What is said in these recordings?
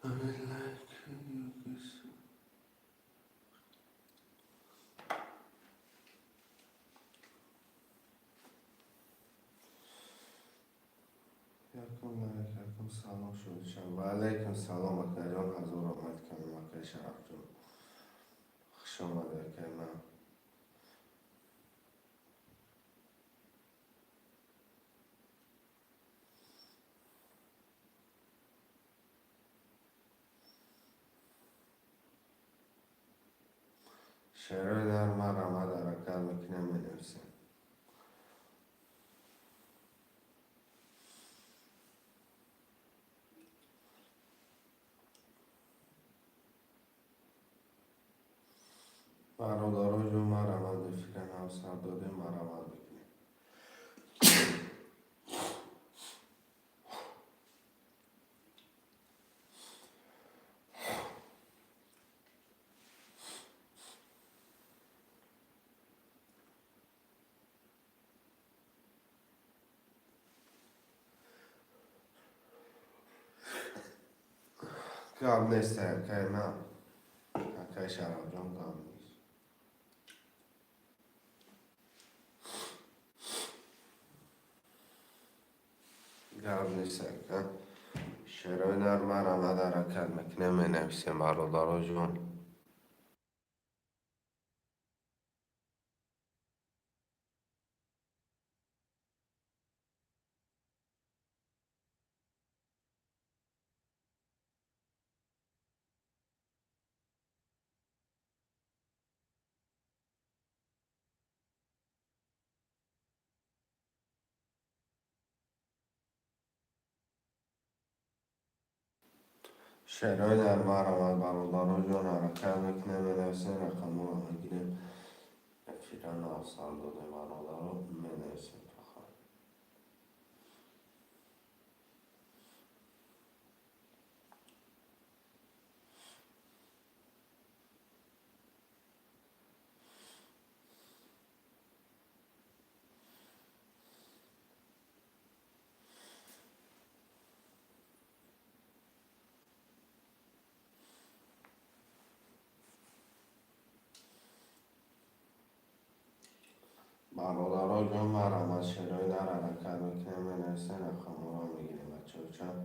Лайк. Якум лайк, якум салом шудишам. Ва алайкум салом, акаҷон, ҳазор омад канам, акаи Шарафҷон. Хуш омадед, акаи ман. Шерои нар марҳамат, ҳаракат мекунем, менависем. Бародаро ҷон, марҳамат, эфира нав сар додем, марҳамат бикунем. Гап нест, акаи ман. Акаи Шарафҷон, гап нест. Гап нест, ака. Шерои нар марҳамат, ҳаракат мекунем, менависем, бародаро ҷон. Шерои нар марҳамат, бародаро ҷон, ҳаракат мекунем, менависем, рақамҳоро мегирем. Эфира нав сар додем, бародаро, менависем фақат. Бародаро ҷон, марҳамат, шерои нар ҳаракат мекунем, менависем, рақамҳоро мегирем. Бачаҳо, чанд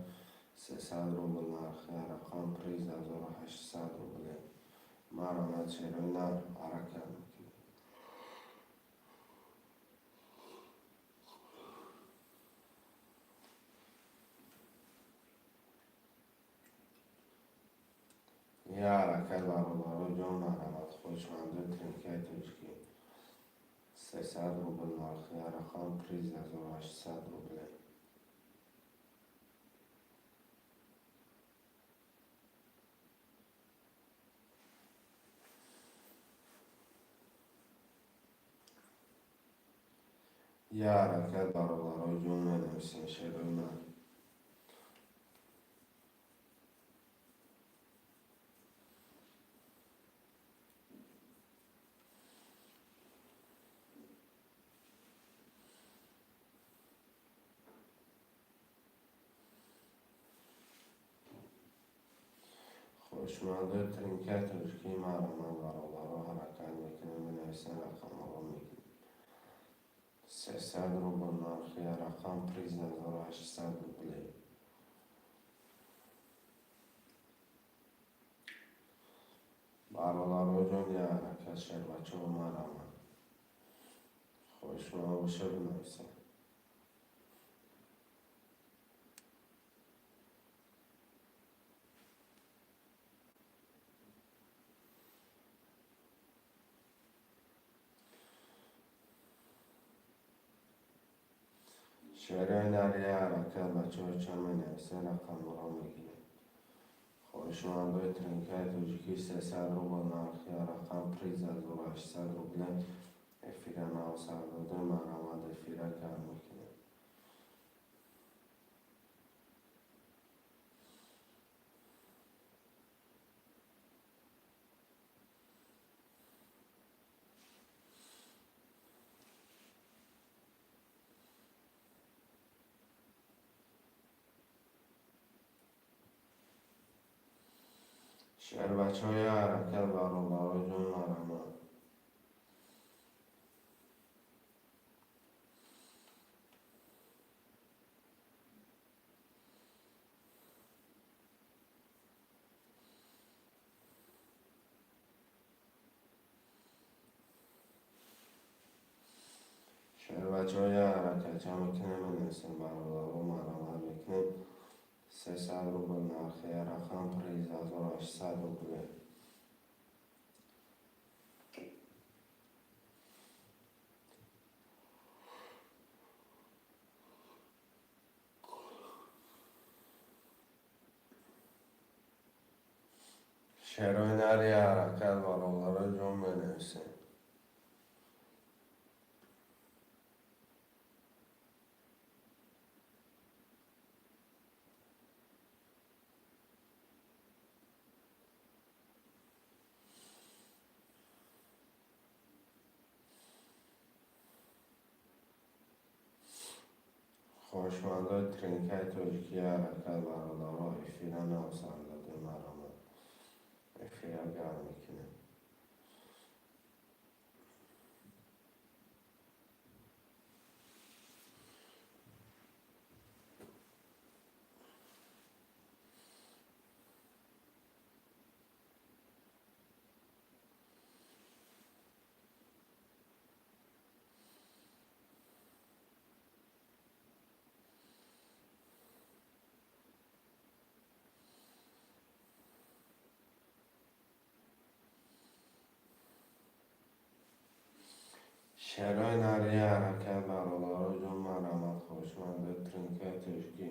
300 рубл нархи рақам, приз 1800 рубле. Марҳамат, шерои нар ҳаракат мекунем. Я ҳаракат, бародаро ҷон, марҳамат, хоҳишмандои тринкаи тоҷикӣ. 300 рубл нархи рақам, приз 1800 рубле. Я ҳаракат, бародаро ҷон, менависем, шерои нар. Хоҳишмандои тринкаи тоҷикӣ, марҳамат, бародаро, ҳаракат мекунем, менависем, рақамҳоро мегирем. 300 рубл нархи рақам, приз 1800 рубле. Бародаро ҷон, я ҳаракат, шербачаҳо, марҳамат. Хоҳишманд боша, бинависем. Шерои нар, я ҳаракат, бачаҳо, чанд менависем, рақамҳоро мегирем. Хоҳишмандои тринкаи тоҷикӣ, 300 рубл нархи рақам, приз 1800 рубле. Эфира нав сар додем, марҳамат, эфира гарм мекунем. Шербачаҳои ҳаракат, бародаро ҷон, марҳамат. Шербачаҳои ҳаракатча мекунем, менависем, бародаро, марҳамат мекунем. 300 рубл нархи рақам, приз 1800 рубле. Шерои нари ҳаракат, бародаро ҷон, менависем. Хоҳишмандои тринкаи тоҷикӣ ҳаракат, бародаро, эфира нав сар додем, марҳамат, эфира гарм мекунем. Шерои нари ҳаракат, бародаро ҷон, марҳамат. Хоҳишмандои тринкаи тоҷикӣ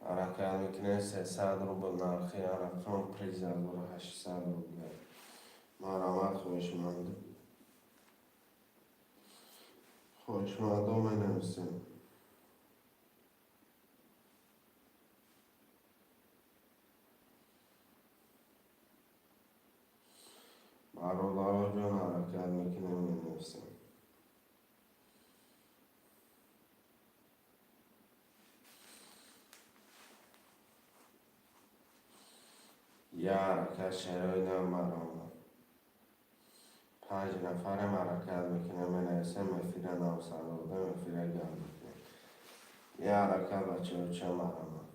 ҳаракат мекунем. 300 рубл нархи рақам, приз 1800 рубле. Марҳамат, хоҳишмандо менависем. Бародаро ҷон, ҳаракат мекунем, менависем. Я ҳаракат, шерои нав, марҳамат. Панҷ нафарем, ҳаракат мекунем, менависем. Эфира нав сар додем, эфира гарм мекунем. Я ҳаракат, бачаҳо, марҳамат.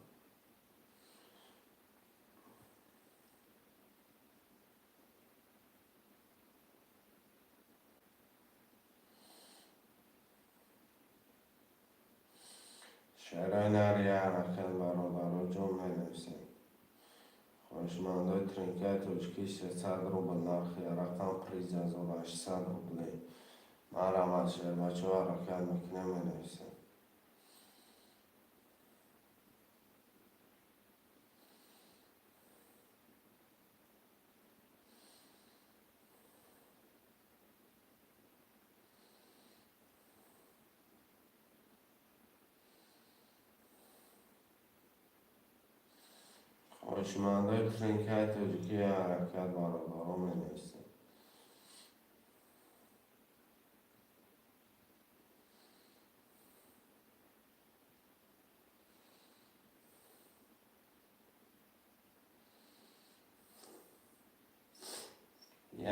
Шерои нари ҳаракат, бародаро ҷон, менависем. Хоҳишмандои тринкаи тоҷикӣ, 300 рубл нархи рақам, приз 1800 рубле. Марҳамат, шербачаҳо, ҳаракат мекунем, менависем. Хоҳишмандои тринкаи тоҷикӣ ҳаракат, бародаро, менависем.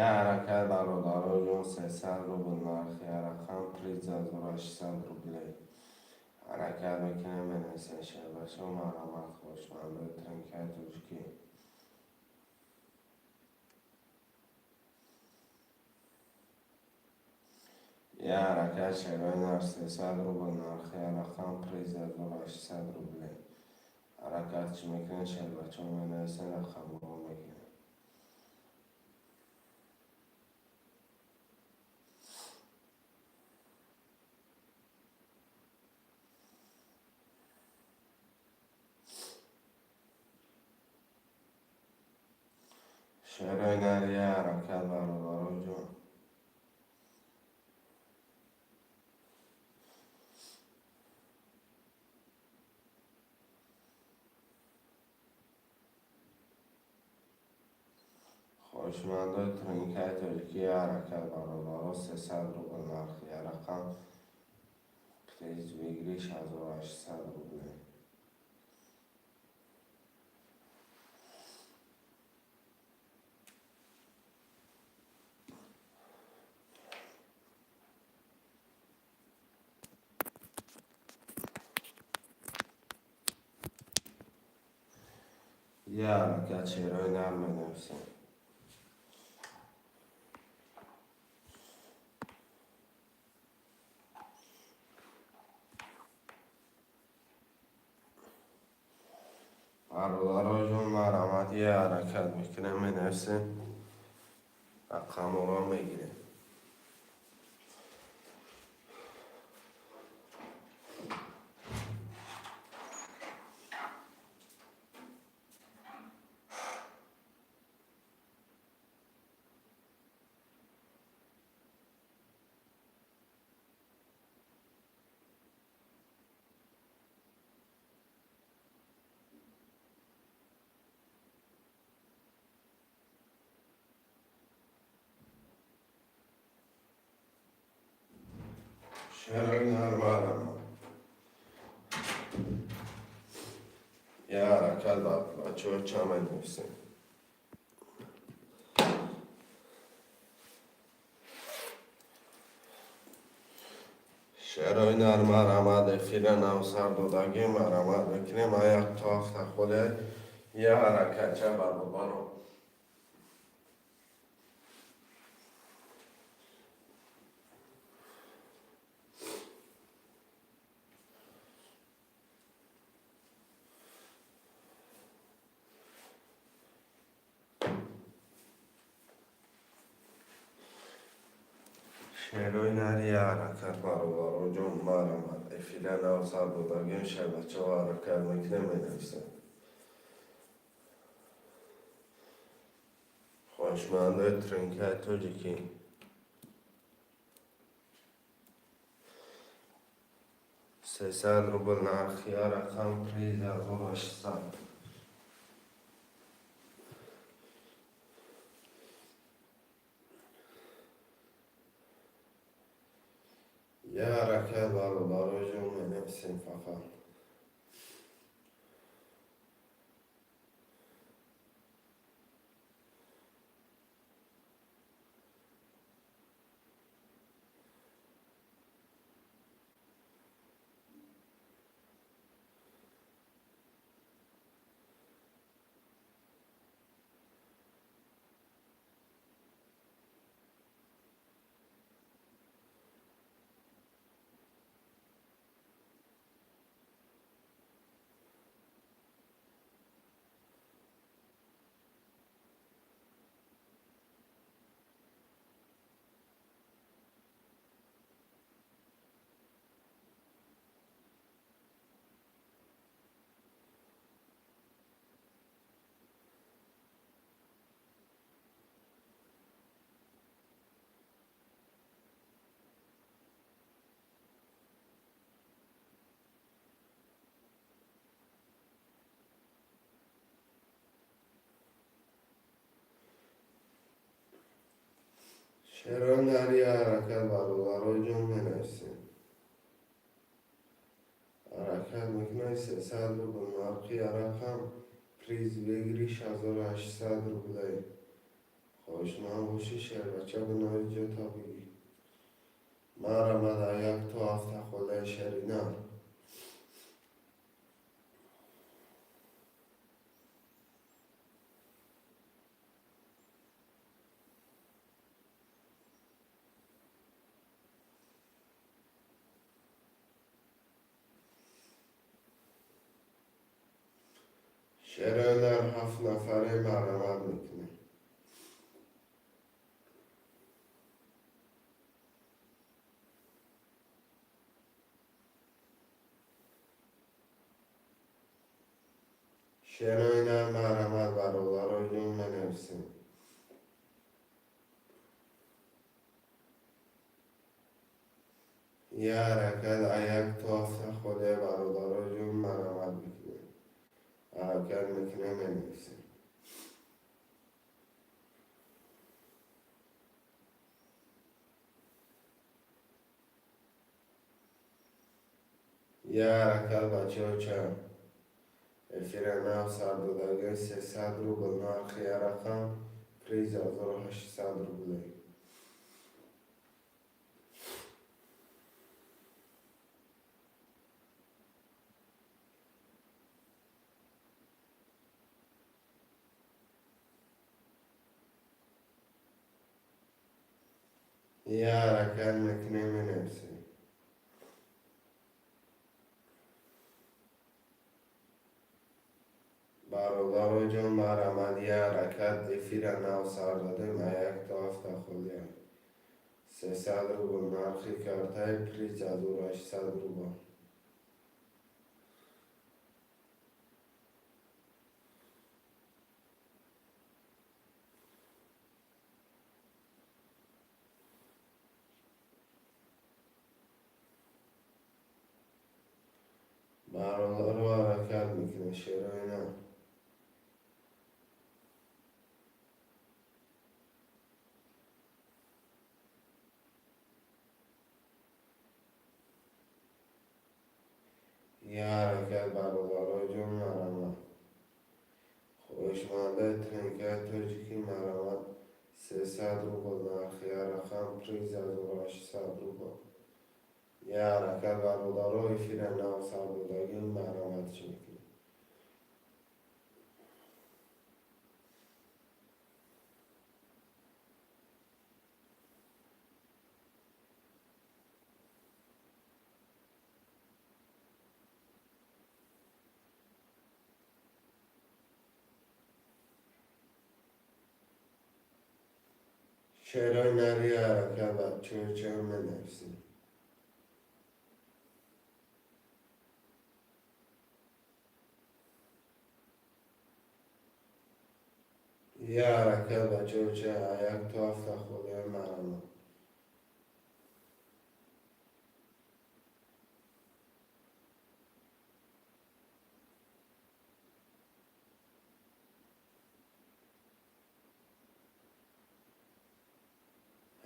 Я ҳаракат, бародаро ҷон, 300 рубл нархи рақам, приз 1800 рубле. Ҳаракат мекунем, менависем, шербачаҳо, марҳамат. Хоҳишмандои тринкаи тоҷикӣ. Я ҳаракат, шерои нар, 300 рубл нархи рақам, приз 1800 рубле. Ҳаракат чӣ мекунем, шербачаҳо, менависем, рақамҳоро мегирем. Шерои нари ҳаракат, бародаро ҷон. Хоҳишмандои тринкаи тоҷикӣ ҳаракат, бародаро, 300 рубл нархи рақам, приз выигрыш 1800 рубле. Я ҳаракат, шерои нар менависем. Бародароҷон, марҳамат, я ҳаракат мекунем, менависем, рақамҳоро мегирем. Шерои нар, марҳамат. Я ҳаракат, бачаҳо, ча менависем? Шерои нар, марҳамат, эфира навсар додагӣ, марҳамат мекунем. Аяқ то ҳафта холе я ҳаракатча, бародаро. Шерои нар, я ҳаракат, бародароҷон, марҳамат, эфира навсар додагим, шабачаҳо, ҳаракат мекунем, менависем. Хоҳишмандои тринкаи тоҷикӣ, 300 рубл нархи я рақам, приз 1800. Я ҳаракат, бародароҷон, менависем фақат. Шерои нар, я ҳаракат, бародароҷон, менависем. Ҳаракат мекунем, 300 рубл нархи я рақам, приз выигрыш 1800 рублей. Хоҳишманд бошӣ, шербача, бинои ҷота бигӣ. Марҳамат, як то ҳафта холаи шери нар. Шерои нар, ҳафт нафаре, марҳамат мекунем. Шерои нар, марҳамат, бародароҷон, менависем. Я ҳаракат, аяк то ҳафта холе, бародароҷон, марҳамат мекунем. Ҳаракат мекунем, менависем. Я ҳаракат, бачаҳо, чанд эфира нав сар додагӣ, 300 рубл нархи я рақам, приз 1800 рублей. Я ҳаракат мекунем, менависем. Бародаро ҷон, марҳамат, я ҳаракат. Эфира нав сар додем, а як то ҳафта холия. 300 рубл нархи картаи, приз 1800 рубл. Бародаро, ҳаракат мекунем, шерои на. Я ҳаракат, бародаро ҷон, марҳамат. Хоҳишмандаи тренкаи тоҷикӣ, марҳамат. 300 рубл нархи рақам, приз 1800 рубл. Я ҳаракат, бародаро, эфира нав сар додагӣ, марҳамат, чӣ мекунем? Шерои нари, ҳаракат, бачаҳо, чӣ менависем? Я ҳаракат, бачаҳо, ча як то ҳафта холия, марҳамат.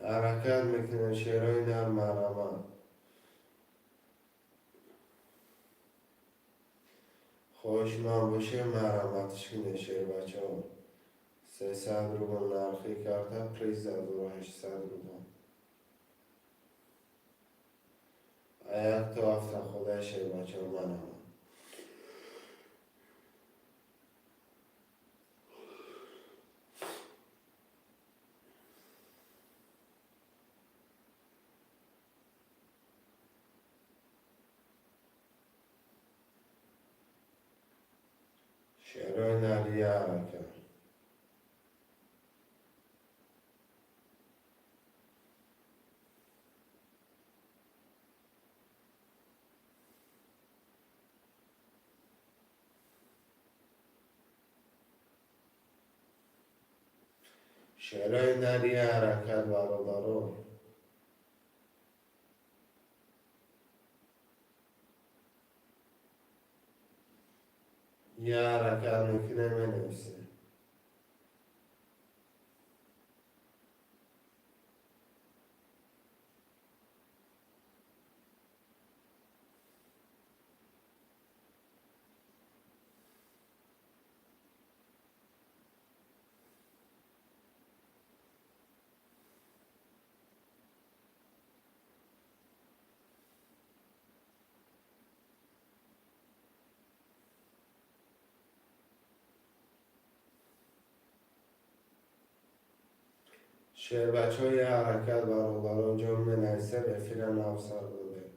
Ҳаракат мекунем, шерои нар, марҳамат. Хоҳишманд боше, марҳаматш кунед, шербачаҳо. 300 рубл нархи карта, приз 1800 рубл. А як то ҳафта холия, шербачаҳо, марҳамат. Шерои нари, ҳаракат. Шерои нари, ҳаракат, бародаро. Я ҳаракат мекунем, менависем. Шербачаҳо, я ҳаракат, бародарон ҷон, менависем. Эфира нав сар додем.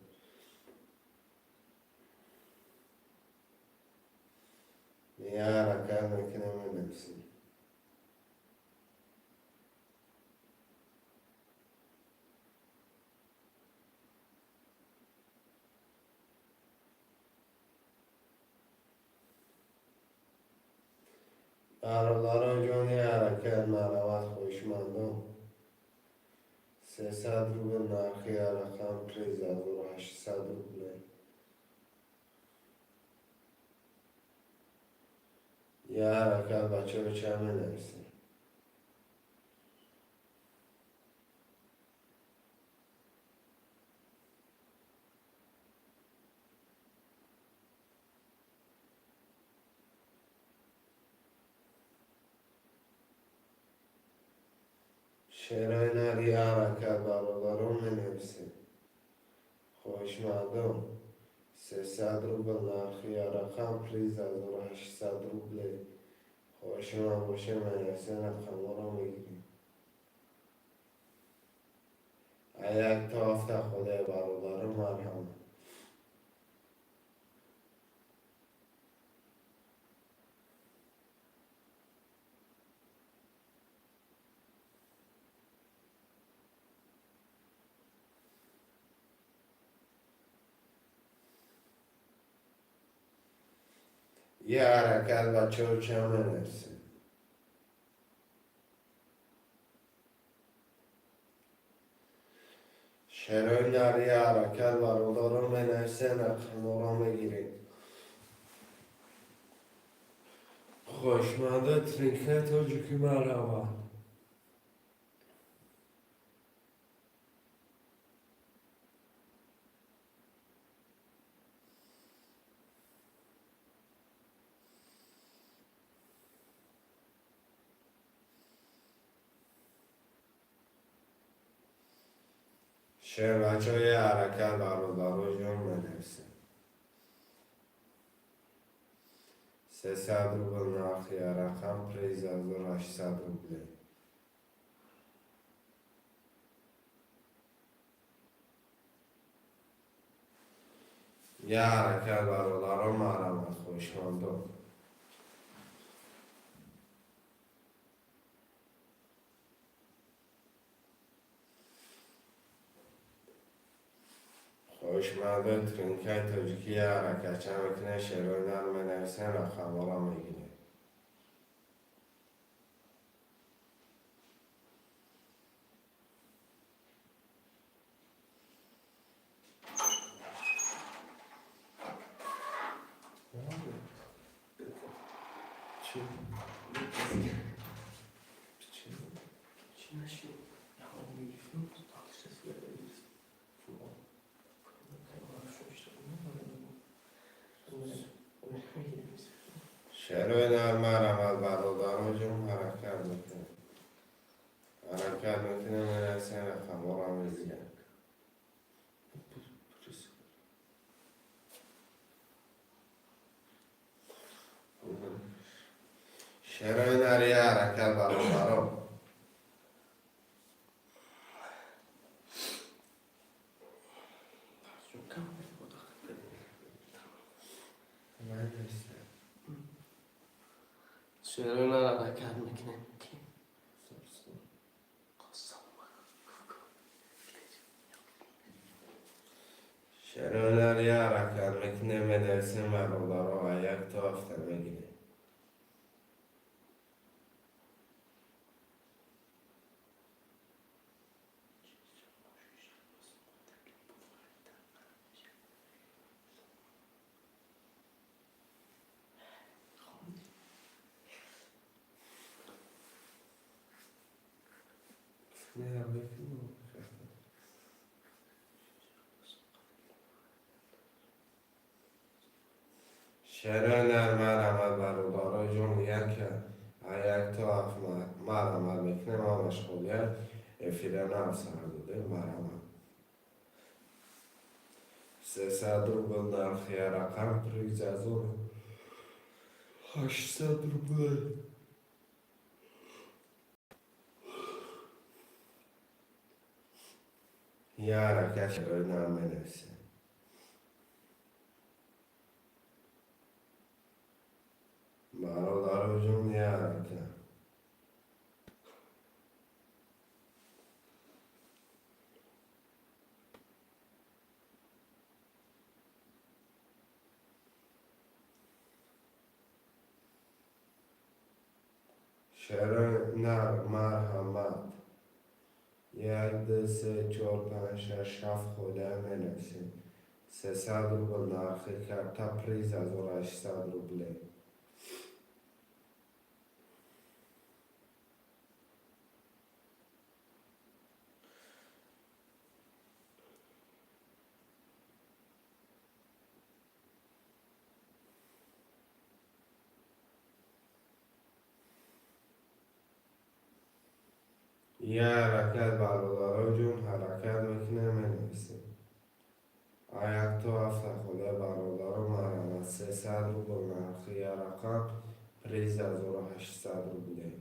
Я ҳаракат мекунем, менависем. Бародарон ҷон, я ҳаракат, марҳамат, хоҳишмандон. 300 рубл нархи рақам, приз 1800 рубле. Я ҳаракат, бачаҳо, ча менависем? Шерои нари, ҳаракат, бародарон, менависем. Хоҳишмандон, 300 рубл нархи рақам, приз 1800 рубле. Хоҳишманд боше, менависем, рақамҳоро мегирем. Як то ҳафта худои бародару марҳамат. یه حرکت بچه ها چه منرسه. شرای نری حرکت برادران منرسه نقمارا میگیریم. خوشمنده ترینکه тоҷики марҳамат. شعر بچه های حرکت برادران جان منرسه. 300 рубл нархи рақам, приз 1800 рублей. Я ҳаракат бародарон марҳамат, хушмандон. Хоҳишмандои тринкаи тоҷикӣ я ҳаракатча мекунед, шеърҳои нар менависед, рақамҳоро мегиред. Чӣ? Чӣ? Чӣ нашид? Ягон гирифтем? Шеърҳои нар марҳамат бародарон ҷон, ҳаракат мекунед. Ҳаракат мекунед, менависед, рақамҳоро мегиред. Шеърҳои нар я ҳаракат бародарон. Ман нестам. Шеърҳои нар ҳаракат мекунем. Ки? Қосам. Шеърҳои нар я ҳаракат мекунем, менависем бародаро, а як то ҳафта мегирем. Не, мекунем. Шеърҳои нар марҳамат бародаро ҷон, як як то ҳафт марҳамат мекунем, ҳамаш холия эфира нав сар додем, марҳамат. 300 рубл нархи рақам, приз 1800 рублей. Я ҳаракат шеърҳои нар менависем. Бародаро ҷон, я ҳаракат. Шеърҳои нар марҳамат. Як, ду, се, чор, панҷ, шаш, ҳафт холия менависем. 300 рубл нархи карта, приз 1800 рублей. Я ҳаракат бародаро ҷон, ҳаракат мекунем, менависем. А як то ҳафта холия бародаро марҳамат. 300 рубл нархи я рақам, приз 1800 рублей.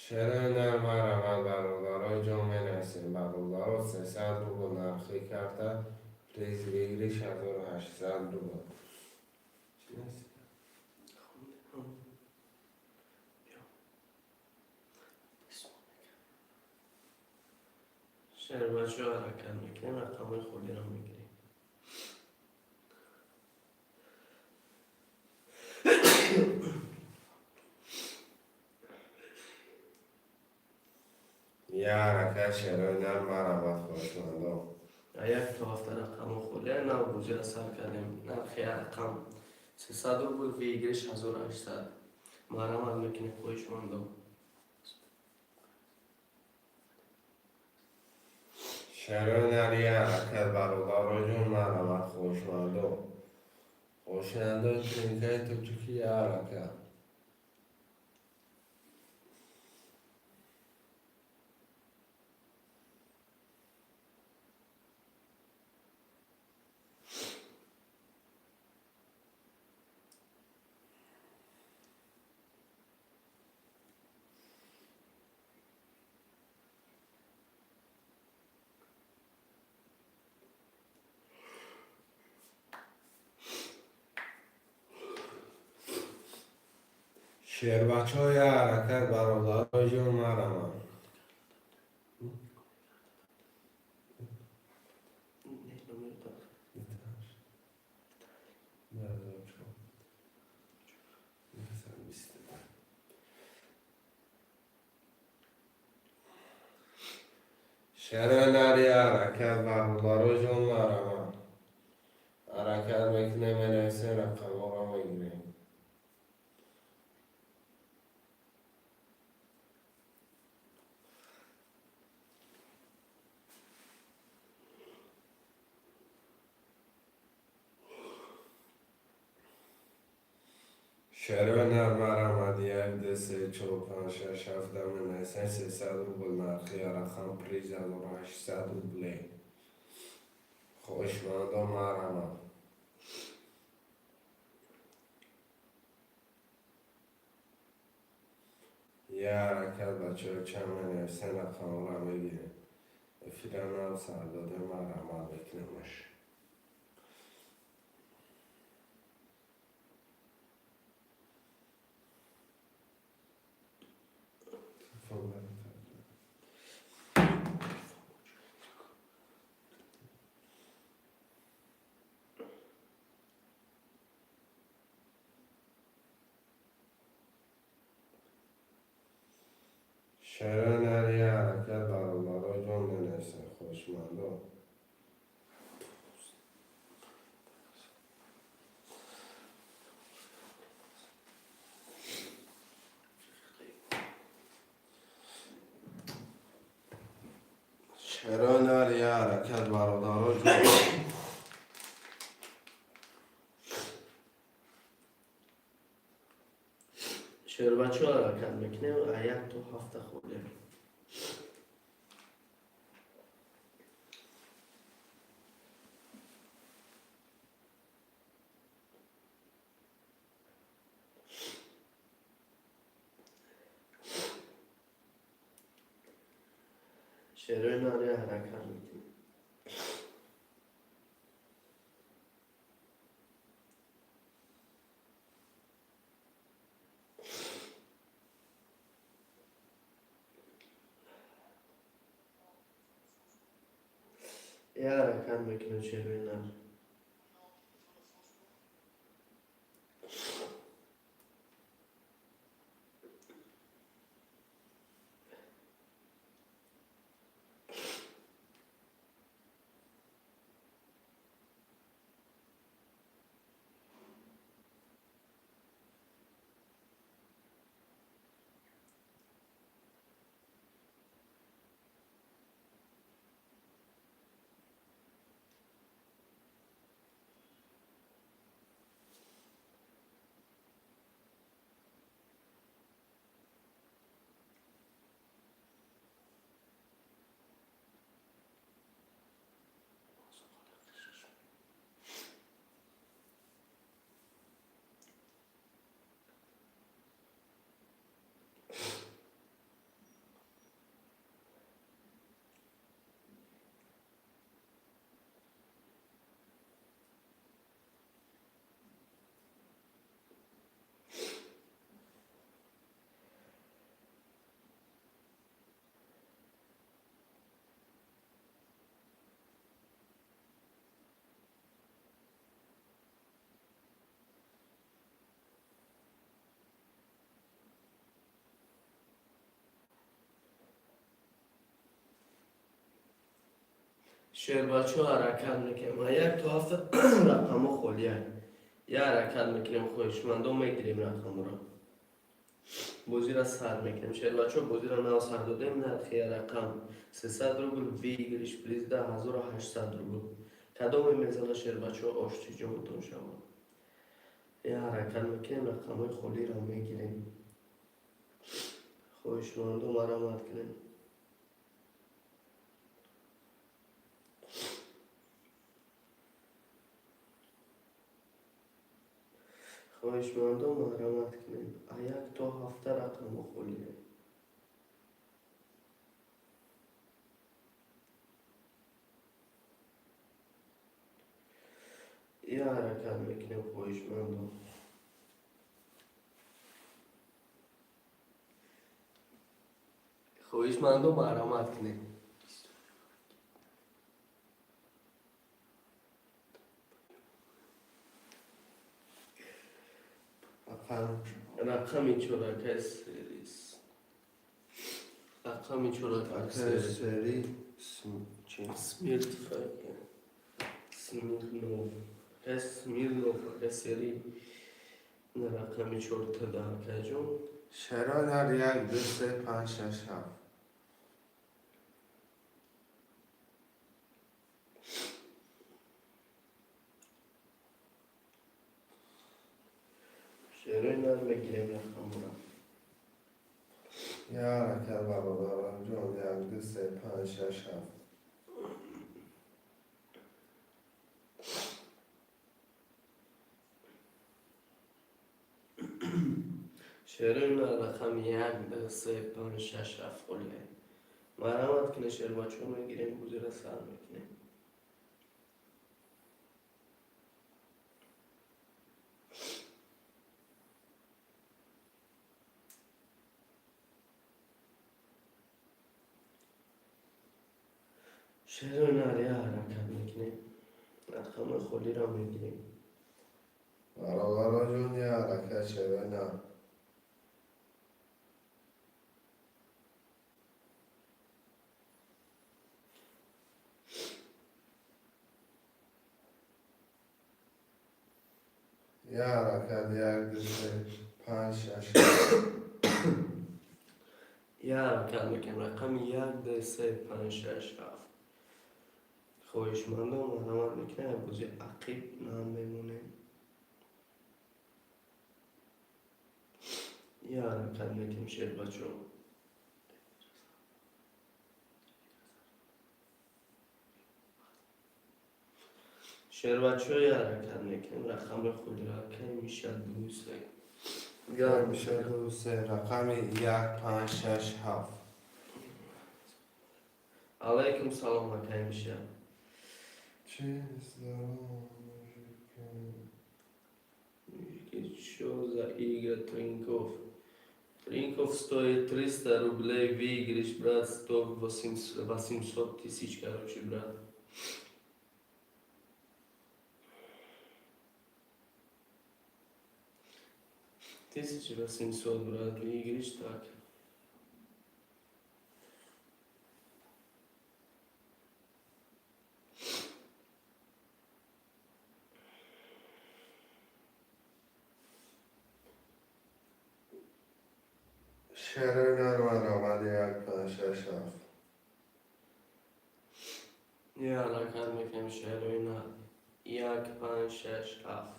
Шерои нар марҳамат, бародарои ҷон, менависем. Бародаро, 300 рубл нархи карта, приз выигрыш 1800 рубл. Чӣ наст? Хондем. Биё. Шербачо ҳаракат мекунем, рақамҳои холиро мегирем. Я ҳаракат, шерои нар марҳамат, хоҳишмандон. Як то ҳафта рақамҳо холия, нав бозиро сар кардем. Нархи рақам 300 рубл, выигрыш 1800. Марҳамат мекунем, хоҳишмандон. Шерои нар, я ҳаракат, бародаро ҷон, марҳамат, хоҳишмандон. Хоҳишмандони тринкаи тоҷикӣ, я ҳаракат. Шербачаҳо, я ҳаракат, бародаро ҷон, марҳамат. Не, номер дод. 2004. 122. Шерои нар, я ҳаракат, бародаро ҷон, марҳамат. Ҳаракат мекунем, менависем, рақамҳоро мегирем. Шерои нар марҳамат, як, ду, се, чор, панҷ, шаш, ҳафт, менависем, 300 рубл нархи рақам, приз 1800 рубле. Хоҳишмандон, марҳамат. Я ҳаракат, бачаҳо, чанд менависем, рақамҳоро мегирем. Эфира нав сар додем, марҳамат мекунемаш. Телефон баратар. Шерои нар, я ҳаракат, бародаро ҷон, менависем, хоҳишмандон. Шерои нар, я ҳаракат, бародаро ҷон. Шербачо ҳаракат мекунем, як то ҳафта холия. Шерои нар, я ҳаракат мекунем. Я ҳаракат мекунем, шерои нар. Шербачо, ҳаракат мекунем. А як то ҳафта рақамҳо холия. Я ҳаракат мекунем, хоҳишмандо, мегирем рақамро. Бозиро сар мекунем. Шербачо, бозиро нав сар додем, нархи рақам 300 рубл, выигрыш приз 1800 рубл. Кадоме мезана, шербачо, оштиҷонтон шавад. Я ҳаракат мекунем, рақамҳои холиро мегирем. Хоҳишмандо, марамат кунем. Хоҳишмандо, марҳамат кунем. А як то ҳафта рақамҳо холия. Я ҳаракат мекунем, хоҳишмандо. Хоҳишмандо, марҳамат кунем. Рақам. Рақами чорака серис. Рақами чорака Ака серис. сери чи? Смирт Смирнов. Ака Смирнов, ака сери рақами чортада, акаҷон. Шерои нар як, ду, се, панҷ, шаш, ҳафт. Шерои нар, мегирем рақамро. Я ҳаракат, бародаронҷон, як, ду, се, панҷ, шаш, ҳафт. Шерои нар, рақами як, ду, се, панҷ, шаш, ҳафт холия. Марҳамат кунед, шербачо, мегирем, бозиро сар мекунем. Шерои нар, я ҳаракат мекунем. Рақами холиро мегирем. Бародаронҷон, я ҳаракат, шерои нар. Я ҳаракат, як, ду, се, панҷ, шаш, ҳафт. Я ҳаракат мекунем. Рақами як, ду, се, панҷ, шаш, ҳафт. Хоҳишмандон, марҳамат мекунем, бози ақиб намемонем. Я ҳаракат мекунем, шербачо. Шербачо, я ҳаракат мекунем. Рақами холиро кай мешад ду, се. Як мешад ду, се, рақами як, панҷ, шаш, ҳафт. Алайкум салом, акай мешад. Чи здорово, мужики. Мужики, что за игра Тринков? Тринков стоит 300 рублей, выигрыш, брат, 100, 800 тысяч, короче, брат. 1800, брат, выигрыш, так. Шерои нар, марҳамат, як, панҷ, шаш, ҳафт. Я ҳаракат мекунем, шерои нар. Як, панҷ, шаш, ҳафт.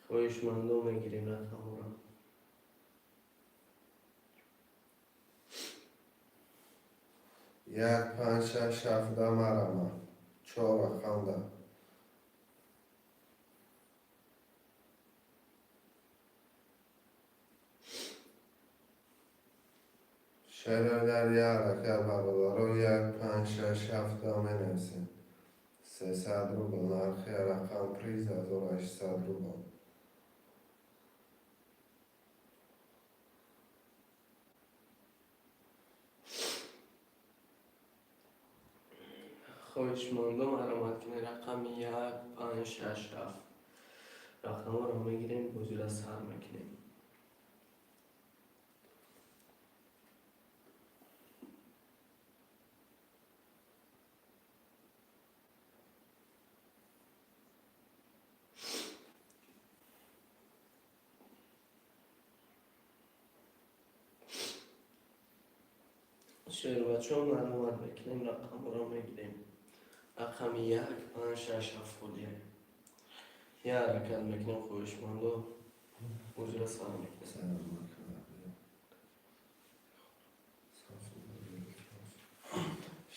Хоҳишмандо, мегирем рақамро. Як, панҷ, шаш, ҳафта, марҳамат. Чор рақамда. Шерои нар, як ҳаракат, бародарон, як, панҷ, шаш, ҳафта менависем. 300 рубл нархи рақам, приз 1800 рубл. Хоҳишмандо, марҳамат кунед, рақами як, панҷ, шаш, ҳафт. Рақамҳоро мегирем, бозиро сар мекунем. Шербачо, марҳамат мекунем, рақамро мегирем. Рақами як, панҷ, шаш, ҳафт холия. Я ҳаракат мекунем, хоҳишмандо, бозиро сар мекунем.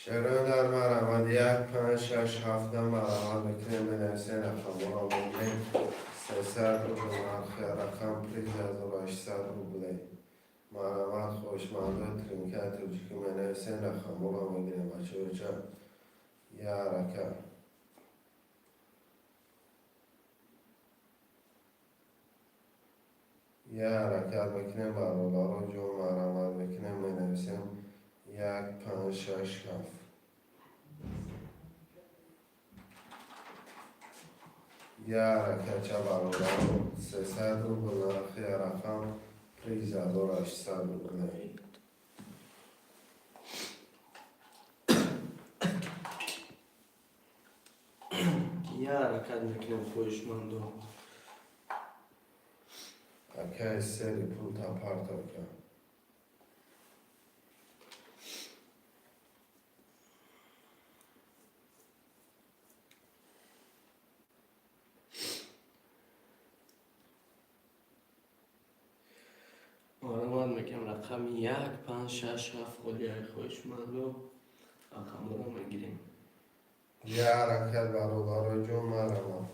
Шерон дар марҳамат, як, панҷ, шаш, ҳафта марҳамат мекунем, менависем, рақамҳоро мегирем. 300 рубл нархи рақам, приз 1800 рублей. Марҳамат, хоҳишмандои тринкаи тоҷикӣ, менависем, рақамҳоро мегирем. Бачаҳоча, я ҳаракат. Я ҳаракат мекунем, бародаро ҷон, марҳамат мекунем, менависем як, панҷ, шаш, ҳафт. Я ҳаракатча, бародаро, 300 рубл нархи рақам, приз 1800 рублей. Я ҳаракат мекунем, хоҳишмандо. Акай, сери пулта партока. Марҳамат мекунем, рақами як, панҷ, шаш, ҳафт холияи, хоҳишмандо, рақамҳоро мегирем. Я ҳаракат, бародаро ҷон, марҳамат.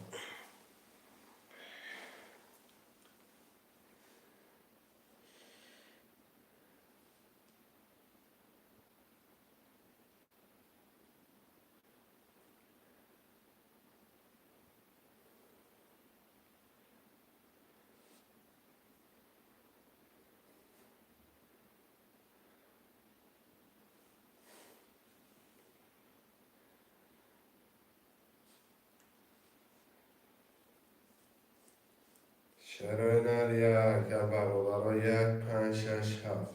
Шарои нар, я ҳаракат, бародаро, як, панҷ, шаш, ҳафт.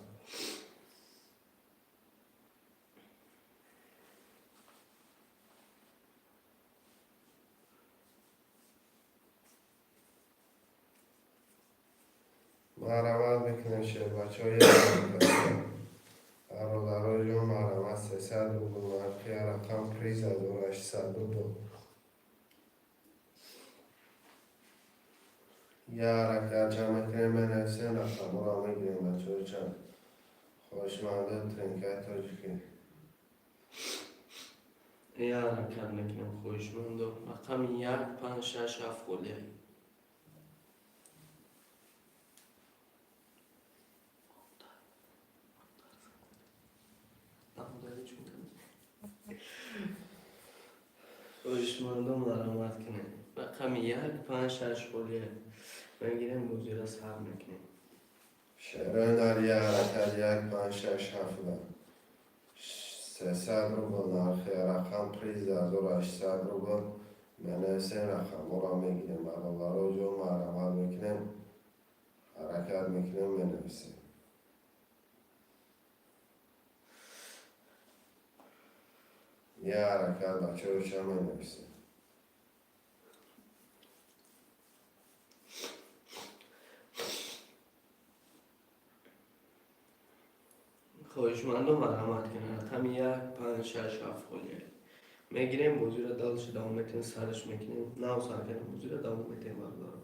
Марҳамат мекунем, шербачаҳо, як ҳаракат. Бародаро ҷон, марҳамат, 300 рубл нархи рақам, приз 1800 рубл. Я ҳаракат ҷамъ мекунем, менависем, рақамҳоро мегирем, бачаҳо чанд. Хоҳишмандои тринкаи тоҷикӣ. Я ҳаракат мекунем, хоҳишмандо, рақами як, панҷ, шаш, ҳафт холияй. Хоҳишмандо, марҳамат кунед, рақами як, панҷ, шаш холияй мегирем, бозиро сар мекунем. Шерои нар, я ҳаракат, як, панҷ, шаш, ҳафта. 300 рубл нархи рақам, приз 1800 рубл. Менависем, рақамҳоро мегирем. Бародаро ҷон, марҳамат мекунем, ҳаракат мекунем, менависем. Я ҳаракат, бачаҳо, ча менависем. Хоҳишмандо, марҳамат кунед, рақами як, панҷ, шаш, ҳафт холияй мегирем, бозиро дальше давом метиҳем, сараш мекунем, нав сар кардем, бозиро давом метиҳем, бародаро.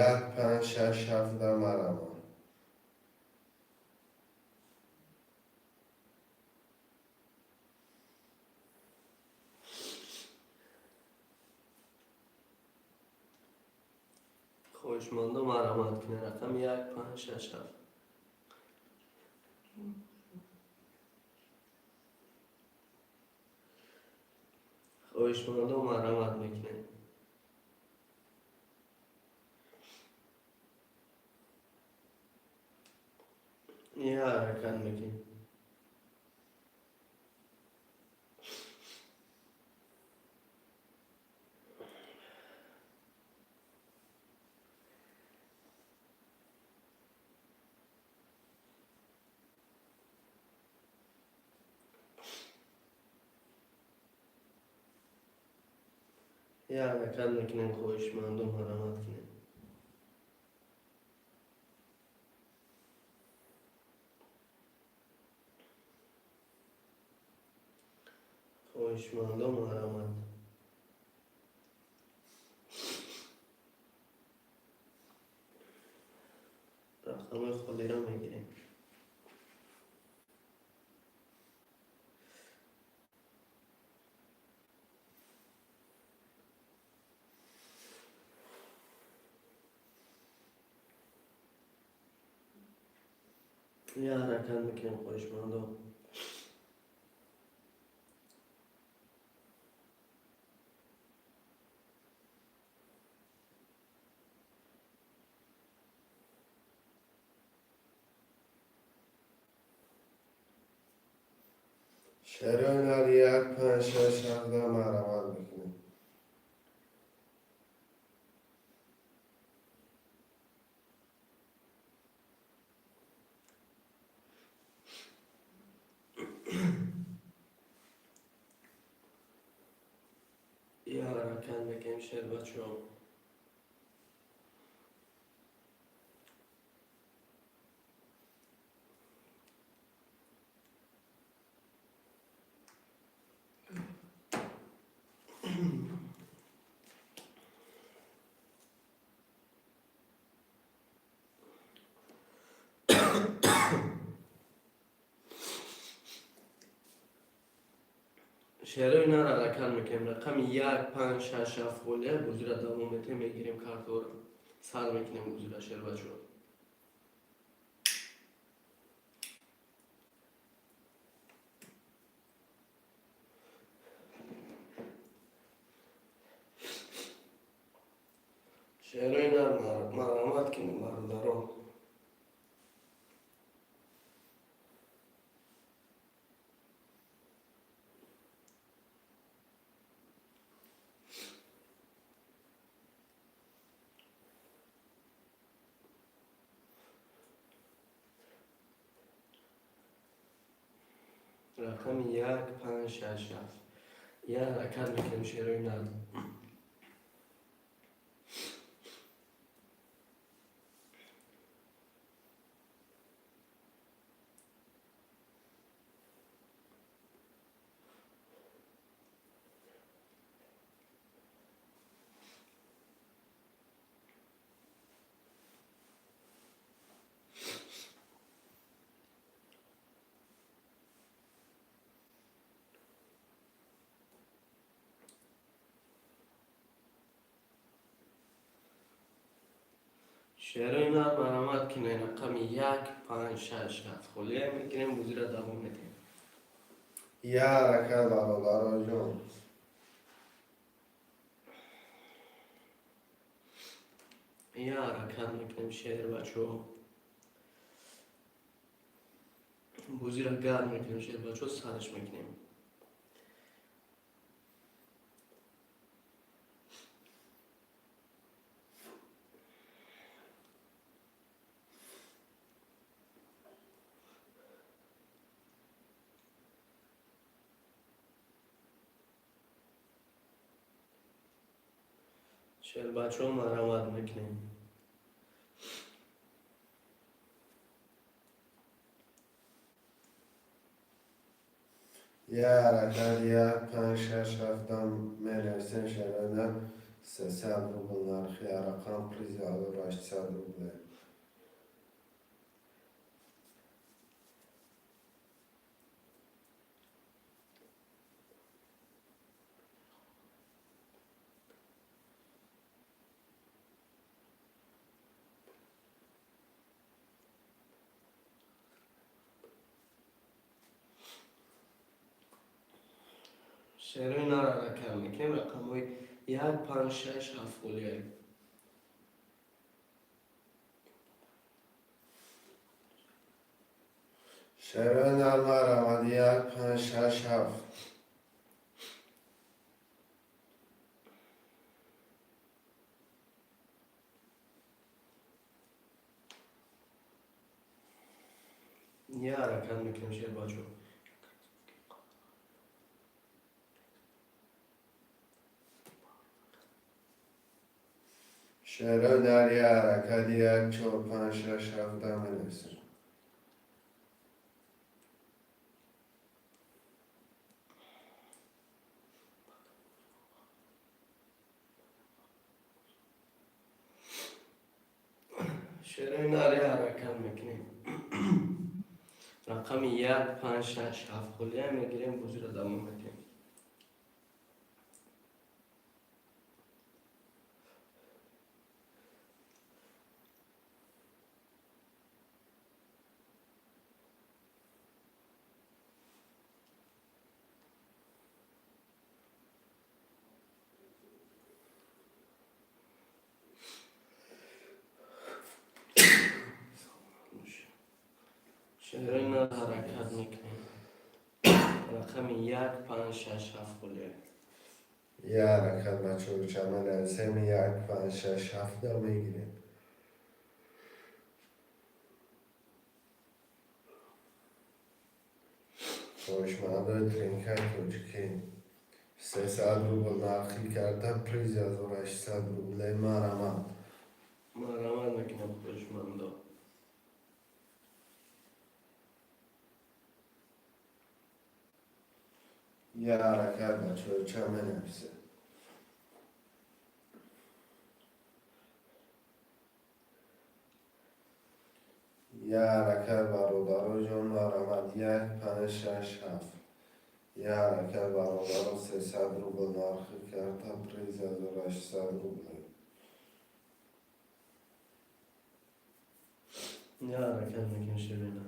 Як, панҷ, шаш, ҳафта, марҳамат. Хоҳишмандо, марҳамат кунед, рақами як, панҷ, шаш, ҳафт. Хоҳишмандо, марҳамат мекунед. Я ҳаракат мекунем. Я ҳаракат мекунем, хоҳишмандо, марҳамат кунед. Хоҳишмандо, марҳамат. Рақамҳои холиро мегирем. Я ҳаракат мекунем, хоҳишмандо. Шерои нар, як, панҷ, шаш, ҳафта, марҳамат мекунем. Я ҳаракат мекунем, шербачо. Шерои нар, ҳаракат мекунем. Рақами як, панҷ, шаш, ҳафт холия. Бозиро давом метем, мегирем картаҳоро, сар мекунем бозиро, шербачо. Шерои нар, марҳамат кунем, бародарон. Рақами як, панҷ, шаш, ҳафт. Я ҳаракат мекунем, шерои нар. Шерои нар, марҳамат кунем. Рақами як, панҷ, шаш, ҳафт холия мегирем, бозиро давом медиҳем. Я ҳаракат, бародароҷон. Я ҳаракат мекунем, шербачо. Бозиро гарм мекунем, шербачо, сараш мекунем. Шербачо, марҳамат мекунем. Я ҳаракат, як, панҷ, шаш, ҳафтам менависем. Шерои нар, 300 рубл нархи рақам, призи 1800 рубле. Шерои нар, ҳаракат мекунем. Рақамҳои як, панҷ, шаш, ҳафт холия. Шерои нар, марҳамат, як, панҷ, шаш, ҳафт. Я ҳаракат мекунем, шербачо. Шерои нар, я ҳаракат, як, чор, панҷ, шаш, ҳафтам менависем. Шерои нари ҳаракат мекунем. Рақами як, панҷ, шаш, ҳафт холия мегирем, бозиро давом медиҳем. Шерои нар ҳаракат мекунем. Рақами як, панҷ, шаш, ҳафт холия. Як ҳаракат, бачаҳо, чама нависем, як, панҷ, шаш, ҳафта мегирем. Хоҳишмандои тринкаи тоҷикӣ, 300 рубл нархи карта, приз 1800 рубле. Марҳамат. Марҳамат мекунем, хоҳишмандо. Як ҳаракат, бачаҳо, ча менависем? Як ҳаракат, бародаро ҷон, марҳамат. Як, панҷ, шаш, ҳафт. Як ҳаракат, бародаро, 300 рубл нархи карта, приз 1800 рубле. Як ҳаракат мекунем, шерои нар.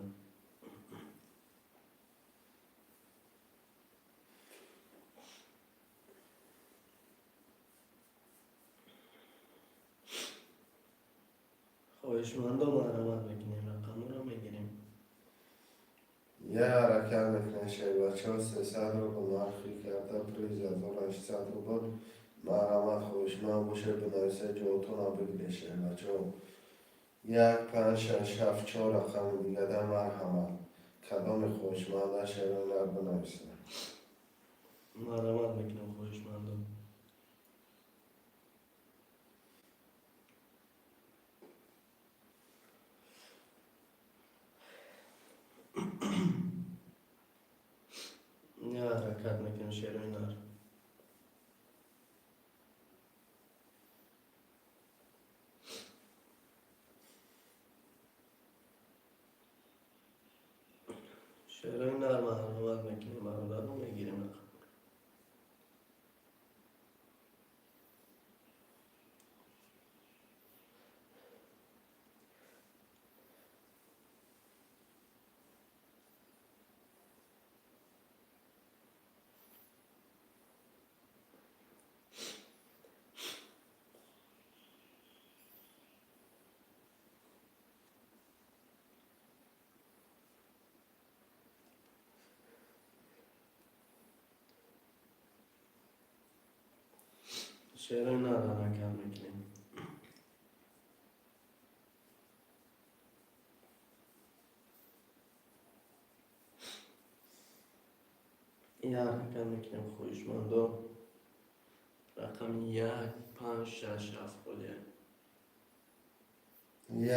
Хоҳишмандо, марҳамат мекунем, рақамҳоро мегирем. Як ҳаракат мекунем, шербачаҳо, 300 рубл нархи карта, приз 1800 рубл. Марҳамат, хоҳишманд бошед, бинависед, ҷоотонро бигиред, шербачаҳо. Як, панҷ, шаш, ҳафт, чор рақами дигада. Марҳамат, кадоми хоҳишманда, шерои нар, бинависед. Марҳамат мекунем, хоҳишмандо. Як ҳаракат мекунем, шерои нар. Шерои нар, марҳамат мекунем, бародаро, мегирем рақам. Шерои нар, ҳаракат мекунем. Як ҳаракат мекунем, хоҳишмандо. Рақами як, панҷ, шаш, ҳафт холия.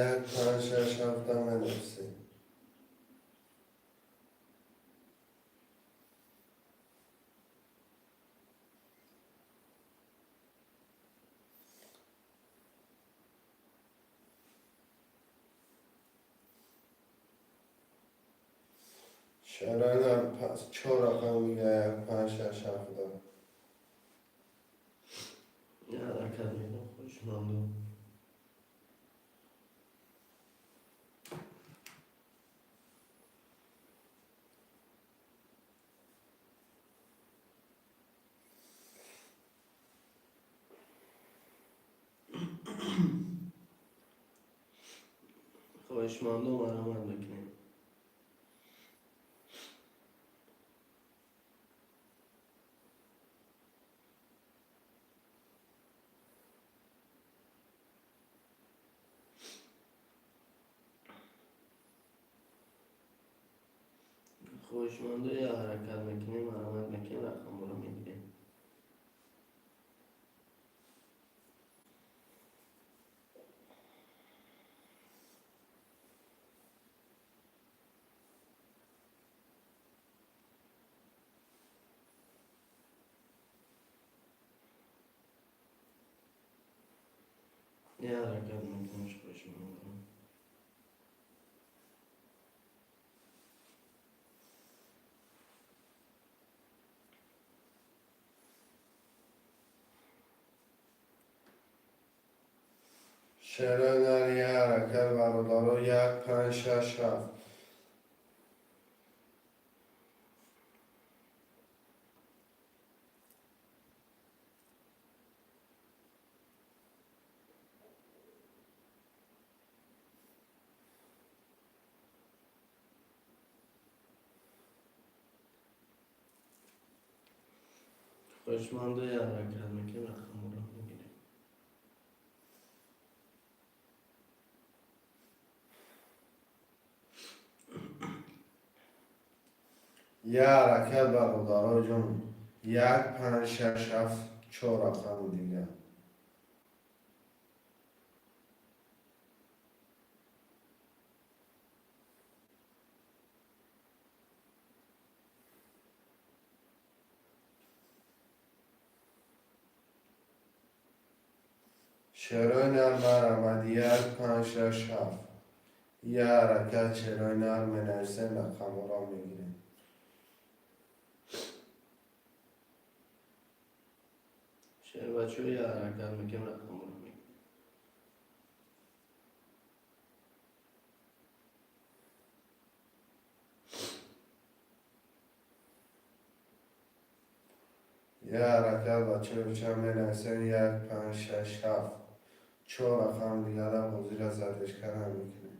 Як, панҷ, шаш, ҳафта менависед. Шерои нар, чор рақами дига, як, панҷ, шаш, ҳафта. Як ҳаракат мекунем, хоҳишмандо. Хоҳишмандо, марҳамат мекунем. Хоҳишмандо, як ҳаракат мекунем, марҳамат мекунем, рақамҳоро мегирем. Як ҳаракат мекунем, хоҳишмандо. Шерои нар, як ҳаракат, бародаро, як, панҷ, шаш, ҳафт. Хоҳишмандо, як ҳаракат мекунем, рақамҳоро мегирем. Як ҳаракат, бародаро ҷон, як, панҷ, шаш, ҳафт, чор рақами дигар. Шерои нар, марҳамат, як, панҷ, шаш, ҳафт, як ҳаракат. Шерои нар, менависем, рақамҳоро мегирем. Шербачо, як ҳаракат мекунем, рақамҳоро мегирем. Як ҳаракат, бачаҳо, менависем, як, панҷ, шаш, ҳафт, чор рақами дигара бозира задержка намекунем.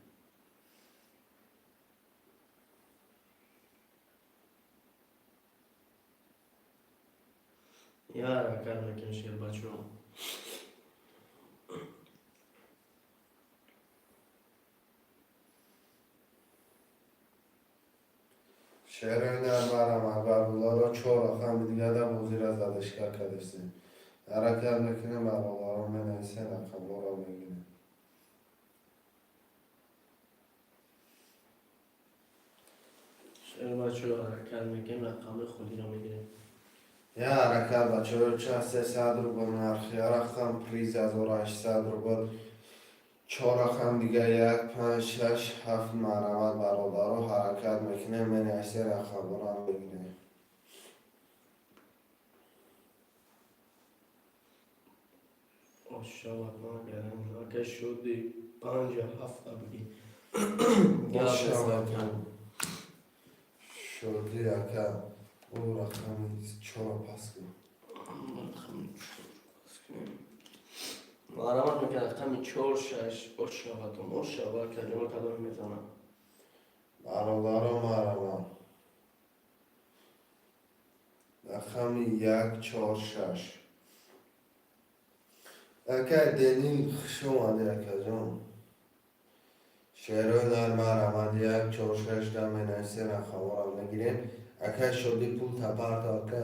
Як ҳаракат мекунем, шербачо. Шерои нар, марҳамат, бародаро, чор рақами дигара бозира задержка кардастем. Ҳаракат мекунем, бародаро, менависем, рақамҳоро мегирем. Шербачо, ҳаракат мекунем, рақами холиро мегирем. Як ҳаракат, бачаҳо, чанд 300 рубл нархи рақам, приз 1800 рубл. Чор рақам дига, як, панҷ, шаш, ҳафт. Марҳамат, бародаро, ҳаракат мекунем, менависем, рақамҳоро мегирем. Ошавад, магарам ака шуди панҷа ҳафта биги. Бошавад, шуди, ака, ӯ рақами чора пас кун. Рақами чор пас кунем. Марҳамат мекунад, рақами чор, шаш. Ошавадум, ошава, калима кадоме мезанам? Бародаро, марҳамат, рақами як, чор, шаш. Ака Денил, хуш омадӣ, акаҷон. Шерои нар, марҳамат, як, чор, шаш да менависем, рақамҳоро мегирем. Ака Шодӣ, пул тапарто, ака.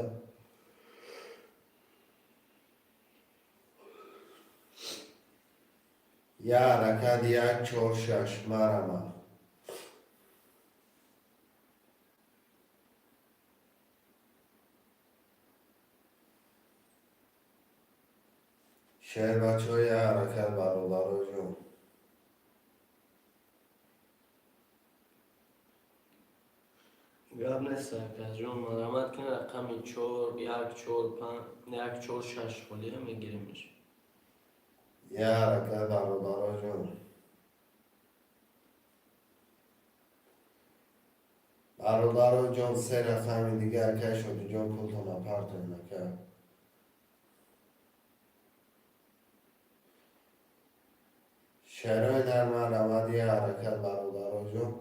Як ҳаракат, як, чор, шаш, марҳамат. Шербачаҳо, як ҳаракат, бародаро ҷон. Гап нест, акаҷон, марҳамат кунед, рақами чор, як, чор, панҷ, як, чор, шаш холиро мегиремш. Як ҳаракат, бародаро ҷон. Бародаро ҷон, се рақами дига. Ака Шодиҷон, пултона партоен, ака. Шерои нар, марҳамат, як ҳаракат, бародаро ҷон,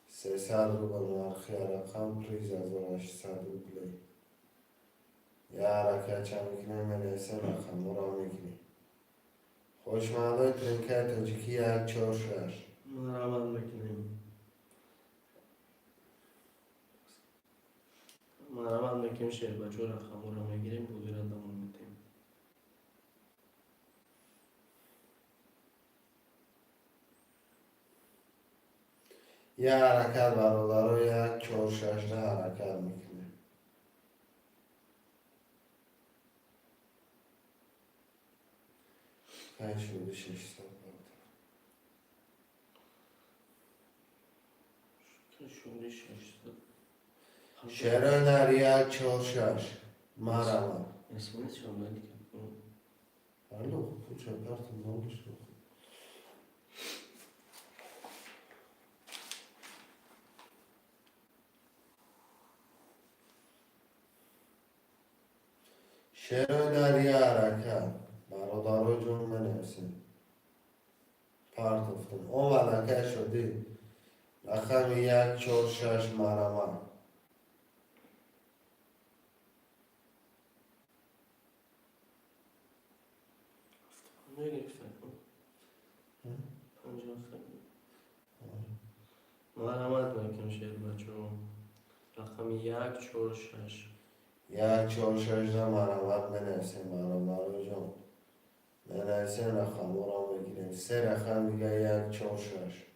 300 рубл нархи рақам, приз 1800 рублей. Як ҳаракат ча мекунем, менависем, рақамҳоро мегирем. Хушмандои тринкаи тоҷикӣ, як, чор, шаш. Марҳамат мекунем, марҳамат мекунем, шербачо, рақамҳоро мегирем, бозиро давом медиҳем. Як ҳаракат, бародаро, як, чор, шаш да ҳаракат мекунем. Панҷ шуди, 600. Шуди, 600. Шерои нар, як, чор, шаш, марҳамат. Смс. Алло, пулча партам. Шерои нар, я ҳаракат. Бародаро ҷон, менависем. Партофтем. Омад, акай Шодӣ. Рақами 1, 4, 6, марҳамат. 50 гирифта. 57. Марҳамат мекунем, шербачо. Рақами 1, 4, 6. 1, 4, 6 да марҳамат менависем, бародаро ҷон. Менависем, рақамҳоро мегирем. Се рақам дига, 1, 4, 6.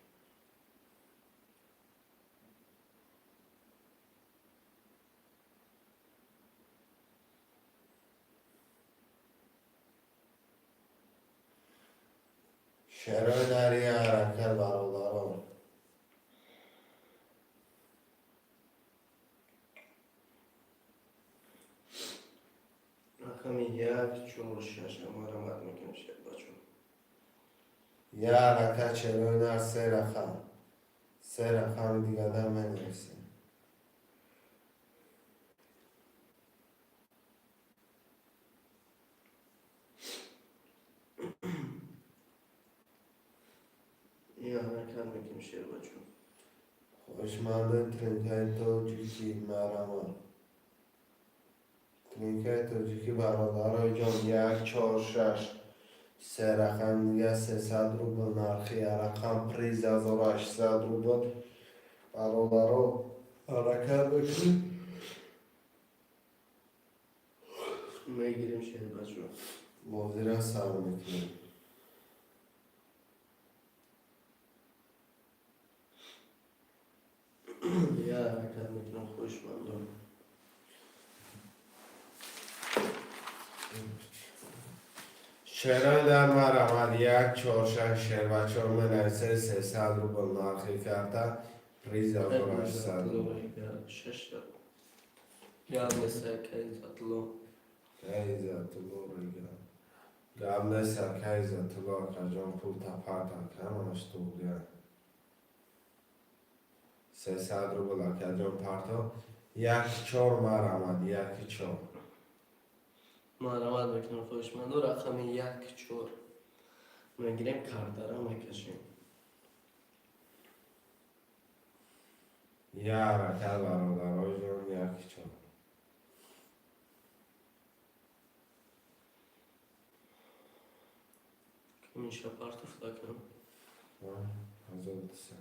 Шерои нар, я ҳаракат, бародарон. Рақами 1, 4, 6 марҳамат мекунем, шербачо. Я ҳаракат, шерои нар, се рақам. Се рақами дигада менависем. Я ҳаракат мекунем, шербачо. Хоҳишмандои тринкаи тоҷикӣ, марҳамат. Тринкаи тоҷикӣ, бародарои ҷон, 1, 4, 6. Се рақам дига, 300 рубл нархи рақам, приз 1800 рубл. Бародаро, ҳаракат мекунем. Мегирем, шербачо. Бозира сар мекунем. Я ҳаракат мекунем, хоҳишмандон. Шерои нар, марҳамат, 1, 4, 6, шербачо менависе, 300 рубл нархи карта, приз 1800 рубл. Шашта. Гап нест, акай Иззатулло. Кай Иззатулло рега. Гап нест, акай Иззатулло, акаҷон, пул тапарт, ака, ҳамаш туғрия. 300 рубл, акаҷон, парто. 1, 4, марҳамат, 1, 4. Марҳамат мекунем, хоҳишмандо, рақами 1, 4. Мегирем, картара мекашем. Я ҳаракат, бародарои ҷон, 1, 4. Камиша партофта кам. 1200.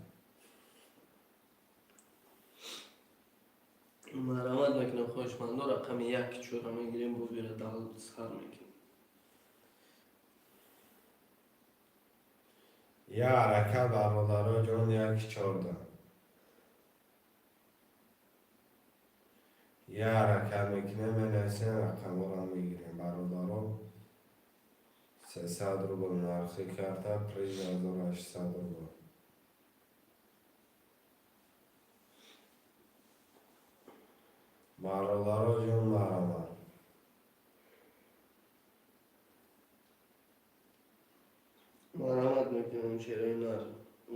Марҳамат мекунем, хоҳишмандо, рақами 1, 4-а мегирем, бозира дал сар мекунем. Я ҳаракат, бародарои ҷон, 1, 4-да. Я ҳаракат мекунем, менависем, рақамҳоро мегирем, бародаро. 300 рубл нархи карта, приз 1800 рубл. Бародаро ҷон, марҳамат. Марҳамат мекунем, шерои нар.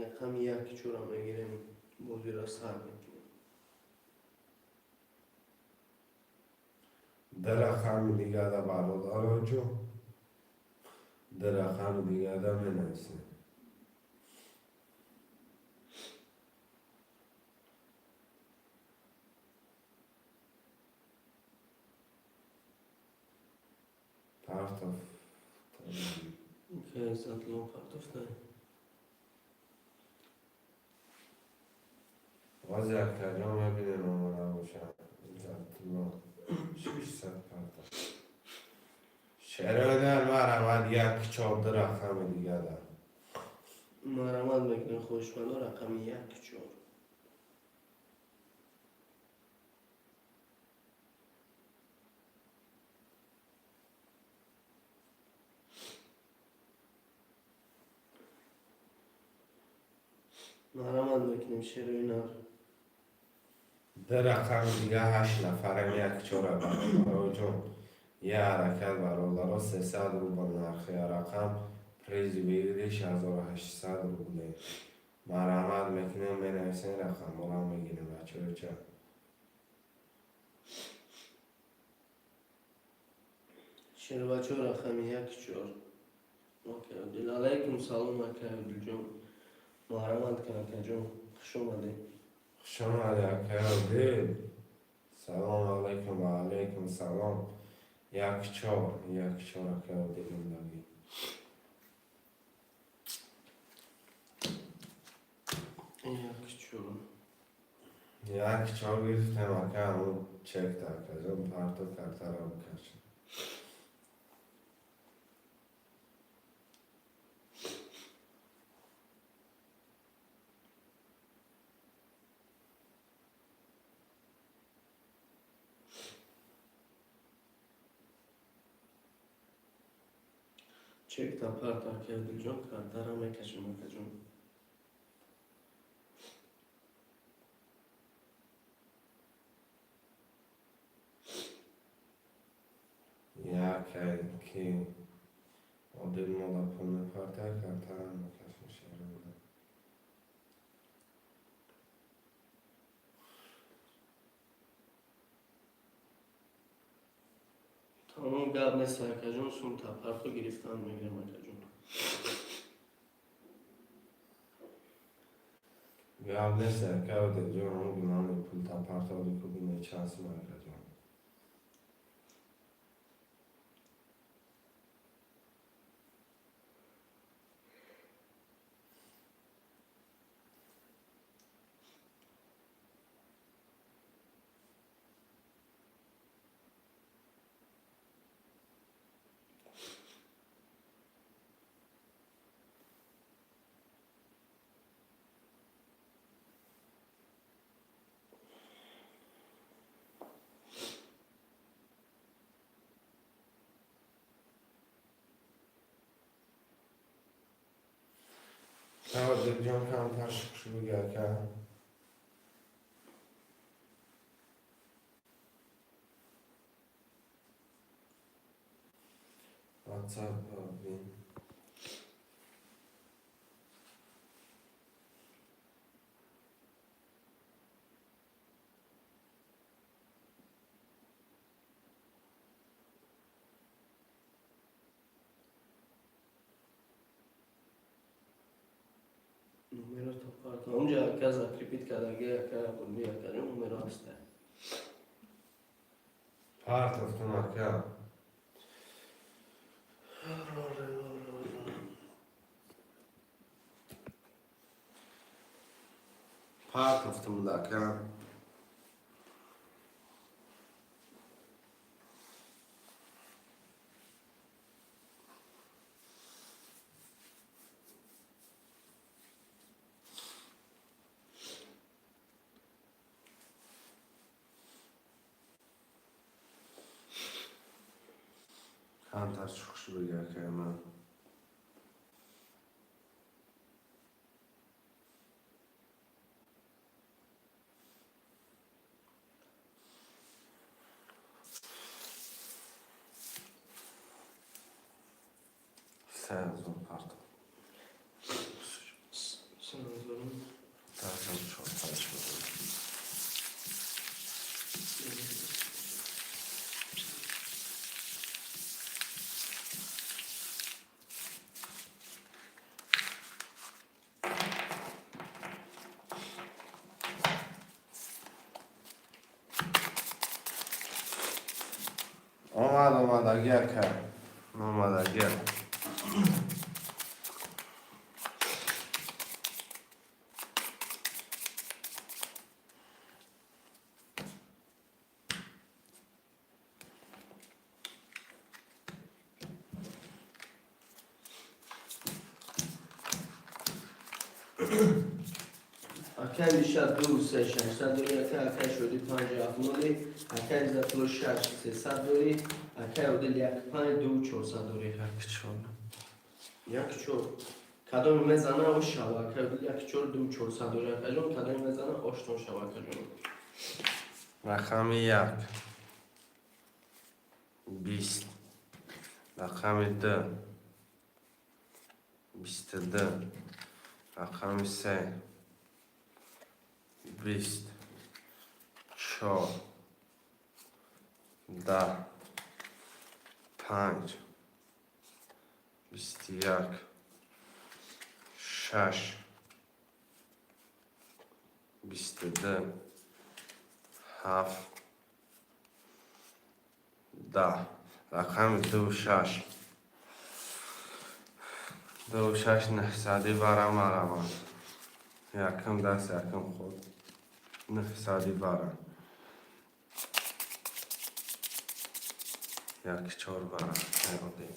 Рақами 1, 4-а мегирем, бозира сар мекунем. Ду рақами дигада, бародаро ҷон. Ду рақами дигада менависем. Партов. Акай Иззатулло партофта. Бози, акаҷон, мебинем, омода бошад. Иззатулло. 600 партов. Шерои нар, марҳамат, 1, 4, ду рақами дигада. Марҳамат мекунем, хоҳишмандо, рақами 1, 4. Марҳамат мекунем, шерои нар. Ду рақами дига, ҳашт нафарем, 1, 4-а, бародаро ҷон. Я ҳаракат, бародаро, 300 рубл нархи рақам, призи выигрыш 1800 рубле. Марҳамат мекунем, менависем, рақамҳоро мегирем, бачаҳои ча. Шербачо, рақами як, чор. Акаодил, алайкум салом, акаодилҷон, марҳамат кун, акаҷон, хуш омадед. Хуш омадӣ, акаодил. Салом алайкум. Ва алайкум салом. Як, чор, як, чор, акаодил мондагӣ. Як, чор. Як, чор гирифтем, ака. Ҳамун чекта, акаҷон, парто, картаро бикашем. Чекта парто, акаодилҷон, картара мекашем, акаҷон. Як ки Одил мода пул мепарта, картара мекашем, шеромда. Тамом, гап нест, акаҷон, сум та парто, гирифтан мегирам, акаҷон. Гап нест, ака Одилҷон, ҳамун гунами пул та партоди ку мечасм, акаҷон. Одилҷон, камтар шух буги, ака. Ватсап бин. Номеро та парто, онҷа ака закрепить кардаги, ака Қурби, акаҷон, номеро ҳаста. Партофтум, ака. Партофтум, ака. Камтар шухш буги, ака, ман. 3000 парто. 3000. Даҳ чор, панҷ буд. Омад, омадаги, ака, омадаги. Акай Миша ду, се, шашсад дорӣ, акай, акай Шодӣ панҷ, ҳафт, ноли, акай Иззатулло шаш, сесад дорӣ, акай Одил як, панҷ, ду, чорсад дорӣ. Як, чор. Як, чор. Кадоме мезана, ош шава, акай Одил, як, чор, ду, чорсад дорӣ, акаҷон, кадоме мезана, оштон шава, акаҷон. Рақами як 20, рақами ду 22, рақами се 20, чор, 10. Панҷ, 21, 6, 22, 7, 10. Рақами 2, 6, 2, 6, 900 вара марамад. Якум даст, якум ход, 900 вара. 1, 4 вара. Одӣ.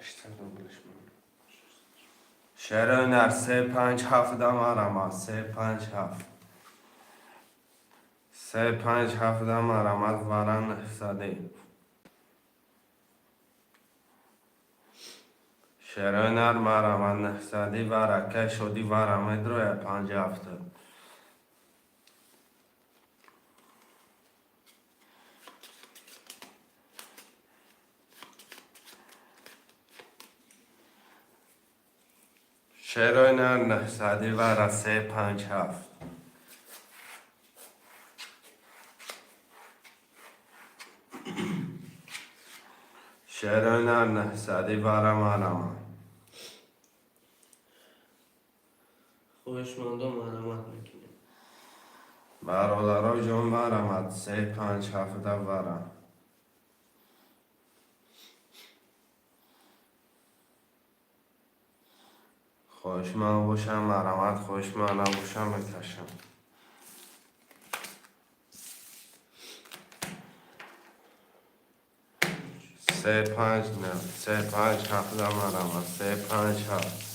600 рублиш. Шерои нар, 3, 5, 7 марамад. 3, 5, 7, 3, 5, 7 марамад, вара 900. Шерои нар, марамад, 900 вара. Кай шодӣ вара медроя, 5, 7. Шерои нар, 900 вара, 3, 5, 7. Шерои нар, 900 вара, марамад. Хоҳишмандо, марамат мекунем. Бародаро ҷон, марамад, 3, 5, 7 вара. Хоҳишманд бошам, марамад, хоҳишманд набошам, мекашам. 3, 5, 9, 3, 5, 7 марамад, 3, 5, 7.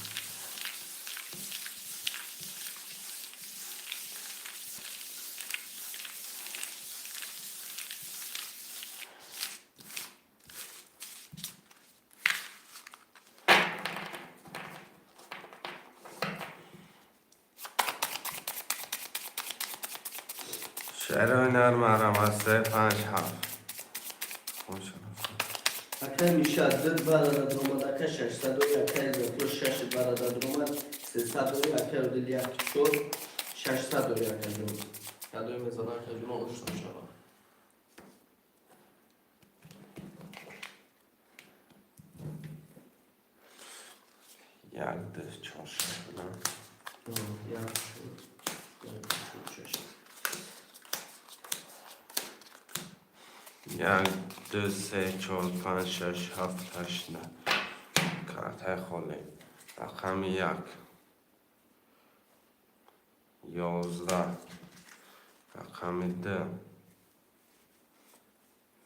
Шерои нар, марамад, 3, 5, 7. Акай Миша, 2 барада омад, ака 600, акай Иззатулло, 6 барада омад, 300, акай Одил, 1, 4, 600, акай ҷон. Кадои мезана, акай ҷон, ошно шавад. 1, 2, 4, 6. 1, 4, 1, 4, 6. 1, 2, 3, 4, 5, 6, 7, 8, 9. Картаи холӣ. Рақами 1. 11. Рақами 2.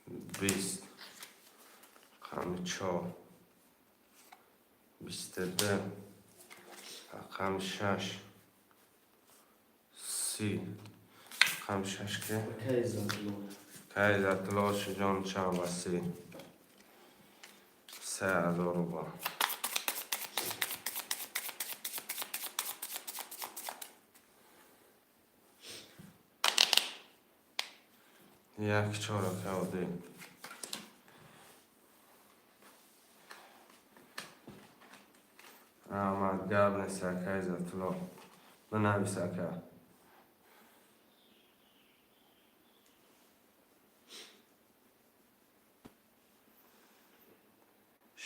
20. Рақами 4. 22. Рақами 6. 30. Рақами 6 ки? Акай Иззатулло. Кай Иззатулло ҷон, чанд ба 30? 3000 рубл. 1, 4, акай одӣ. Аҳмад, гап нест, акай Иззатулло. Бинавис, ака.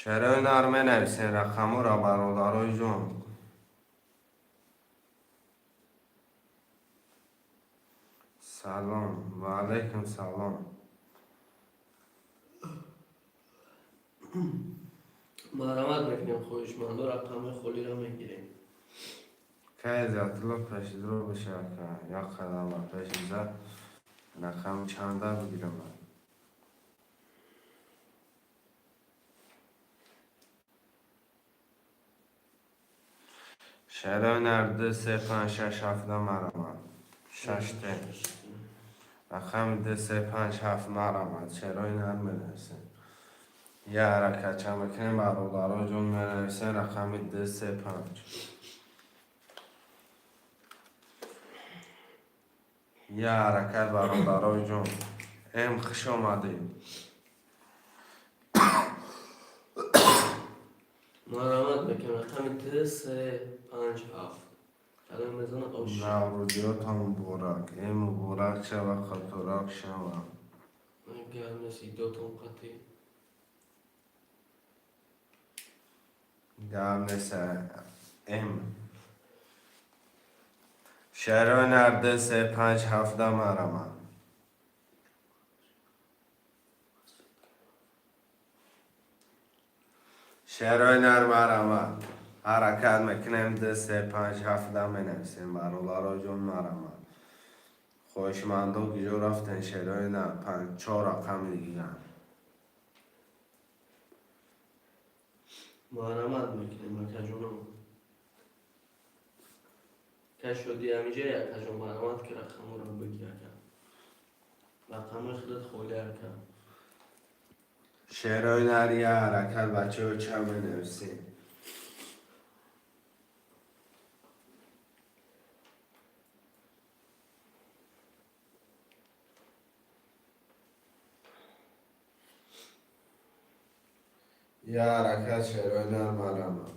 Шерои нар, менависен рақамҳоро, бародарои ҷон. Салом, ва алайкум салом. Марамат мекунем, хоҳишмандо, рақамҳои холиро мегирем. Кай Иззатулло пешидро биша, ака. Як қадам ба пеш зад. Рақам чанда бигирам? Шерои нар, 2, 3, 5, 6, 7 марамад. 6 те. Рақами 2, 3, 5, 7 марамад. Шерои нар, менависем. Я ҳаракатча мекунем, бародаро ҷон, менависем рақами 2, 3, 5. Я ҳаракат, бародарои ҷон. Эм, хуш омадед. Марамат мекунем, рақами 2, 3, 5, 7. Кадом мезана, ош. Наврӯзиётон муборак, э, муборак шава, қаторак шава. Гармес идотон қатӣ. Гап нест, эм. Шерои нар, ду, се, панҷ, ҳафта, марама. Шерои нар, марама. Ҳаракат мекунем, ду, се, панҷ, ҳафта менависем, бародаро ҷон, марама. Хоҳишмандо киҷо рафтен, шерои нар? Панҷ, чор рақами дигар. Марҳамат мекунем, акаҷонам. Ка шуди ҳамиҷа, акаҷон, марҳамат, ки рақаморо бигир, ака. Рақамои худат холӣ, ака. Шерои нар, я ҳаракат, бачаҳо, чанд менависем? Я ҳаракат, шерои нар, марама.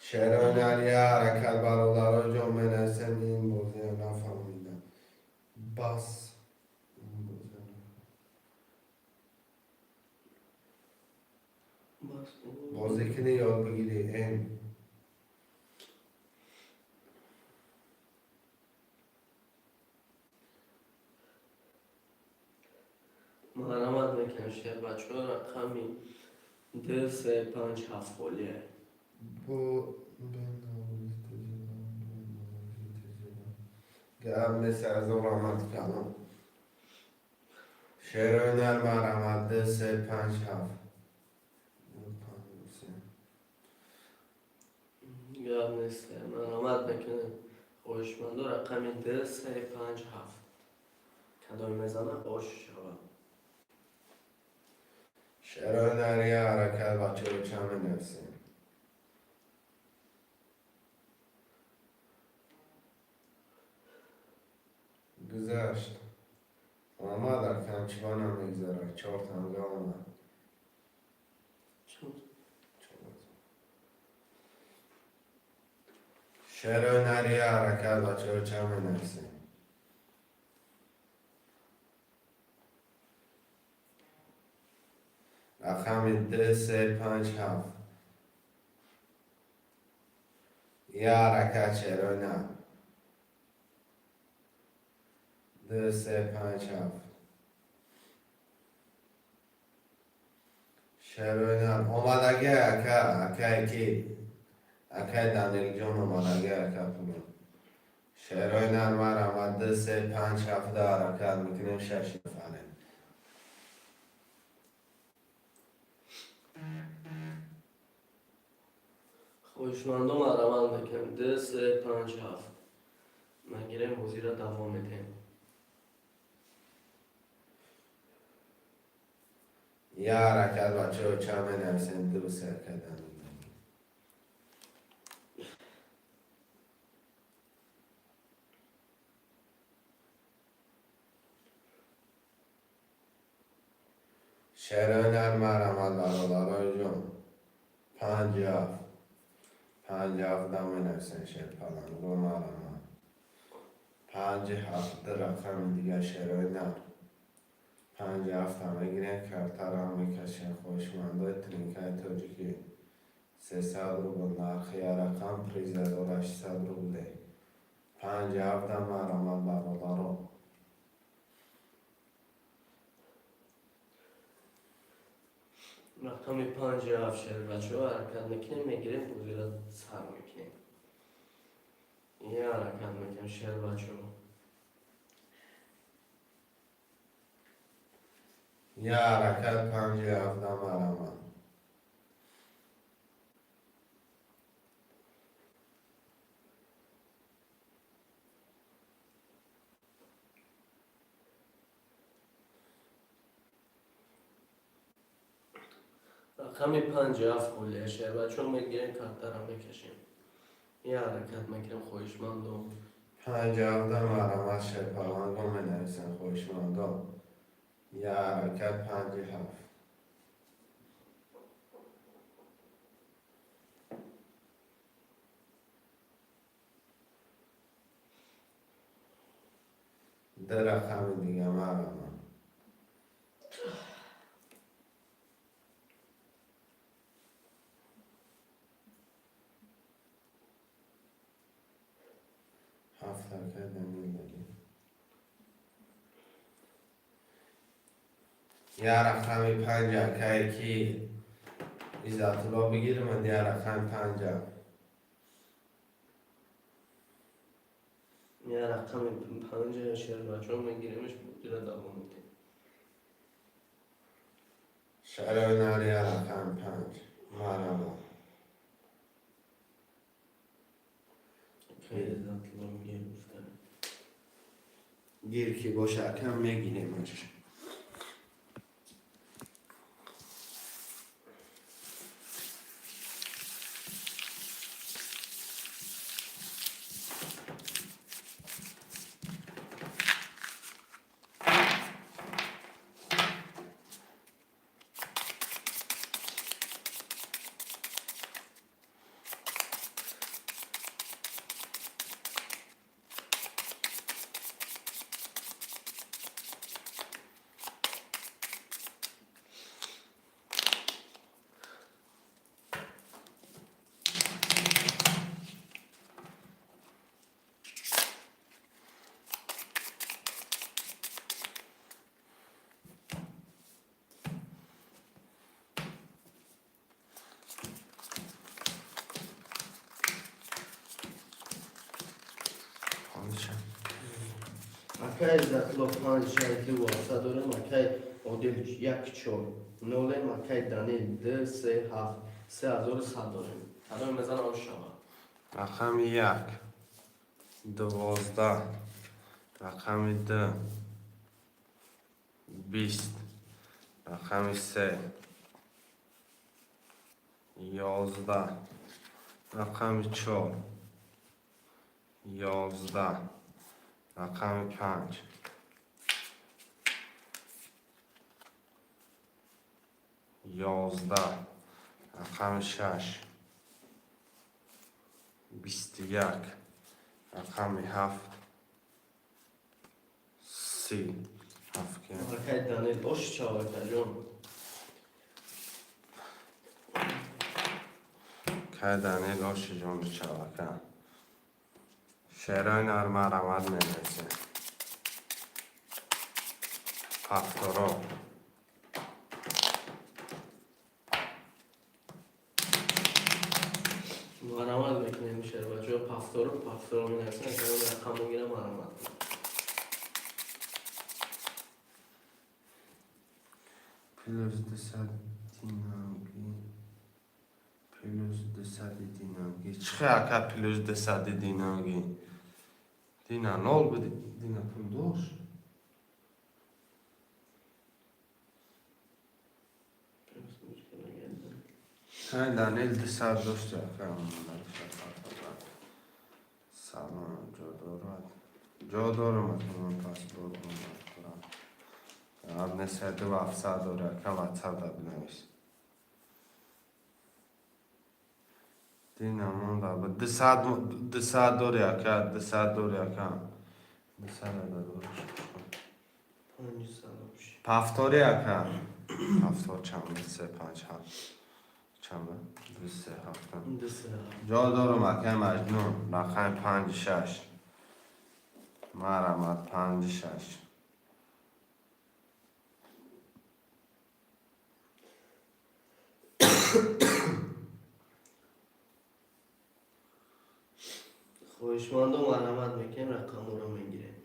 Шерои нар, я ҳаракат, бародаро ҷон, менависем. Ин бозиро нафаҳмидам. Бас. Ин бозиро Бас. Бозӣ кунӣ, ёд бигирӣ, эм. Марҳамат мекунем, шербачаҳо, рақами ду, се, панҷ, ҳафт холие. Бо бе Наврӯзи тоҷикон, бо Наврӯзи тоҷикон. Гап нест, азор раҳмат калом. Шерои нар, марҳамат, ду, се, панҷ, ҳафт. Ду, панҷ, се. Гап нест, марҳамат мекунем, хоҳишмандо, рақами ду, се, панҷ, ҳафт. Кадоме мезана, ош шавад. Шерои нар, я ҳаракат, бачаҳо, чанд менависем? Гузашт. Омад, акам, чиба намегузарад? Чор танга омад. Чор. Чор. Шерои нар, я ҳаракат, бачаҳо, чанд менависем? Рақами ду, се, панҷ, ҳафт. Я ҳаракат, шерои нар. Ду, се, панҷ, ҳафт. Шерои нар. Омадагӣ, ака, акае ки? Акаи Данилҷон омадагӣ, ака, пуло. Шерои нар, марҳамат, ду, се, панҷ, ҳафта, ҳаракат мекунем, шаш нафарем. Хоҳишмандо, марҳамат мекунем, ду, се, панҷ, ҳафт мегирем, бозиро давом медиҳем. Я ҳаракат, бачаҳо, чанд менависем? Ду, се, ака Данил. Шерои нар, марҳамат, бародарои ҷон. Панҷ, ҳафт. Панҷ, ҳафта менависем, шерпаланго, марҳамат. Панҷ, ҳафт, рақами дигар, шерои нар. Панҷ, ҳафта мегирем, картаро мекашем. Хоҳишмандои тринкаи тоҷикӣ. 300 рубл нархи як рақам, приз 1800 рубле. Панҷ, ҳафта, марҳамат, бародаро. Рақами панҷи ҳафт, шербачаҳо, ҳаракат мекунем, мегирем, бозиро сар мекунем. Я ҳаракат мекунем, шербачаҳо. Я ҳаракат, панҷи ҳафта, марҳамат. Рақами панҷи ҳафт холия, шербачаҳо, мегирем, картаро мекашем. Я ҳаракат мекунем, хоҳишмандо. Панҷ, ҳафта, марҳамат, шерпаланго менависем, хоҳишмандо. Як ҳаракат панҷи ҳафт. Ду рақами дига марама. Ҳафт ҳаракат Данил дорем. Як рақами панҷа акае ки Иззатулло бигирманд, як рақами панҷа. Як рақами панҷа шербачо мегиремш, бозиро давом медиҳем. Шарои нар, як рақами панҷ. Марама. Акаи Иззатулло гир гуфта. Гир ки боша, акам, мегиремаш. Акаи Иззатулло панҷ шаш ду ҳафта дорем, акаи Одил як чор нолем, акаи Данил ду се ҳафт 3100 дорем. Кадоме мезана, ош шава. Рақами як 12, рақами ду 20, рақами се 11, рақами чор 11, рақами панҷ 11, рақами шаш 21, рақами ҳафт 30 ҳафт. Акаи Данил, ош шава, акаҷон. Кай Данил, оши ҷону чавака. Шерои нар, марамад менависем. Ҳафторо. Марамад мекунем, шербачо, пафторо, пафторо менависем, акаи рақам мегирам, марамад. Плюс 200 динамги, плюс 200 динамги. Чӣ хел, ака, плюс 200 динамги? Дина нол буди, дина пул дошт. Кай Данил 200 дошт, ака. Салом, ҷо дорад? Ҷо дорам, ака, ман паспорт дорам. Абнесаду ҳафтсад дора, ака, ватсап да бинавис. Дина монда 200, 200 дори, ака, 200 дори, ака, 200 ада дориш. 500 ош. Пафтори, ака, пафтор чанд? Се панҷ ҳафт чанд? Ду се ҳафта. Ду се ҳафт. Ҷо дорум, акаи Маҷнун, рақами панҷи шаш. Марамад, панҷи шаш. Хоҳишмандо, марҳамат мекунем, рақамҳоро мегирем.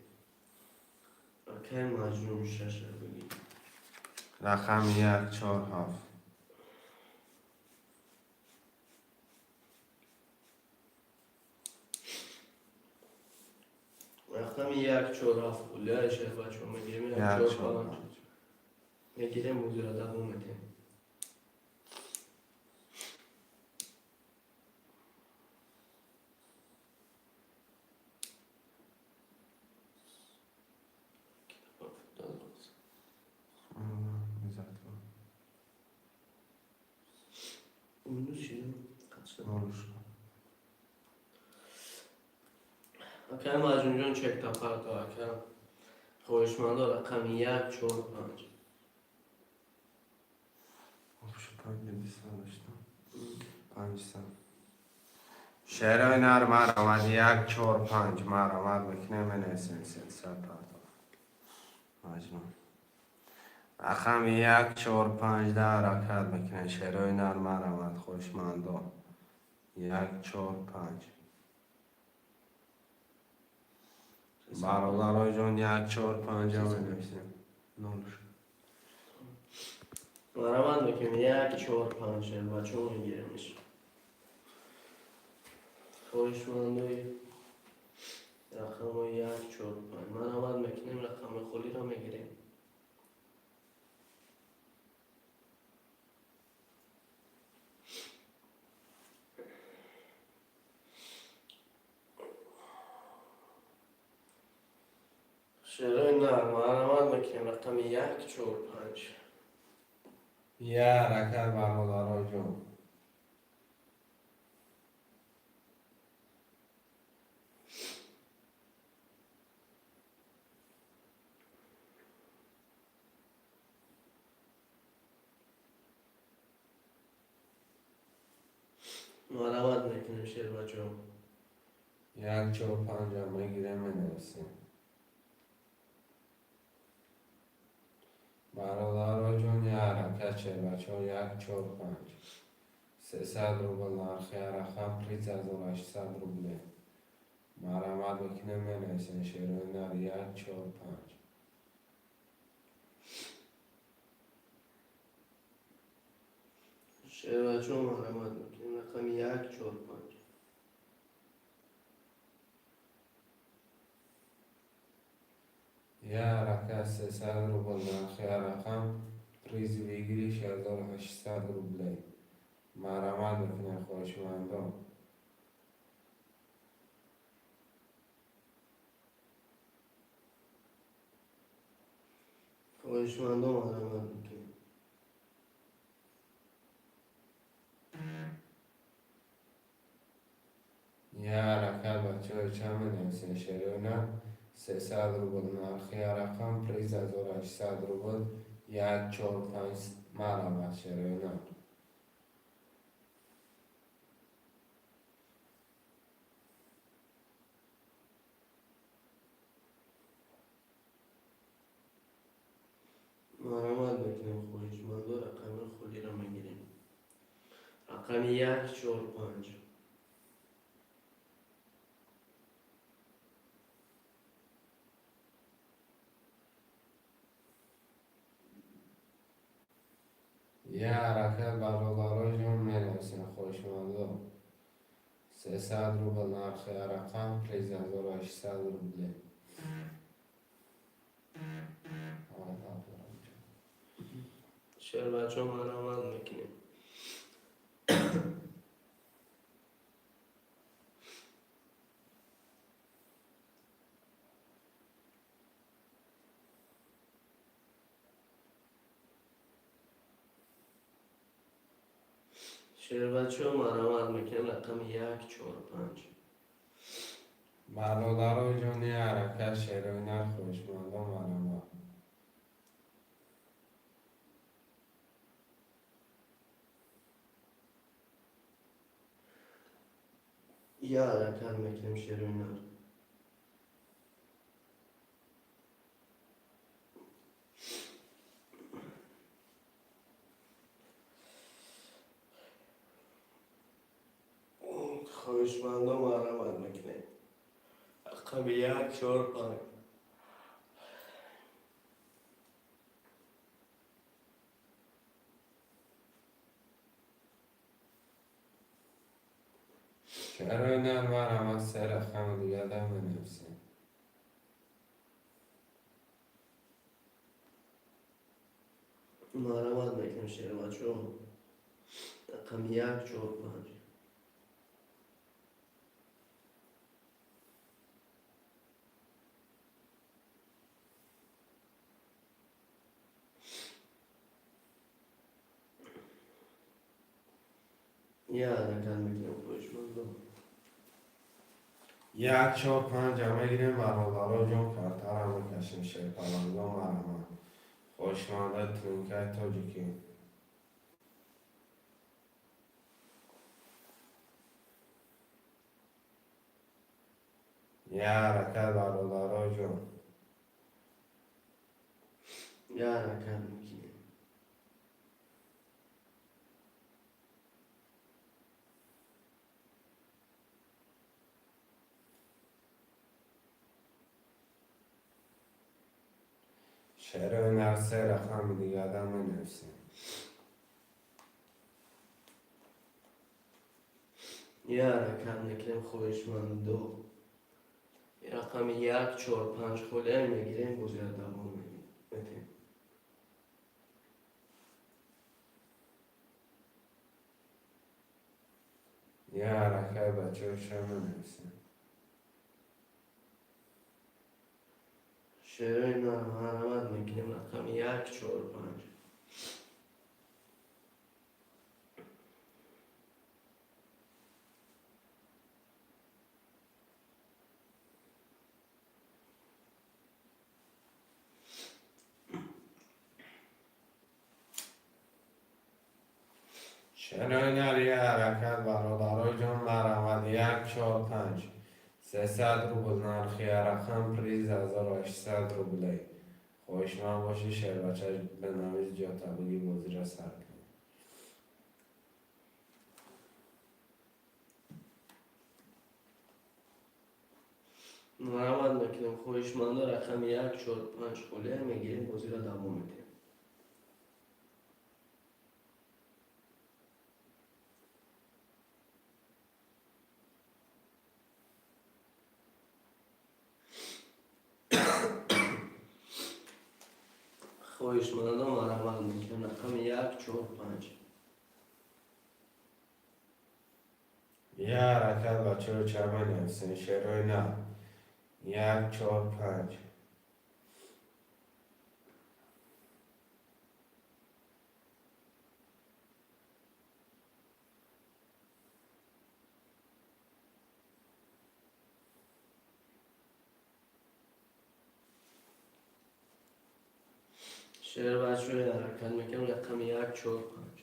Акаи Маҷнун, шаша бигир. Рақами як чор ҳафт. Рақами як чор ҳафт пулия шербачо мегирем, як як чор чор панҷ. Панҷ. Мегирем, бозиро давом медиҳем. Минус шида. Қатшда. Нолушка. Ака Маҷнунҷон, чекта парто, ака. Хоҳишмандо, рақами як, чор, панҷ. Вообще панҷа дисад дошта. 500. Шерои нар, марамад, як, чор, панҷ, марамад мекунем, менависем, 300 парто. Маҷнун. Рақами як, чор, панҷ да ҳаракат мекунем. Шерои нар, марамад, хоҳишмандо. Як, чор, панҷ. Бародароҷон, як, чор, панҷа менависем. Нолушка. Марамад мекунем, як, чор, панҷ, бачаҳо, мегиремш. Хоҳишмандои рақамҳои як, чор, панҷ. Марамад мекунем, рақами холиро мегирем. Шерои нар, марамад мекунем, рақами як, чор, панҷ. Я ҳаракат, бародароҷон. Марамад мекунем, шербачо. Як, чор, панҷа мегирем, менависем. Бародароҷон, я ҳаракат, шербачо, як, чор, панҷ. 300 рубл нархи рақам, приз 1800 рубле. Марамад мекунем, менависем, шерои нар, як, чор, панҷ. Шербачо, марамад мекунем, рақами як, чор, панҷ. Я ҳаракат, 300 рубл нархи рақам, приз выигрыш 1800 рублей. Марамад мекунем, хоҳишмандон. Хоҳишмандон, марамад мекунем. Я ҳаракат, бачаҳо, чанд менависем, шерои нар? 300 рубл нархи рақам, приз 1800 рубл. Як, чор, панҷ, марамад, шерои нар. Марамад мекунем, хоҳишмандо, рақами холиро мегирем. Рақами як, чор, панҷ. Я ҳаракат, бародароҷон, менависем, хоҳишмандо. 300 рубл нархи рақам, приз 1800 рубле. Ҳаракат. Шербачо, марамад мекунем. Шербачо, марамад мекунем, рақами як, чор, панҷ. Бародароҷон, я ҳаракат, шерои нар, хоҳишмандо, марамад. Я ҳаракат мекунем, шерои нар. Хоҳишмандо, марамад мекунем, рақами як, чор, панҷ. Шерои нар, марамад, се рақами дигада менависем. Марамад мекунем, шербачо, рақами як, чор, панҷ. Я ҳаракат мекунем, хоҳишмандо. Як, чор, панҷа мегирем, бародаро ҷон, картара мекашем, шерпаланго, марҳамат. Хоҳишмандаи тринкаи тоҷикӣ. Я ҳаракат, бародаро ҷон. Я ҳаракат мекунем. Шерои нар, се рақами дигада менависем. Я ҳаракат мекунем, хоҳишмандо. Рақами як, чор, панҷ холия мегирем, бозиро давом метем. Я ҳаракат, бачаҳо, ша менависем. Шерои нар, марҳамат мекунем, рақами як, чор, панҷ. Шерои нар, я ҳаракат, бародаро ҷон, марҳамат, як, чор, панҷ. 300 рубл нархи рақам, приз 1800 рублей. Хоҳишманд бошӣ, шербача, бинавис, ҷотабигӣ, бозиро сар кунем. Марҳамат мекунем, хоҳишмандо, рақами як, чор, панҷ холия мегирем, бозиро давом метем. Хоҳишмандо, марҳамат мекунем, рақами як, чор, панҷ. Я ҳаракат, бачаҳо, ча менависем? Шерои нар, як, чор, панҷ. Шербачаҳо, ҳаракат мекунем, рақами як, чор, панҷ.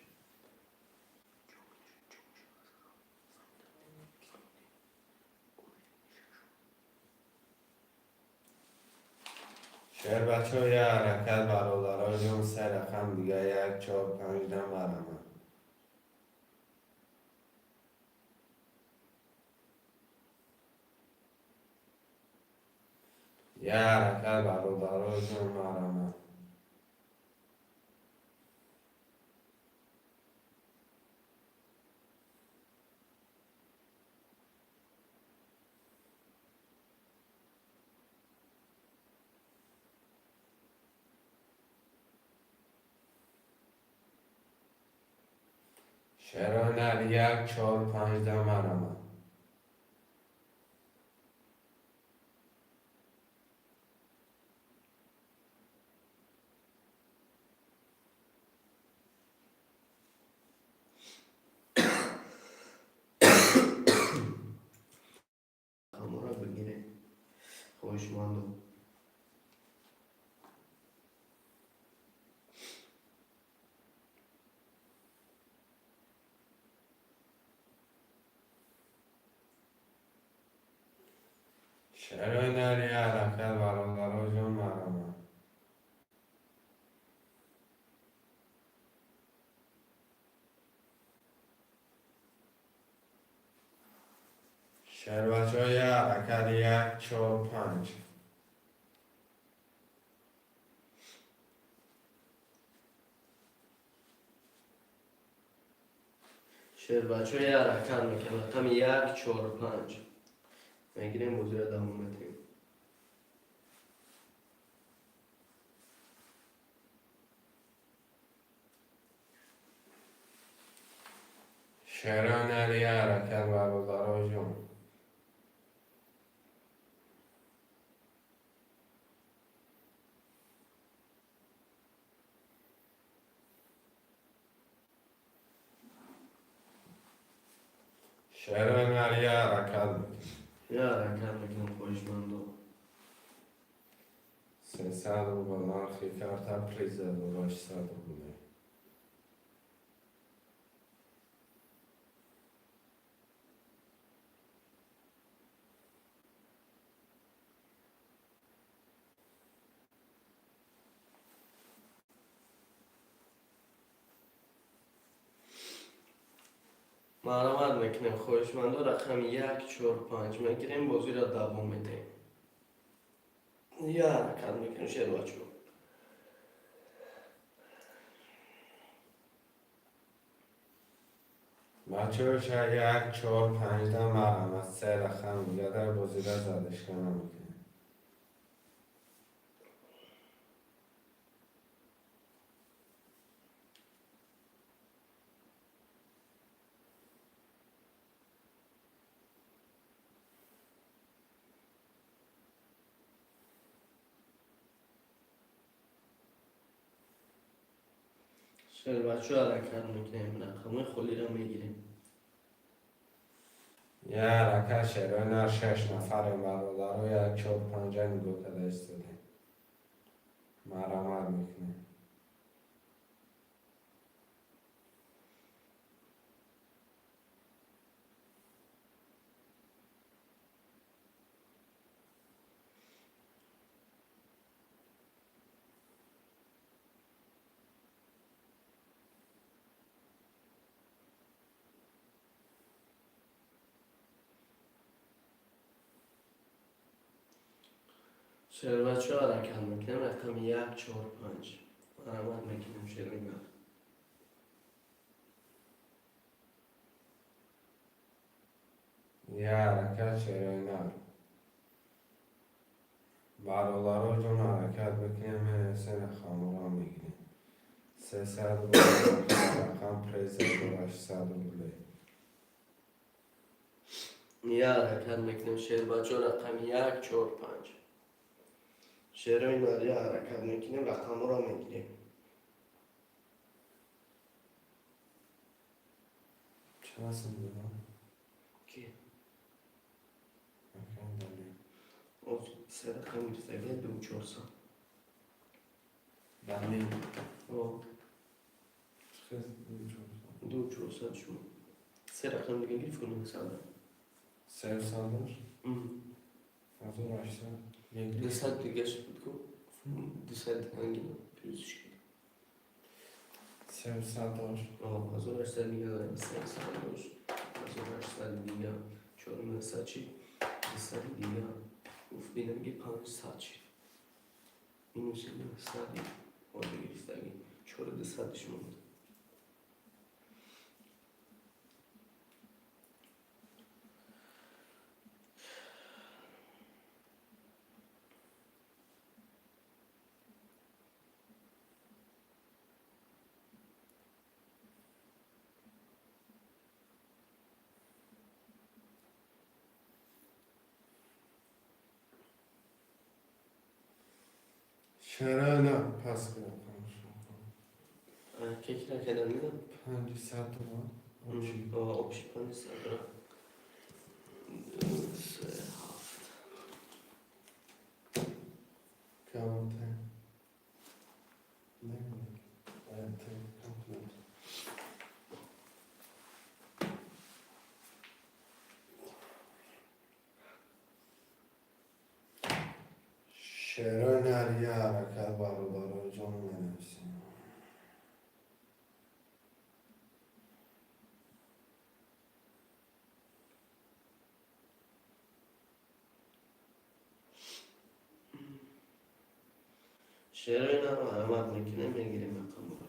Шербачаҳо, я ҳаракат, бародаро ҷон, се рақам дига, як, чор, панҷ дам, марҳамат. Я ҳаракат, бародаро ҷон, марҳамат. Шерои нар, як, чор, панҷ дам, марҳамат. Рақамҳоро бигирем, хоҳишмандо. Шерои нар, я ҳаракат, бародаро ҷон, марҳамат. Шербачаҳо, я ҳаракат, як, чор, панҷ. Шербачаҳо, я ҳаракат мекунем, рақами як, чор, панҷ мегирем, бозиро давом метем. Шерои нар, я ҳаракат, бародаро ҷон. Шерои нар, я ҳаракат мекунем. Я ҳаракат мекунем, хоҳишмандо. 300 рубл нархи карта, приз 1800 рубле. Марҳамат мекунем, хоҳишмандо, рақами як, чор, панҷ мегирем, бозиро давом медиҳем. Я ҳаракат мекунем, шербачо. Бачаҳо, як, чор, панҷда марҳамат, се рақам дига дар бозида задышка намекунем. Шербачо, ҳаракат мекунем, рақамҳои холиро мегирем. Я ҳаракат, шерои нар, шаш нафарем, бародаро, як, чор, панҷа нигоҳ карда истодем. Марҳамат мекунем. Шербачо, ҳаракат мекунем, рақами як, чор, панҷ. Марҳамат мекунем, шерои нар. Я ҳаракат, шерои нар. Бародаро ҷон, ҳаракат бикунем, се рақамҳоро мегирем. 300 рубл рақам, приз 1800 рубле. Я ҳаракат мекунем, шербачо, рақами як, чор, панҷ. Шерои нар, я ҳаракат мекунем, рақамҳоро мегирем. Чанд сум додам? Ки? Акан далел. Се рақам гирифтагия, ду чорсад. Далел. О. Чӣ ду чорсад? Ду чорсад шумо. Се рақам дига гирифт, 900. Сесад дошт? 1800. 200 дигаш буд ку, 200 ангина плюсш кард. 300 дошт. 1800 дига дорем, 300 дошт, 1800 дига 400 чи, 200 дига гуфт, динаги 500 шид. Минуси 900 ҳозир гирифтагӣ, чору дусадиш монд. Чаро на пас кунам? Кекира кадан дидам. 500 томан. Общий 500 ра. Ду, се, ҳафт. Камте. Не, не. Кам кунам. Шерои нар, я ҳаракат, бародаро ҷон, менависем. Шерои нар, марҳамат мекунем, мегирем рақамҳоро.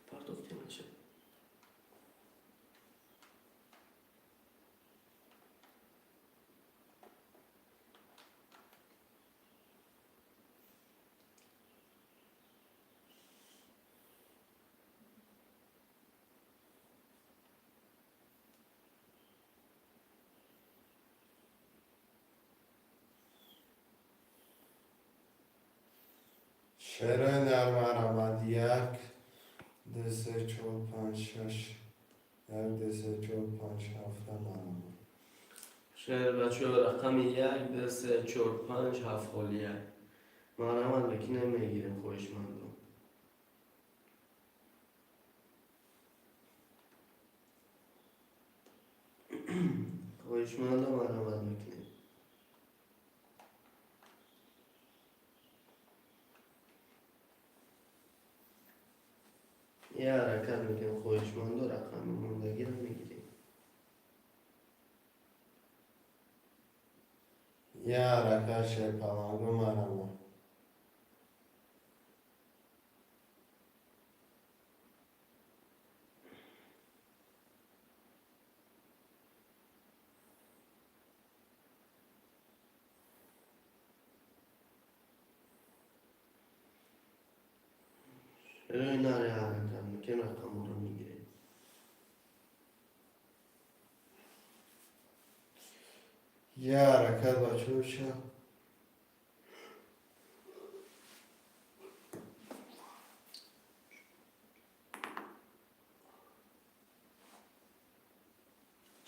Партофтем аша. Шерои нар, марҳамат, як. Ду, се, чор, панҷ, шаш. Як, ду, се, чор, панҷ, ҳафта марама. Шербачо, рақами як, ду, се, чор, панҷ, ҳафт холия. Марҳамат мекунем, мегирем, хоҳишмандо. Хоҳишмандо, марҳамат мекунем. Я ҳаракат мекунем, хоҳишмандо, рақами мондагиро мегирем. Я ҳаракат, Шерпалангу, марама. Рӯи наре ҳаракат мекунем, рақамҳоро мегирем. Я ҳаракат, бачаҳо.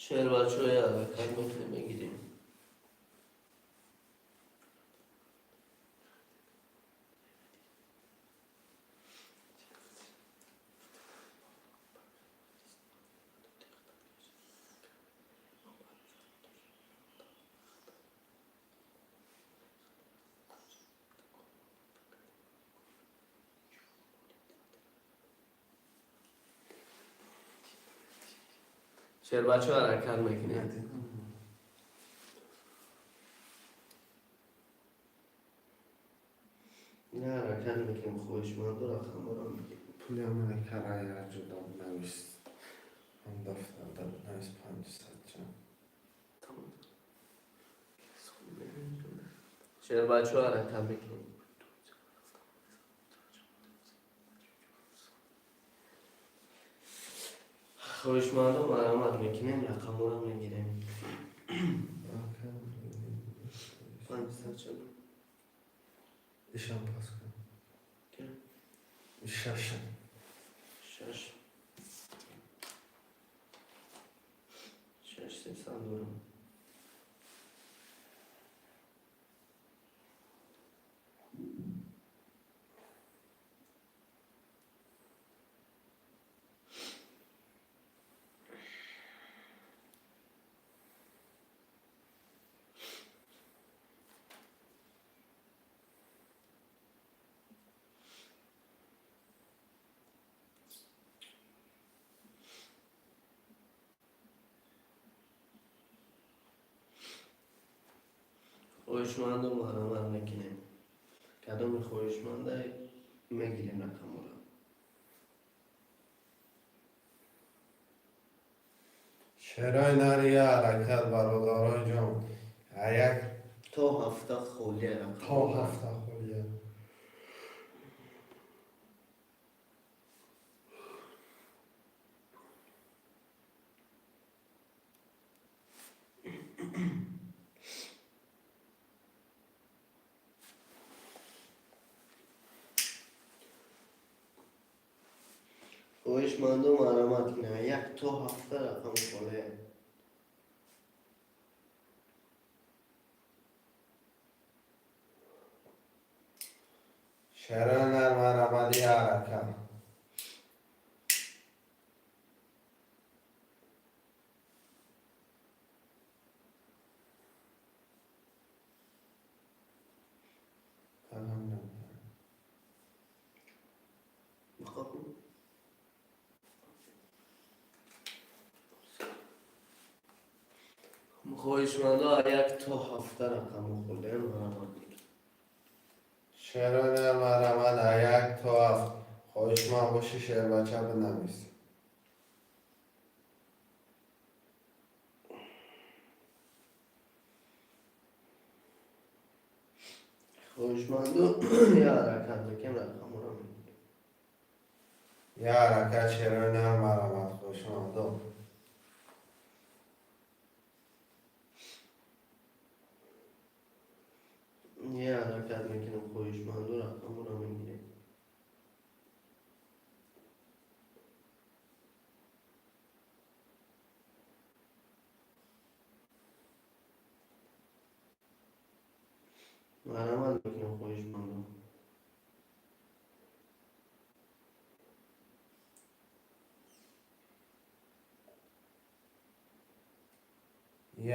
Шербачо, я ҳаракат мекунем, мегирем. Шербачо, ҳаракат мекунем. Я ҳаракат мекунем, хоҳишмандо, рақамҳоро мегирем. Пули ҳамана кара як ҷо навис. Ҳам дафтарда навис, 500 ча. Шербачо, ҳаракат мекунем. Хоҳишмандо, марҳамат мекунем, рақамҳоро мегирем. 500 чанд? Ишам пас кун. Шашам. Шаш. Шаш сесад дорам. Хоҳишмандо, марҳамат мекунем. Кадоми хоҳишманда, мегирем рақамҳоро. Шерои нари, я ҳаракат, бародарои ҷон. Як То ҳафта холия рақам. То ҳафта холия. Хоҳишмандо, марҳамат кунем. Як то ҳафта рақам холия. Шерои нар, марҳамат, я ҳаракат. Фаҳмидам. Бихоб. Хоҳишмандо, як то ҳафта рақаму холия, марҳамат мекунем. Шерои нар, марҳамат, як то ҳафт. Хоҳишманд бошӣ, шербача, бинавис. Хоҳишмандо, я ҳаракат мекунем, рақамҳоро мегирем. Я ҳаракат, шерои нар, марҳамат, хоҳишмандо. Я ҳаракат мекунем, хоҳишмандо, рақамҳоро мегирем. Марҳамат мекунем, хоҳишмандо.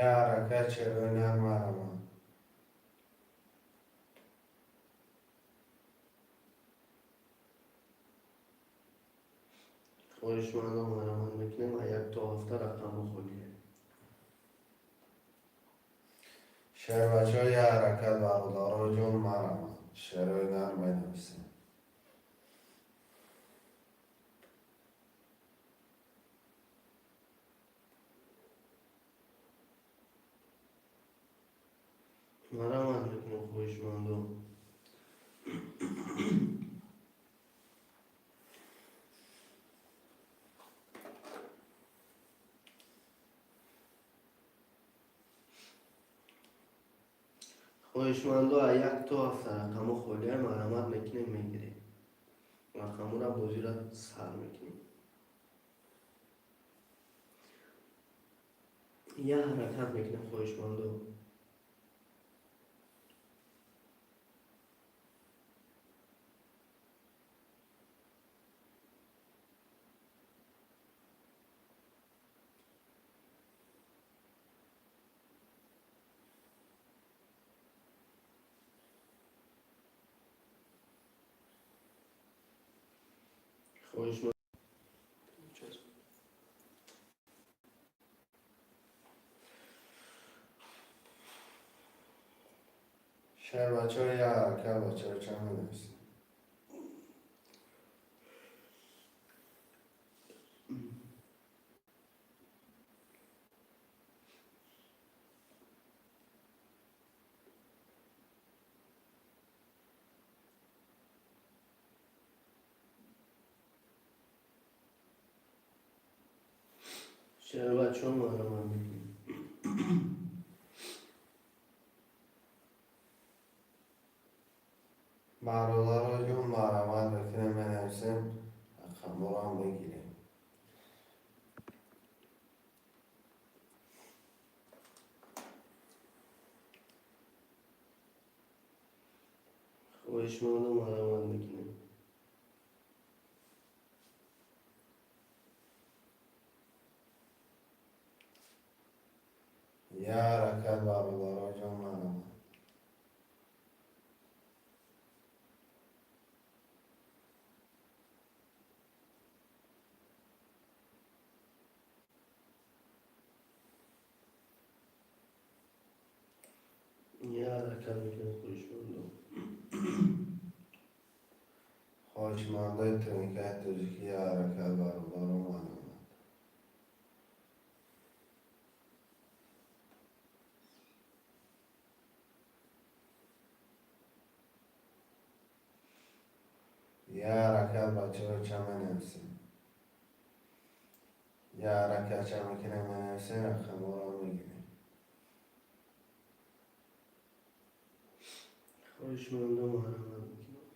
Я ҳаракат, шерои нар, марҳамат. Хоҳишмандо, марҳамат мекунем, а як то ҳафта рақамҳо холия. Шербачаҳо, я ҳаракат, бародаро ҷон, марҳамат. Шерои нар менависем. Марҳамат мекунем, хоҳишмандо. Хоҳишмандо, а як то ҳафта рақамҳо холия, марҳамат мекунем, мегирем. Рақамҳоро, бозиро сар мекунем. Я ҳаракат мекунем, хоҳишмандо. Хоҳишманд. Шербачаҳо, я ҳаракат, бачаҳо, чанд менависем? Шербачаҳо, марҳамат мекунем. Бародаро ҷон, марҳамат мекунем, менависем, рақамҳоро мегирем. Хоҳишмандо, марҳамат мекунем. Я ҳаракат, бародаро ҷон, марҳамат. Я ҳаракат мекунем, хоҳишмандо. Хоҳишмандои тринкаи тоҷикӣ, я ҳаракат, бародаро, марҳамат. Я ҳаракат, бачаҳо, ча менависем? Я ҳаракат ча мекунем, менависем, рақамҳоро мегирем. Хоҳишмандо, марҳамат мекунем.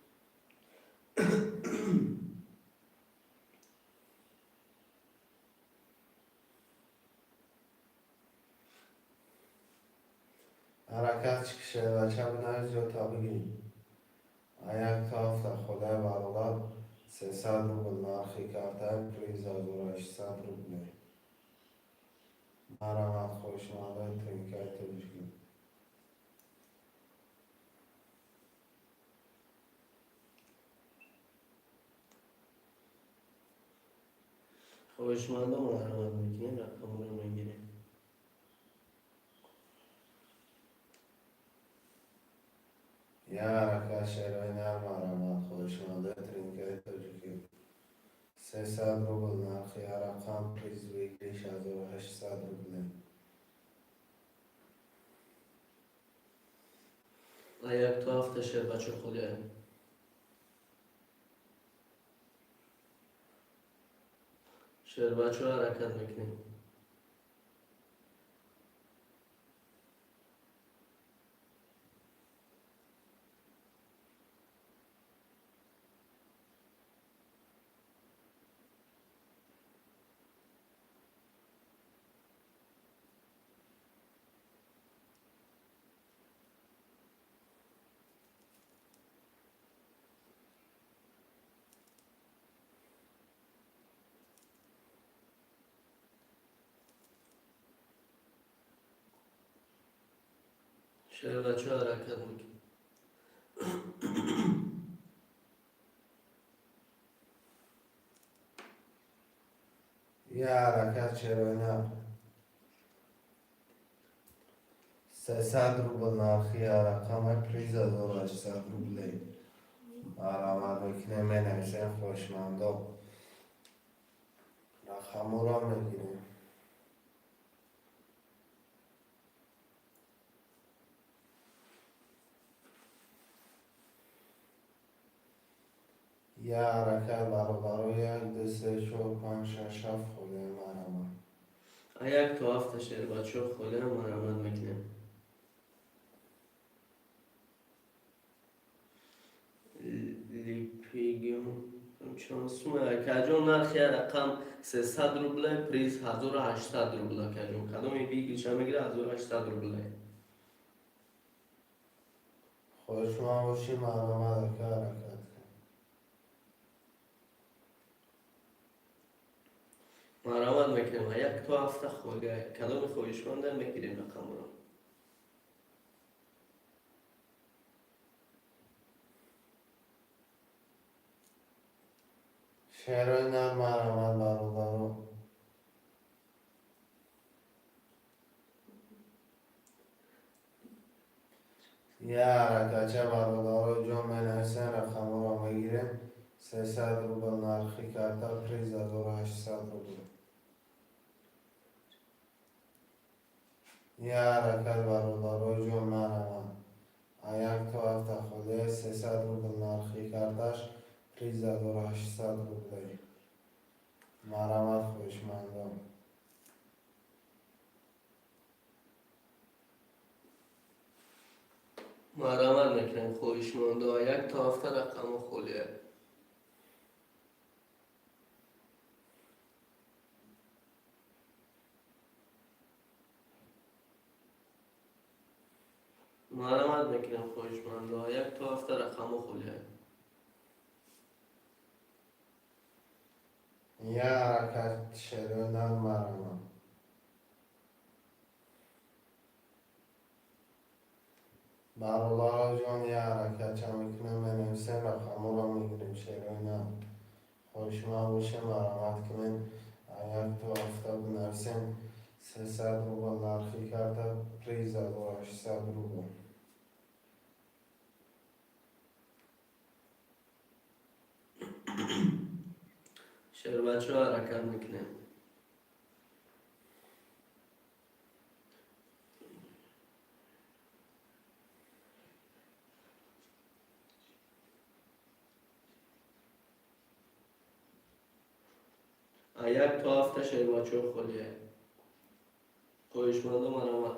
Ҳаракат, шербача бинавис ё та бигӣ. А як то ҳафта холияи, бародар, 300 рубл нархи картаи, приз 1800 рубле. Марҳамат, хоҳишмандои тринкаи тоҷикӣ. Хоҳишмандо, марҳамат мекунем, рақамҳоро мегирем. Я ҳаракат, шерои нар, марҳамат, хоҳишмандои тринкаи тоҷикӣ. 300 рубл нархи ҳар рақам, приз выигрыш 1800 рубле. А як то ҳафта, шербачо, холия. Шербачо, ҳаракат мекунем. Шербачо, ҳаракат мекунем. Як ҳаракат, шерои нар. 300 рубл нархи рақами, приз 1800 рублей. Марҳамат мекунем, менависем, хоҳишмандо. Рақамҳоро мегирем. Як ҳаракат, бародаро, як, ду, се, чор, панҷ, шаш, ҳафт холия, марҳамат. А як то ҳафта, шербачо, холия, марҳамат мекунем. Липигион сума, акаҷон, нархи рақам 300 рубле, приз 1800 рубл, акаҷон. Кадоми бигиша мегира, 1800 рубле. Хоҳишманд бошӣ, марҳамат, ака, ҳаракат кун. Марҳамат мекунем, як то ҳафта холия. Кадоми хоҳишманда мегирем рақамро. Шерои нар, марҳамат, бародаро. Як ҳаракатча, бародаро ҷон, менависем, рақамҳоро мегирем. 300 рубл нархи карта, приз 1800 рубл. Як ҳаракат, бародаро ҷон, марҳамат. А як то ҳафта холия, 300 рубл нархи карташ, приз 1800 рублей. Марҳамат, хоҳишмандон. Марҳамат мекунем, хоҳишмандо, як то ҳафта рақамҳо холия. Марҳамат мекунем, хоҳишмандо, як то ҳафта рақамҳо холия. Як ҳаракат, шерои нар, марҳамат. Бародаро ҷон, як ҳаракатча мекунем, менависем, рақамҳоро мегирем, шерои нар. Хоҳишманд бошем, марҳамат кунем, як то ҳафта бинависем, 300 рубл нархи карта, приз 1800 рубл. Шербачо, ҳаракат мекунем. А як то ҳафта, шербачо, холия. Хоҳишмандо, марҳамат.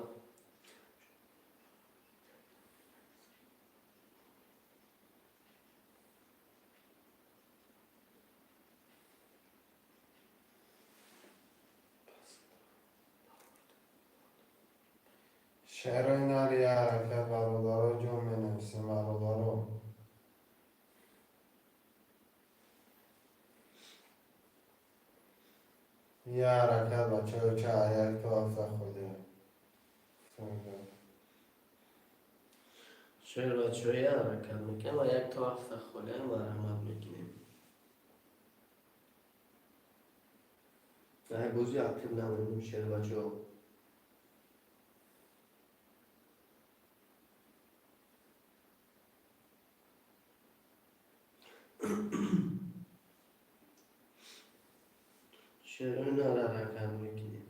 Шерои нар, як ҳаракат, бародаро ҷон, менависем, бародаро. Як ҳаракат, бачаҳо, ча, як то ҳафта холия. Шербачо, як ҳаракат мекунем ва як то ҳафта холия, марҳамат мекунем. Ай бози ақиб намонем, шербачо. Шерои нар, ҳаракат мекунем.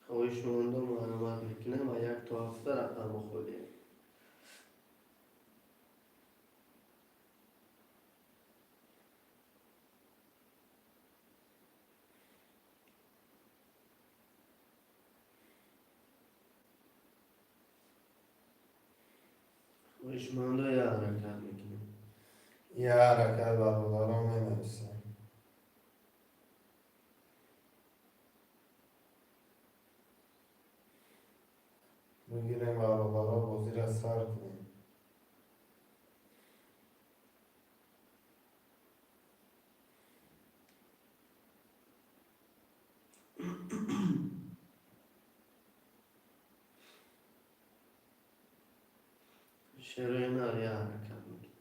Хоҳишмандо, марҳамат мекунем ва як то ҳафта рақамҳо холия. Хоҳишмандо, як ҳаракат мекунем. Як ҳаракат, бародарон, менависем. Бигирем, бародаро, бозиро сар кунем. Шерои нар я ҳаракат мекунем.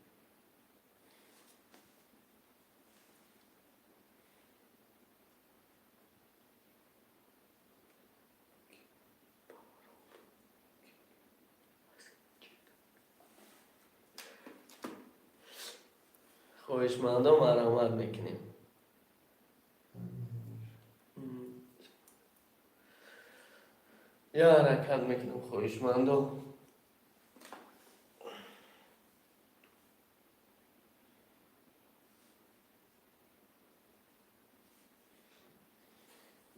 Хоҳишмандо, маромад мекунем. Я ҳаракат мекунем, хоҳишмандо.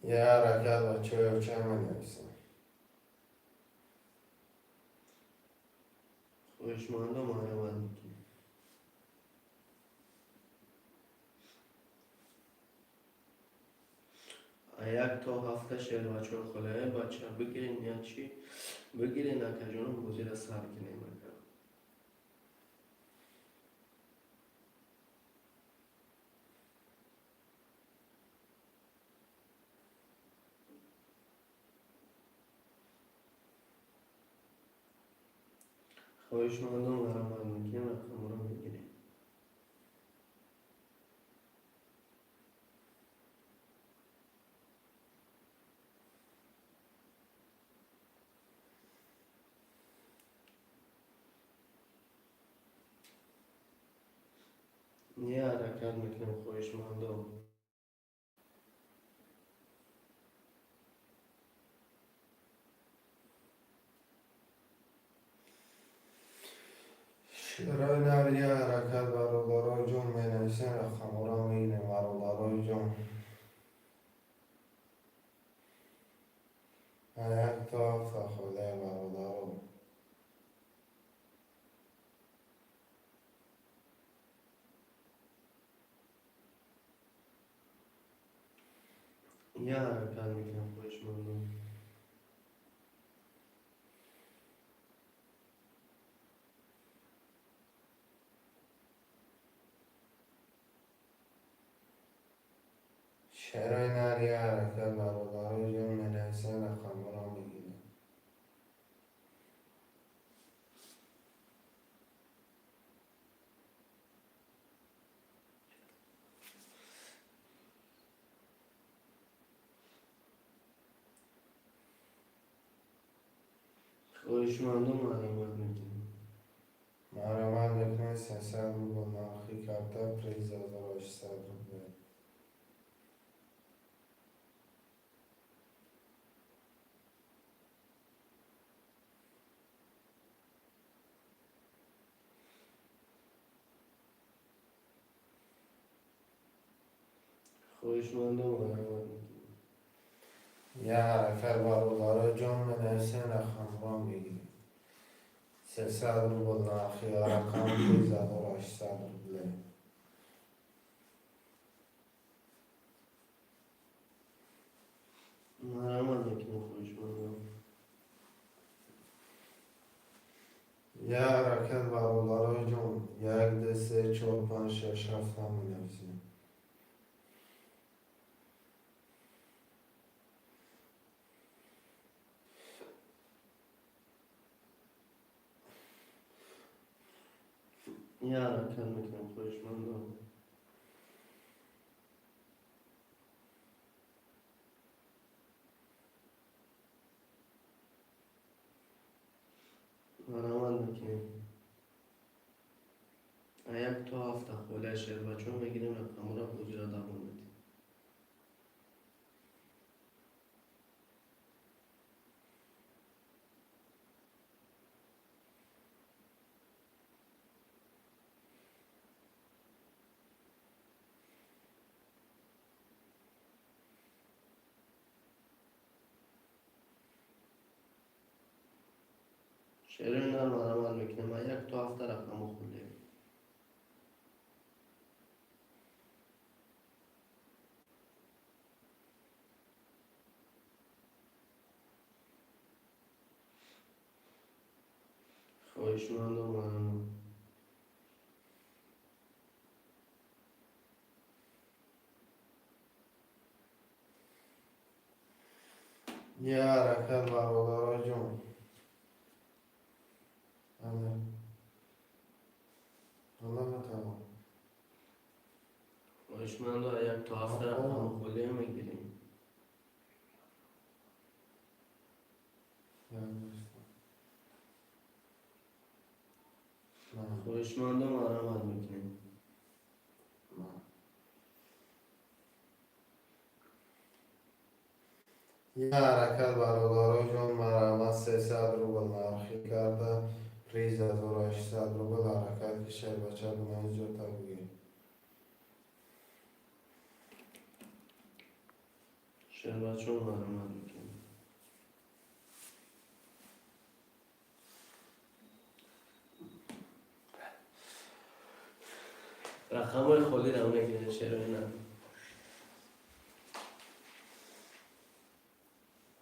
Я ҳаракат, бачаҳо, ча менависем? Хоҳишмандо, маромад мекунем. Як то ҳафта шербачаҳо холия, бача, бигирен, я чӣ бигирен, акаҷонам, бозира сар кунем, ака. Хоҳишмандон, маромад мекунем, рақамро мегирем. Не ҳаракат мекунем, хоҳишмандо. Шерои нар я ҳаракат, бародарои ҷон, менависем, рақамҳоро мегирем, бародарои ҷон. Як то ҳафта холия, бародаро. Я ҳаракат мекунем, хоҳишмандо. Шерои нар я ҳаракат, бародарои ҷон, менависем, рақамҳоро мегирем. Хоҳишмандо, маромад мекунем. Маромад мекунем, 300 рубл нархи карта, приз 1800 рубл. Хоҳишмандо, маромад мекунем. Я ҳаракат, бародарои ҷон, менависем, рақамҳоро мегирем. 300 рубл нархи рақам, приз 1800 рубле. Маромад мекунем, хоҳишмандо. Я ҳаракат, бародарои ҷон, як, ду, се, чор, панҷ, шаш, ҳафта менависем. Я ҳаракат мекунем, хоҳишмандо. Маромад мекунем. Як то ҳафта холия, шербачаҳо, мегирем рақамҳоро, бозиро давом медиҳем. Шерои нар маромад мекунем. Як то ҳафта рақамҳо холия. Хоҳишмандо, маромад. Я ҳаракат, бародаро ҷон. Ана. Ана метавон. Хоҳишмандо, як то ҳафта рақами холия мегирем. Як, ду, се. На, Хоҳишмандо, марҳамат мекунем. На. Я ҳаракат, бародаро ҷон, марҳамат. 300 рубл нархи карта, приз 1800 рубл. Ҳаракат ки шербача бунаи зиёдтар бигиред. Шербачо, марҳамат мекунем. Рақамҳои холиро мегирем, шерои нар.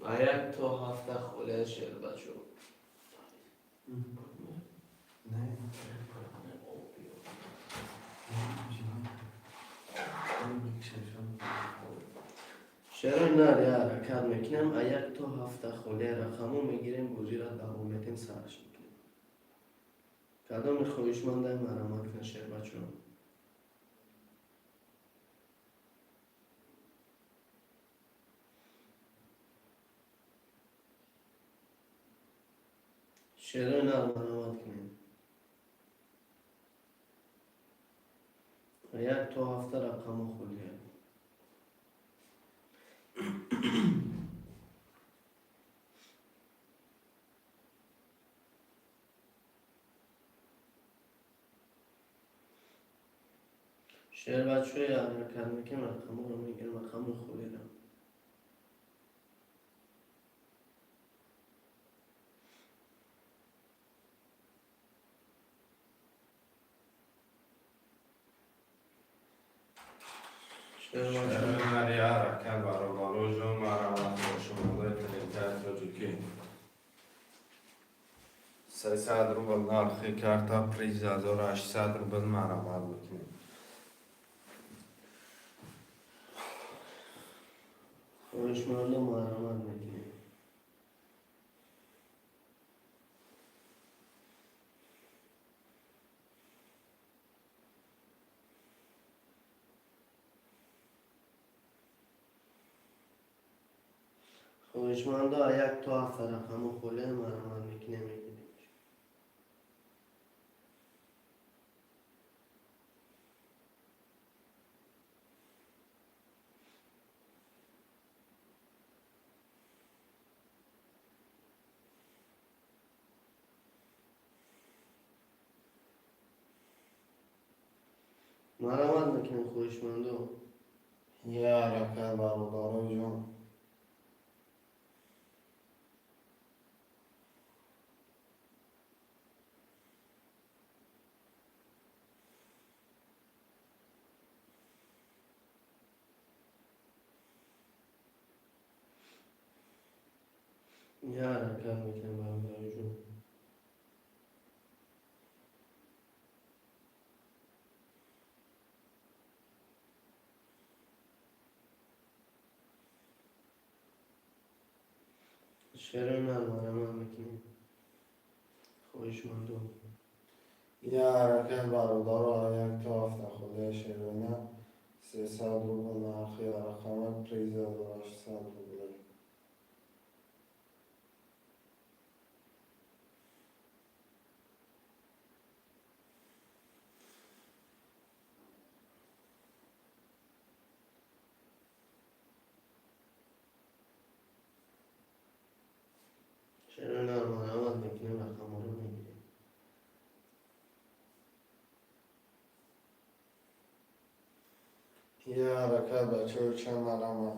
А як то ҳафта холия, шербачо. Не. Шерои нар, я ҳаракат мекунем, а як то ҳафта холия рақамҳо мегирем, бозиро давом метем, сараш мекунем. Кадоми хоҳишмандай, марҳамат кунед, шербачо. Шерои нар, марҳамат кунед. Як то ҳафта рақамҳо холия. Шербачои, ҳаракат мекунем, рақамҳоро мегирем, рақамҳои холиро. Шербачо. Шерои нар, я ҳаракат, бародаро ҷон, марҳамат. Хоҳишмандои тренкаи тоҷикӣ. 300 рубл нархи карта, приз 1800 рубл. Марҳамат мекунем. Хоҳишмандо, марҳамат мекунем. Хоҳишмандо, як то ҳафта рақаму холия, марҳамат мекунем, мегирем. Марҳамат мекунем, хоҳишмандо. Я ҳаракат, бародаро ҷон. Я ҳаракат мекунем, бародаро ҷон. Шерои нар, марҳамат мекунем, хоҳишмандо. Я ҳаракат, бародаро, як то ҳафта холия, шерои нар. 300 рубл нархи рақама, приз 1800 рубл. Шерои нар, марҳамат мекунем, рақамҳоро мегирем. Я ҳаракат, бачаҳо, чанд марҳамат.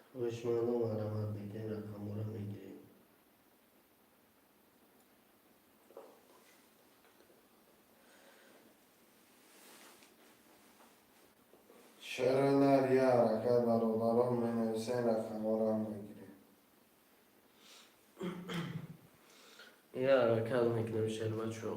Хоҳишмандо, марҳамат мекунем, рақамҳоро мегирем. Шерои нар, я ҳаракат, бародарон, менависем, рақамҳоро мегирем. Я ҳаракат мекунем, шербачо.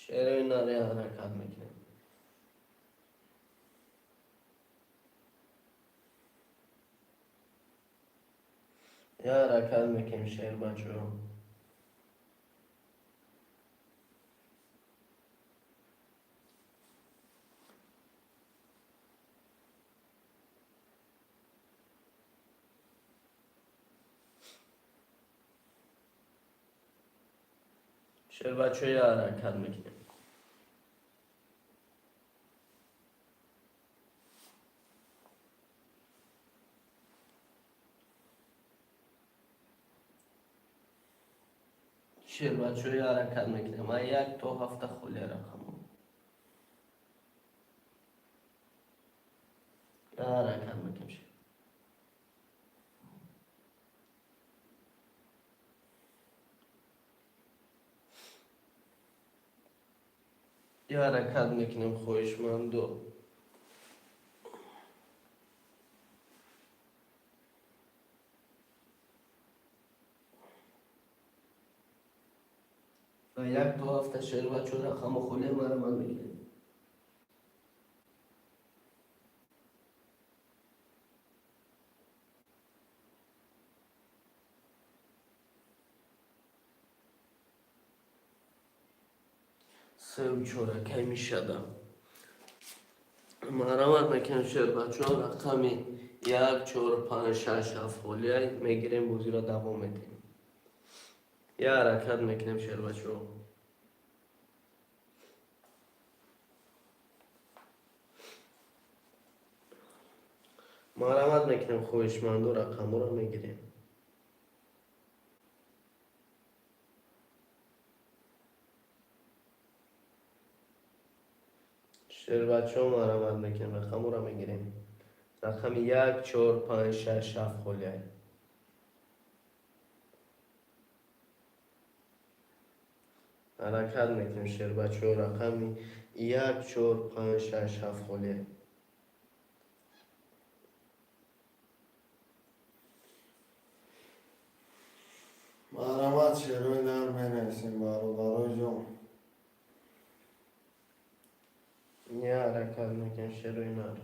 Шерои наре ҳаракат мекунем. Я ҳаракат мекунем, шербачо. Шербачо, я ҳаракат мекунем. Шербачо, я ҳаракат мекунем. Ман як то ҳафта холия рақамо. Я ҳаракат мекунем. Я ҳаракат мекунем, хоҳишмандо. Ва як то ҳафта, шербачо, рақамо холия, марамат мекунем. Сеу чоракай мешада. Марамат мекунем, шербачо, рақами як, чор, панҷ, шаш, ҳафт холия мегирем, бозиро давом медиҳем. Я ҳаракат мекунем, шербачо. Марамат мекунем, хоҳишмандо, рақамҳоро мегирем. Шербачо, марамат мекунем, рақамҳоро мегирем. Рақами як, чор, панҷ, шаш, ҳафт холия. Ҳаракат мекунем, шербачо, рақами як, чор, панҷ, шаш, ҳафт холия. Марҳамат, шерои нар менависем, бародарои ҷон. Я ҳаракат мекунем, шерои нар.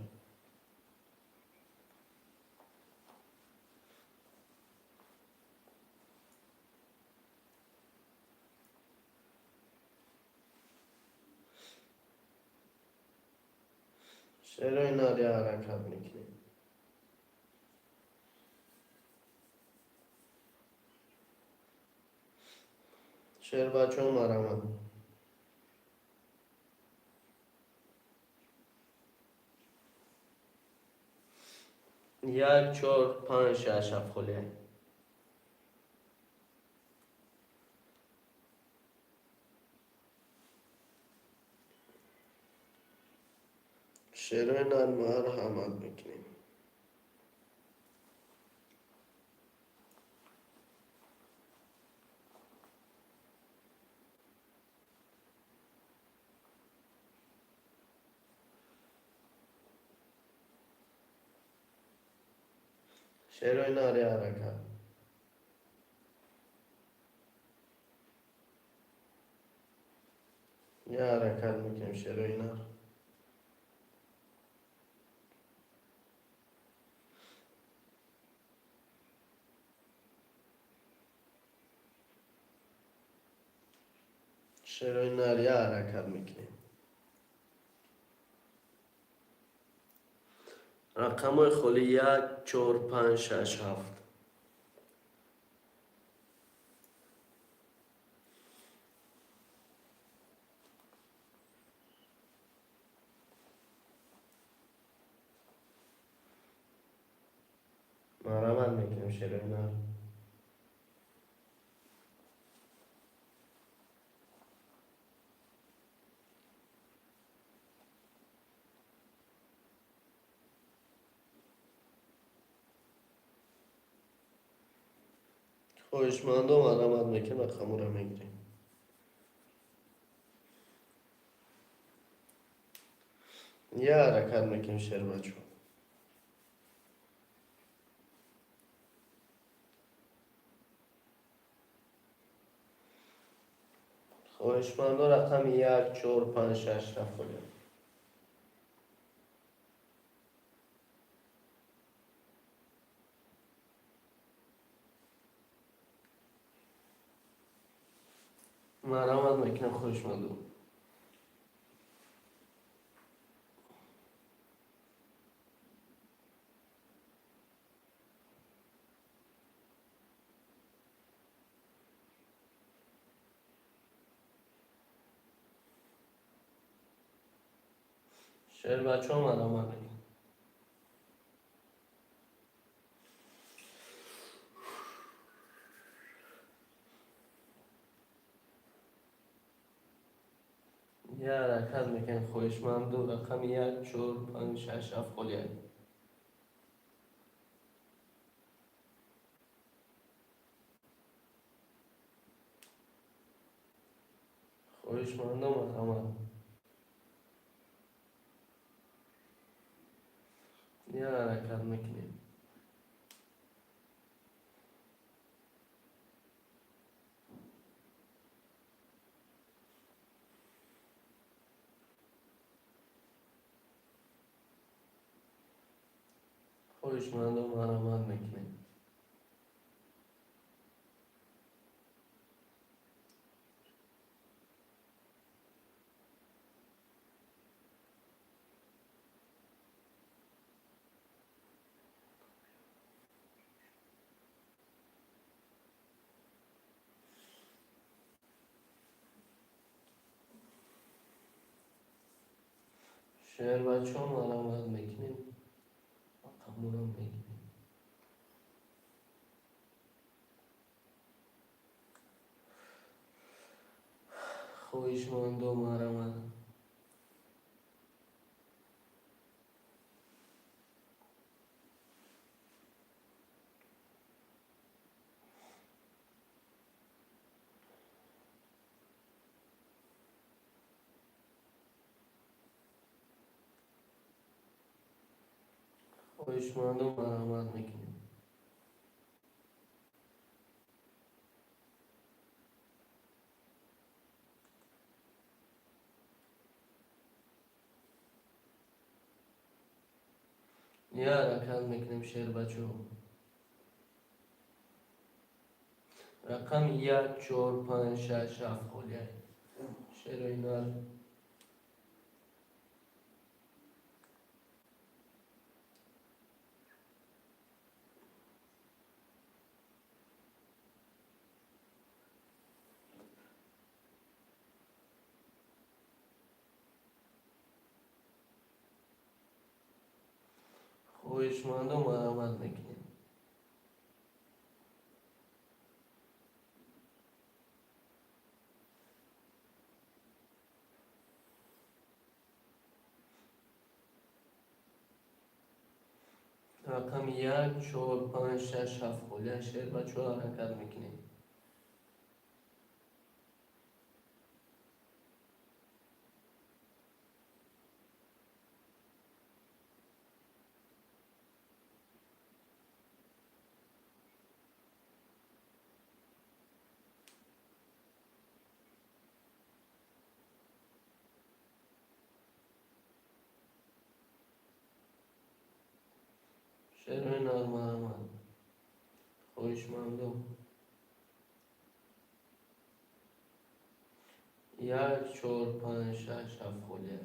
Шерои нар, я ҳаракат мекунем. Шербачо, марҳамат. Як, чор, панҷ, шаш, ҳафт холия. Шерои нар, марҳамат мекунем. Шерои нар, я ҳаракат. Я ҳаракат мекунем, шерои нар. Шерои нар, я ҳаракат мекунем. Рақамҳои холӣ як, чор, панҷ, шаш, ҳафт. Марҳамат мекунем, шерои нар. Хоҳишмандо, марҳамат мекунем, рақамҳоро мегирем. Я ҳаракат мекунем, шербачо. Хоҳишмандо, рақами як, чор, панҷ, шаш, ҳафт холия. Марамат мекунам, хоҳишмандо. Шербачо, марамат мекунам. Я ҳаракат мекунем, хоҳишманду, рақами як, чор, панҷ, шаш, ҳафт холия. Хоҳишмандо, марҳамат. Я ҳаракат мекунем. Хоҳишмандо, марҳамат мекунем. Шербачо, марҳамат мекунем. Рақамонам мегирем. Хоҳишмандо, марҳамат. Хоҳишмандо, марҳамат мекунем. Я ҳаракат мекунем, шербачо. Рақами як, чор, панҷ, шаш, ҳафт холия. Шерои нар. Хоҳишмандо, марҳамат мекунем. Рақами як, чор, панҷ, шаш, ҳафт холия. Шербачо, ҳаракат мекунем. Шерои нар, марҳамат. Хоҳишмандо. Як, чор, панҷ, шаш, ҳафт холия.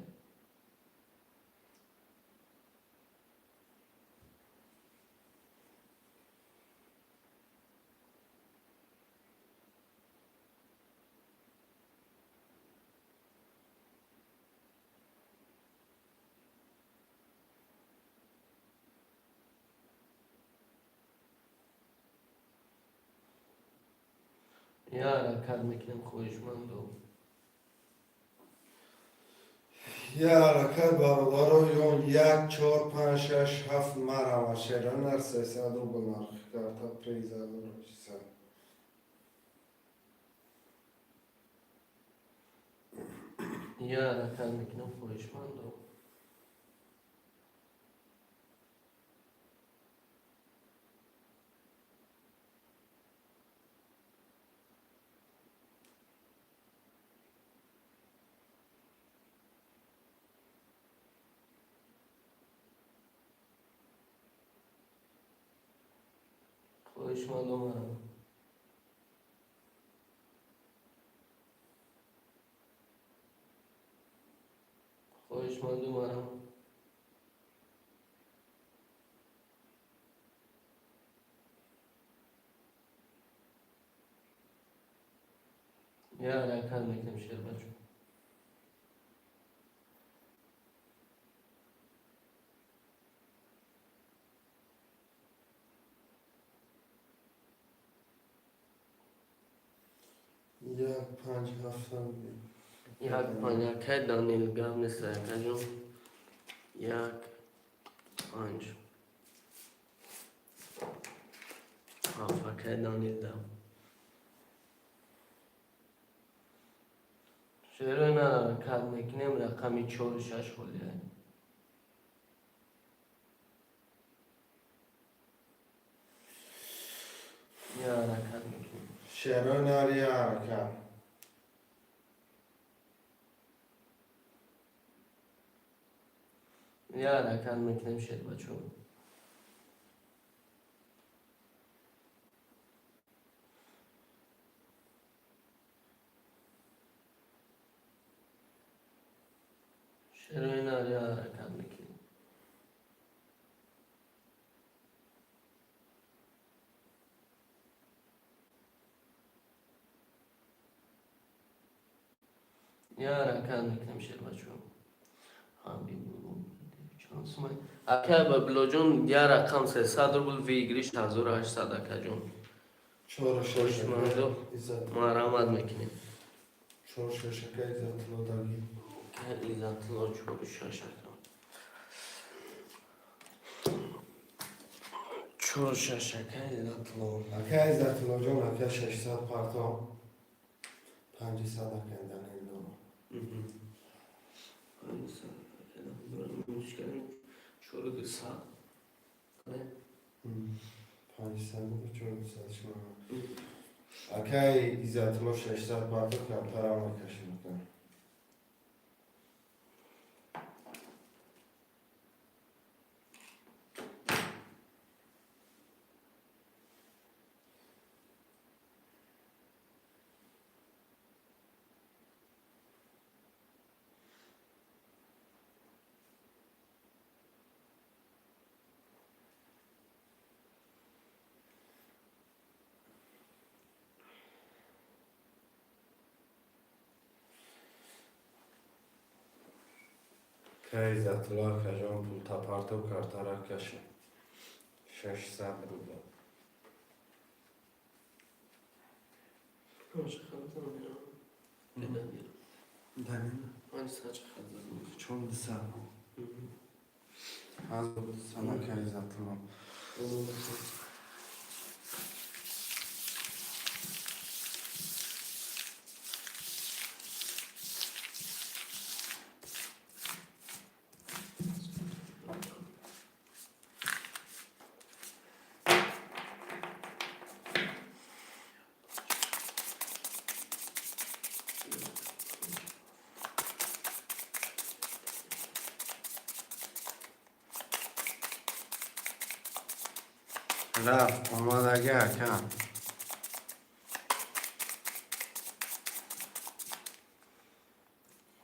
Я ҳаракат мекунем, хоҳишмандо. Я ҳаракат, бародаро ҷон, як, чор, панҷ, шаш, ҳафт, марҳамат. Шерои нар 300 рубл нархи карта, приз 1600. Я ҳаракат мекунем, хоҳишмандо. Хоҳишмандо, марам. Хоҳишманду, марам. Я ҳаракат мекунем, шербачо. 1, 5, 7 бигир. 1, 5, акай Данил, гап нест, акаҷон. 1, 5, 7, акай Данил да. Шерои на ҳаракат мекунем, рақами чору шаш холия. Я ҳаракат мекунем. Шерои нар, я ҳаракат. Я ҳаракат мекунем, шербачо. Шерои нар, я ҳаракат мекунем. Я ҳаракат мекунем, шербачо. Чанд сумай? Ака Бабилоҷон, я рақам 300 рубл, выигрыш 1800, акаҷон. Чору шаш. Хоҳишмандо, Иззат. марҳамат мекунем. 4, 6, ака Иззатулло, даги. Иззатулло, 4, 6, ака. 4, 6, ака Иззатулло. Ака Иззатуллоҷон, ака, 600 парто. 500, ака Данило. 4, 200. 500 буд, 400 шумо. Акай Иззатулло, 600 парто, камтарам мекашем, ака. Акай Иззатулло, акаҷон, пултапарту картара кашем. 600 рубл. Данил. 400. 1200, акай Иззатулло. Рафт омадаги, ака.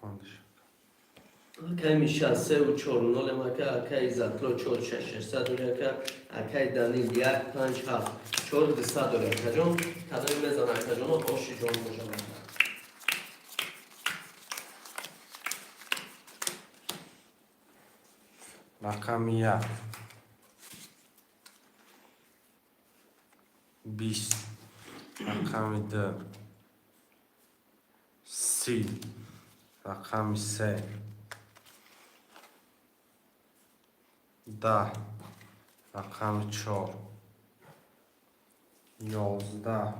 Хондиш. Акай Миша, 3 ва 4 нолем, ака. Акай Иззатулло, 4, 6, 600 дори, ака. Акай Данил, 1, 5, 7, 4, 200 дори, акаҷон. Кадоми мезана, акаҷоно, оши ҷон бошад, ака. Рақами 1 20, рақами 2 30, рақами 3 10, рақами 4 11,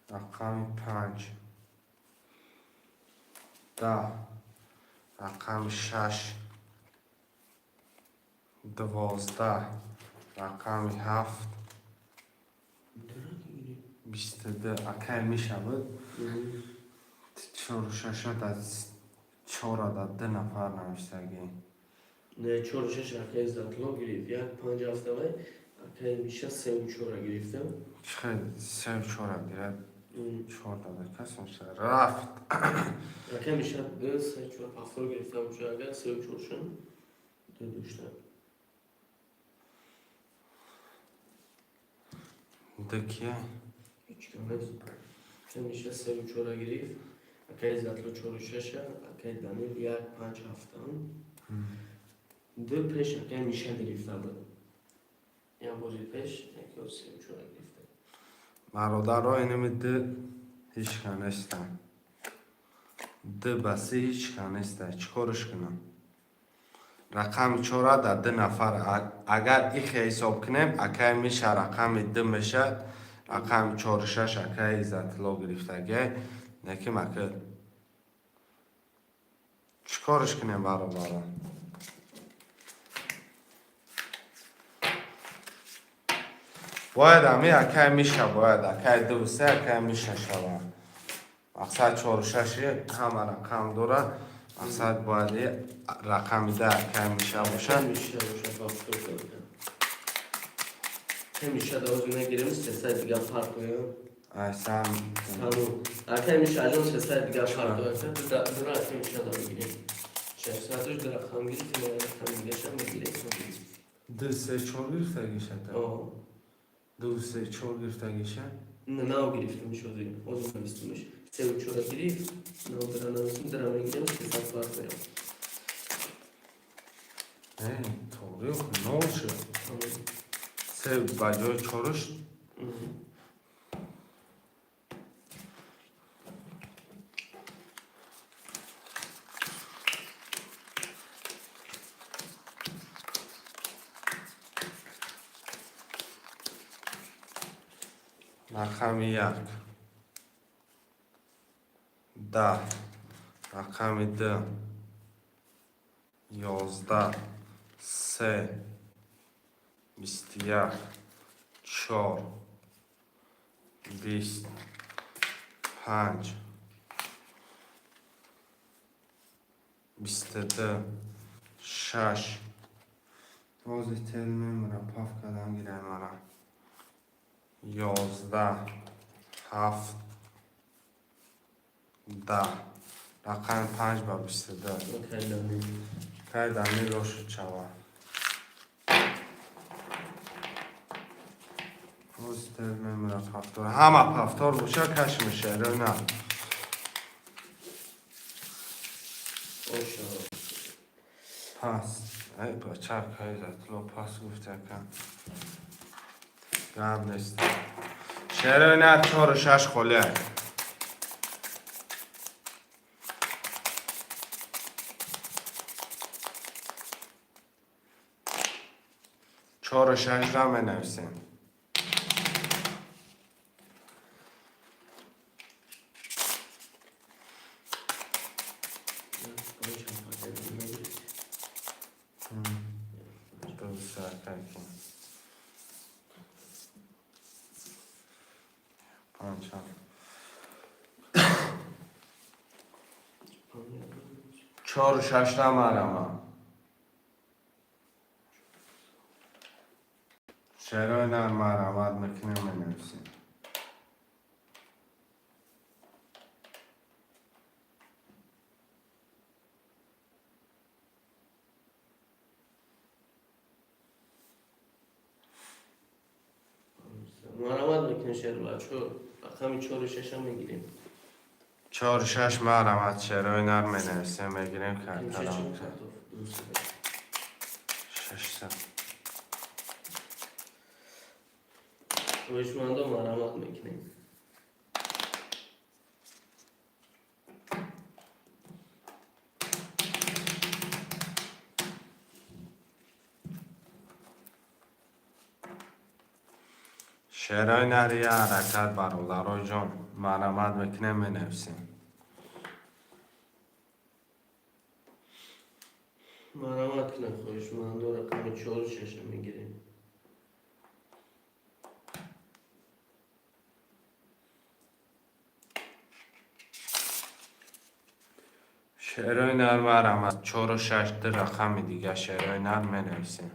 рақами 5 10, рақами 6 12, рақами 7 22. Акай мешавад чору шашад аз чор адад ду нафар навиштагӣ. Не, 4, 6, акай Иззатулло гирифт. 1, 5, 7 давай. Акай Миша севу чора гирифтам. Хеле севу чора гирад. Чор дада кас меша. Рафт. Акай Миша ду се чор пафтор гирифтам, агар севу чоршон ду доштам. Ду кия? Ҳеч кам нест. Акай Миша севу чора гирифт. Акай Иззатло чору шаша, акай Данил як панҷ ҳафтам. Ду пеш акай Миша гирифта буд. Як бози пеш яке севу чора гирифта. Бародаро, инами ду ҳеч кам нестам. Ду ба се ҳеч кам неста. Чӣ корш кунам? Рақами чора дар ду нафар. Агар ихе ҳисоб кунем, акай Миша рақами ду мешад, рақами чору шаш акай Иззатулло гирифтагиай. Лекин ака чӣ корш кунем, бародаро? Бояд ами акай Миша, бояд акай дуву се акай Миша шавад. Мақсад чору шаши ҳама рақам дорад. Мақсад бояд рақами да акай Миша бошад. Миша бошад, пафтор кардам. Акай Миша давоз нагирем, сесай дига фарқ оям. Айсан. Тамом. Акай Миша аҷон сесай дига фарқ оям. Дура акай Миша да мегирем. Шашсадуш ду рақам гирифтем, як рақам дигаша мегирем. Ду се чор гирифтагиша? О. Ду се чор гирифтагиша? Не, нав гирифтамш ҳозир. Ҳозир навистамш. Севу чора гирифт, нав дара навистам, дара мегирем, сесад фарқ оям. Э, тоғри, нол шуд. Се ба ҷои чоруш. Рақами як 10, рақами ду 11, се 21, чор 20, панҷ 22, шаш. Ҳозир тел мемонам, паф кардан гирам мара. 11, ҳафт, 10. Рақами панҷ ба 22. Акай Данил. Кай Данил ошуд шава. Ҳозир тел мемонам, пафтор. Ҳама пафтор боша, каш меша, рӯ на. Оша. Пас. Ай, бача, кай Иззатулло пас гуфта ка. Гап нест. Шерои нар чору шаш холиай. Чору шашра менависем. Панҷ ҳафт акай Данил нагирифт. Ду се акай ки. Панҷ ҳафт. Чору шашра марама. Шерои нар марамат мекунем, менависем. Марамат мекунем, шербачо. Рақами чору шашам мегирем. Чору шаш марамат, шерои нар менависем, мегирем Миша картарам. чанд картоф? Ду се. Шашса. Хоҳишмандо, марамат мекунем. Шерои нар я ҳаракат, бародаро ҷон, марамат мекунем, менависем. Марамат кунем, хоҳишмандо, рақами чору шашам мегирем. Шерои нар марамат чору шаш, ду рақами дига, шерои нар менависем.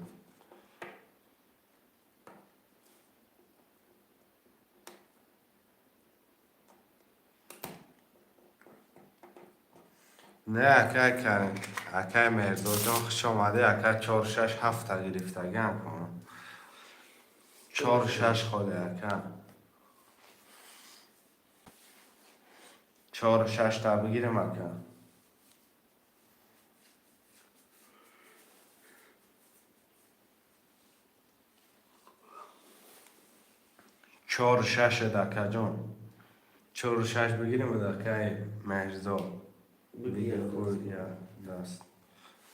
Не, акай Карим, акай Меҳрзодҷон, хуш омадӣ, ака. Чор, шаш, ҳафта гирифтагиам кун. Чор, шаш холи, ака. Чор, шашта бигирем, ака. Чор, шашед, акаҷон. Чору шаш бигирем, акай Меҳрзод. Бигир, я даст.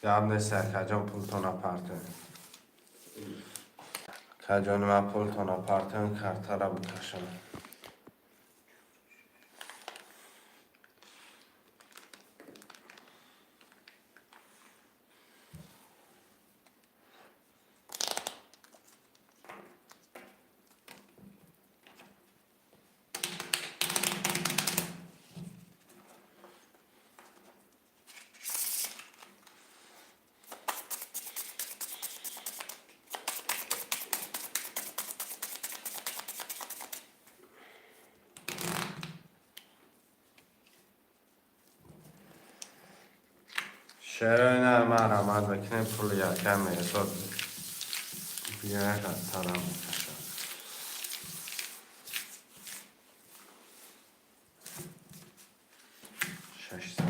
Гап нест, акаҷон, пултона партоем. Акаҷони ман, пултона партоем, картара бикашам. Шерои марҳамат мекунем, пули якам Меҳрзод биёяд, картара мекашам. 600.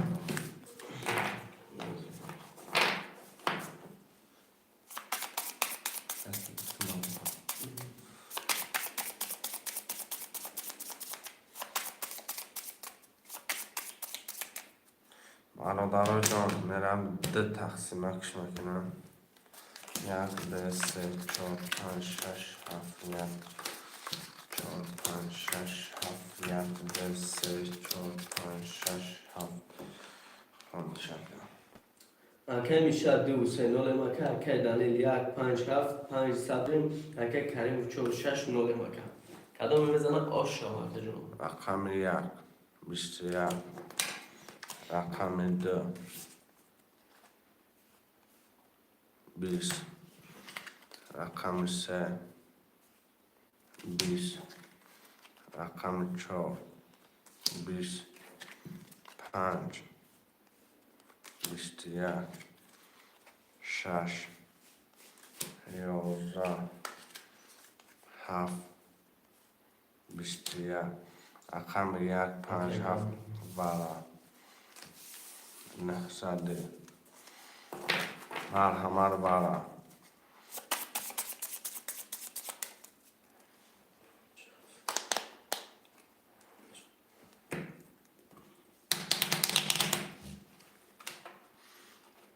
Бародароҷон, мерам ду тақсима киш мекунам. Як, ду, се, чор, панҷ, шаш, ҳафт, як, чор, панҷ, шаш, ҳафт, як, ду, се, чор, панҷ, шаш, ҳафт. Хондишака. Акай Миша ду, се, нолем, ака. Акай Данил як, панҷ, ҳафт, панҷ садрем. Акай Каримов чор, шаш, нолем, ака. Кадоме мезана, ош шавад, ҷон. Рақами як, 21, рақами ду, 20, рақами се, 20, рақами чор, 20, панҷ, 21, шаш, 11, ҳафт, 21, рақами як, панҷ, ҳафт, вара 900. Марҳамат, вара.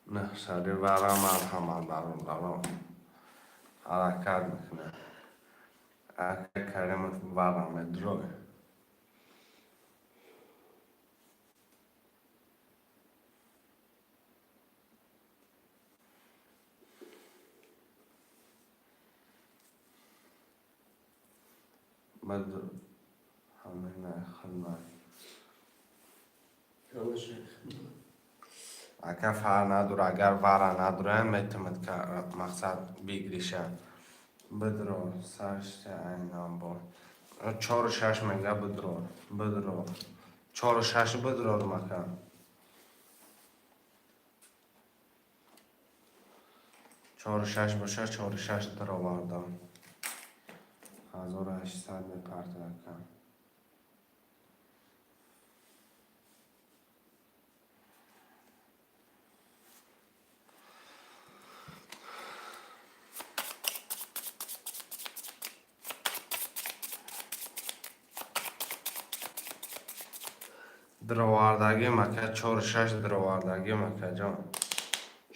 900 вара, марҳамат, бародаро. Ҳаракат мекунем. Ака Каримов вара медрой. Баъд ҳамина хидмат. Ҳамаша. Ака, фарқ надора, агар вара надорем, метавонад мақсад бигириша. Бидро, саршта айнан бо. Чору шаш мега, бидро, бидро. Чору шаш бидрор, мака. Чору шаш боша, чору шаш даровардам. 1800 мепарта, ака. Даровардагим, ака, чору шаш даровардагим, акаҷон.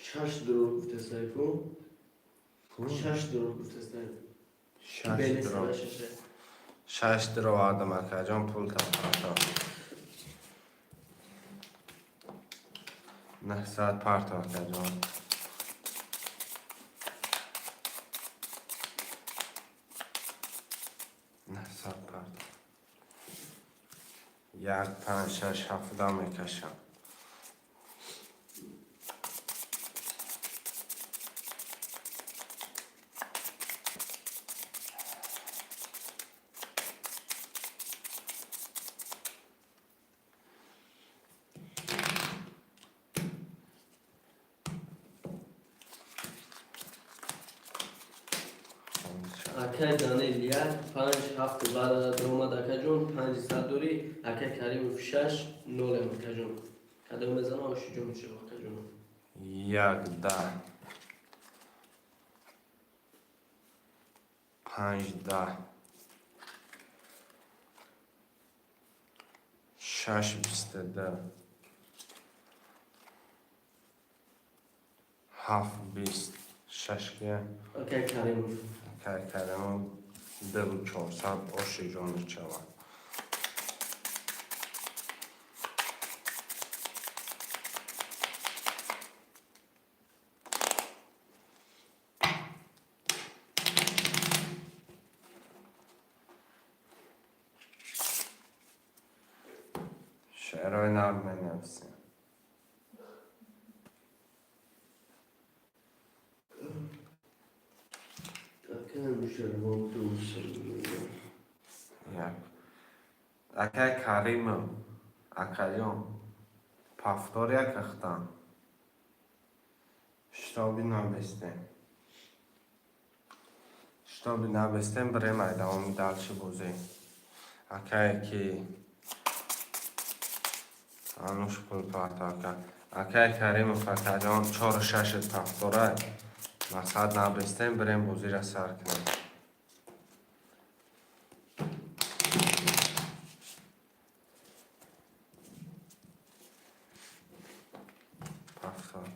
Шаш дурор гуфтастай ку? Шаш дурор гуфтастай. Шаш дурор. Шаш даровардам, акаҷон, пул парто. 900 парто, акаҷон. 900 парто. Як, панҷ, шаш, ҳафта мекашам. Акай Данил як, панҷ, ҳафту баъд омад, акаҷон, панҷи сад дорӣ. Акай Каримов шаш, нолем, акаҷон. Кадом мезана, ошиҷон мешава, акаҷон. Як, 10, панҷ, 10, шаш, 22, ҳафт, 20, шашка. Акай Каримов. Акай Каримов дуву 400, ошиҷон мешавад. Шеърҳои нав менависем. Акай Нушервон ду се. Як. Акай Каримов, акаҷон, повтор як ахтан. Шитоби набестем. Шитоби набестем, бирем ай давоми дальше бозӣ. Акае ки ануш пул парто ака. Акай Каримов, акаҷон, чору шаши повтора. Мақсад набестем, бирем бозиро сар кунем. Повтор.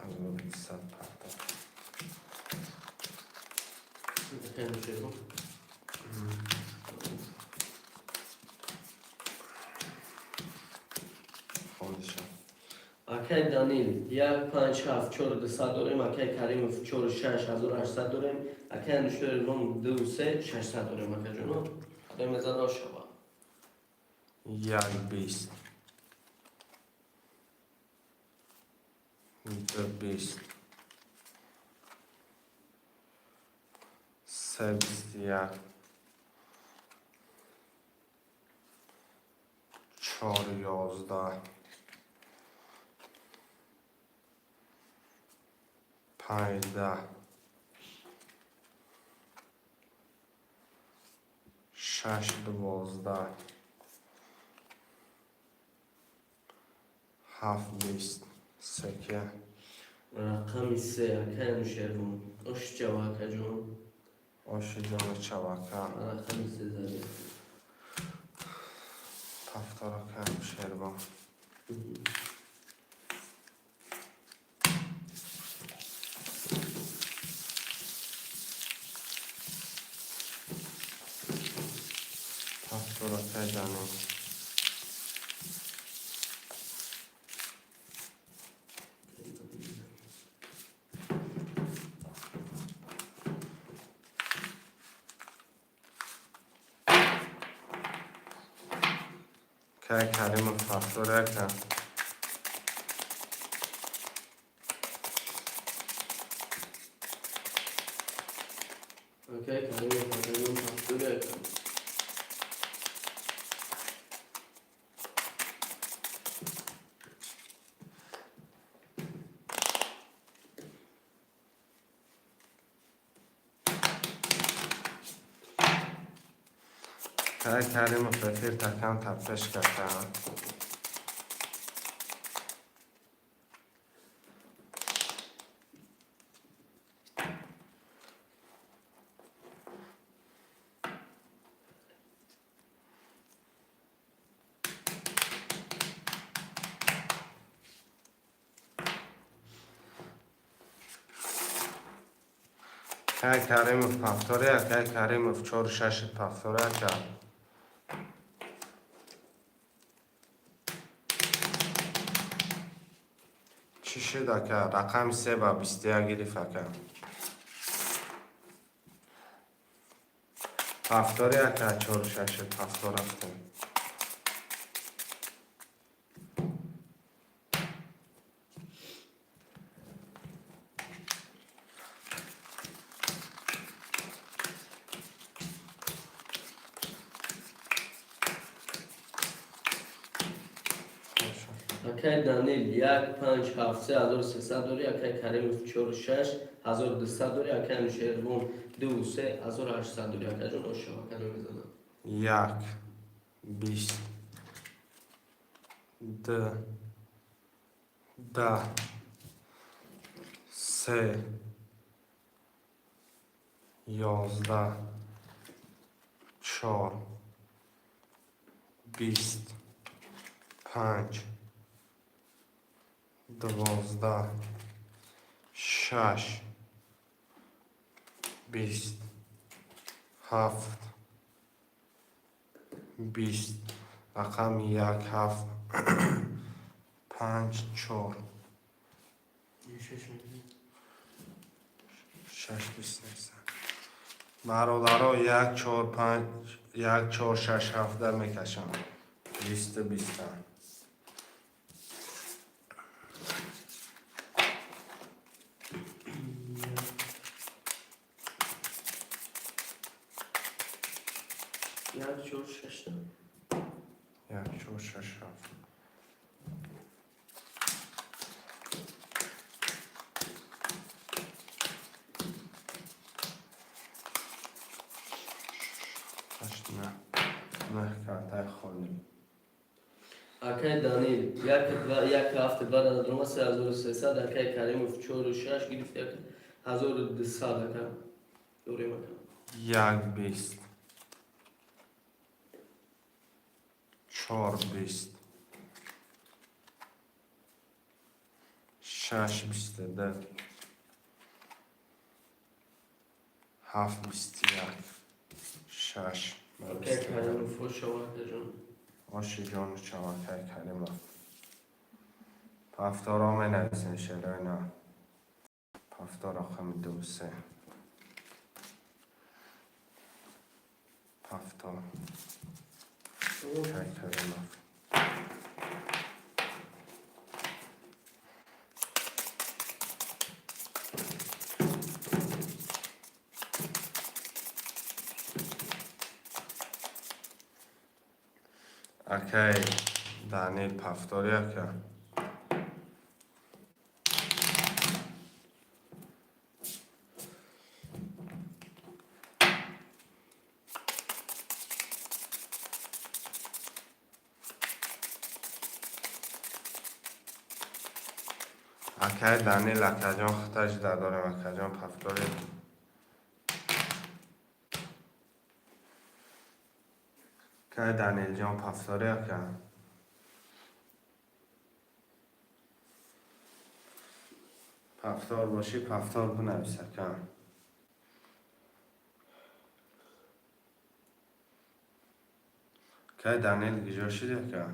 1200 парто. Акай Нушервон. Хондиша. Акай Данил як, панҷ, ҳафт, чору дусад дорем. Акай Каримов чору шаш, 1800 дорем. Акай Нушервон ду се, 600 дорем, акаҷоно. Кадом мезана, шава. Як, 20, ду, 20, се, 21, чор, 11, панҷ, 10, шаш, 12, ҳафт, 20, секя. Рақами се, акай Нушервон. Ошиҷава, акаҷон. Ошиҷони чавака. Рақами се зади. Повтор, акай Шербон. Повтор, акай Данил. Акай Каримов повтор ака. Акай Каримов, акаҷон, повтор ака. Акай Каримов эфир такам тапеш карда. Акай Каримов повтор, акай Каримов чору шаши повтор ака. Чӣ шуд, ака? Рақами се ба 21 гирифт, ака. Повтори, ака, чору шаши повтор рафтем. Акай Данил 1, 5, 7, 3300 дори, акай Каримов 4, 6, 1200 дори, акай Анушервон 2, 3, 1800 дори. Акаҷон, ошава кадом мезанад? Як, бист, ду, 10, се, 11, чор, 20, панҷ, 12, шаш, 20, ҳафт, 20, рақами як, ҳафт, панҷ, чор. Шаш 20 нест. Бародаро, як, чор, панҷ, як, чор, шаш, ҳафта мекашам. 20-у 20-та. Як, чор, шашта. Як, чор, шаш, ҳафт. Ҳашт, наҳ. Наҳ картаи холӣ. Акай Данил як, два, як, ҳафт, два дадрома, 3300. Акай Каримов чору шаш гирифт, 1200. Ака, дорем, ака. Як, 20, чор, 20, шаш, 22, ҳафт, 21, шаш. Акай Каримов, ошава, акаҷон. Оши ҷону чавакай Каримов. Повторо менависем, шерои на. Повтор, рақами ду, се. Повтор. Акай Каримов. Акай Данил, повтори, ака. Акай Данил, акаҷон, худтаҷда дорем, акаҷон, повтори. Акай Данилҷон, повтори, ака. Повтор бошӣ, повтор бинавис, ака. Акай Данил киҷо шуди, ака?